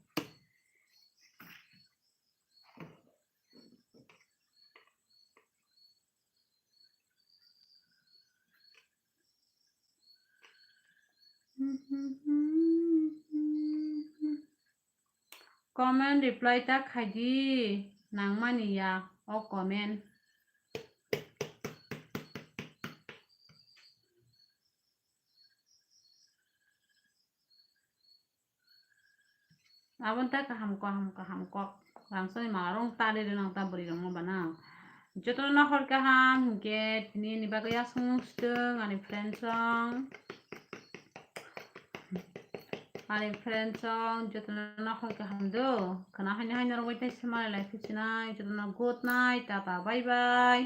Comment reply ta khaidi nangmani ya o comment. Aboni ta kaham, kaham, kaham kok. Rangsani mala rong ta de nang ta bwrwi rong no bana. Jotono hor kaham hinkhe tini ni bagwi aswng swtwng ani friend song. Ani friend song jotono hor kaham do. Khana haino haino rogwi tei se malai lai phusinai jotono good night, tata, bye bye.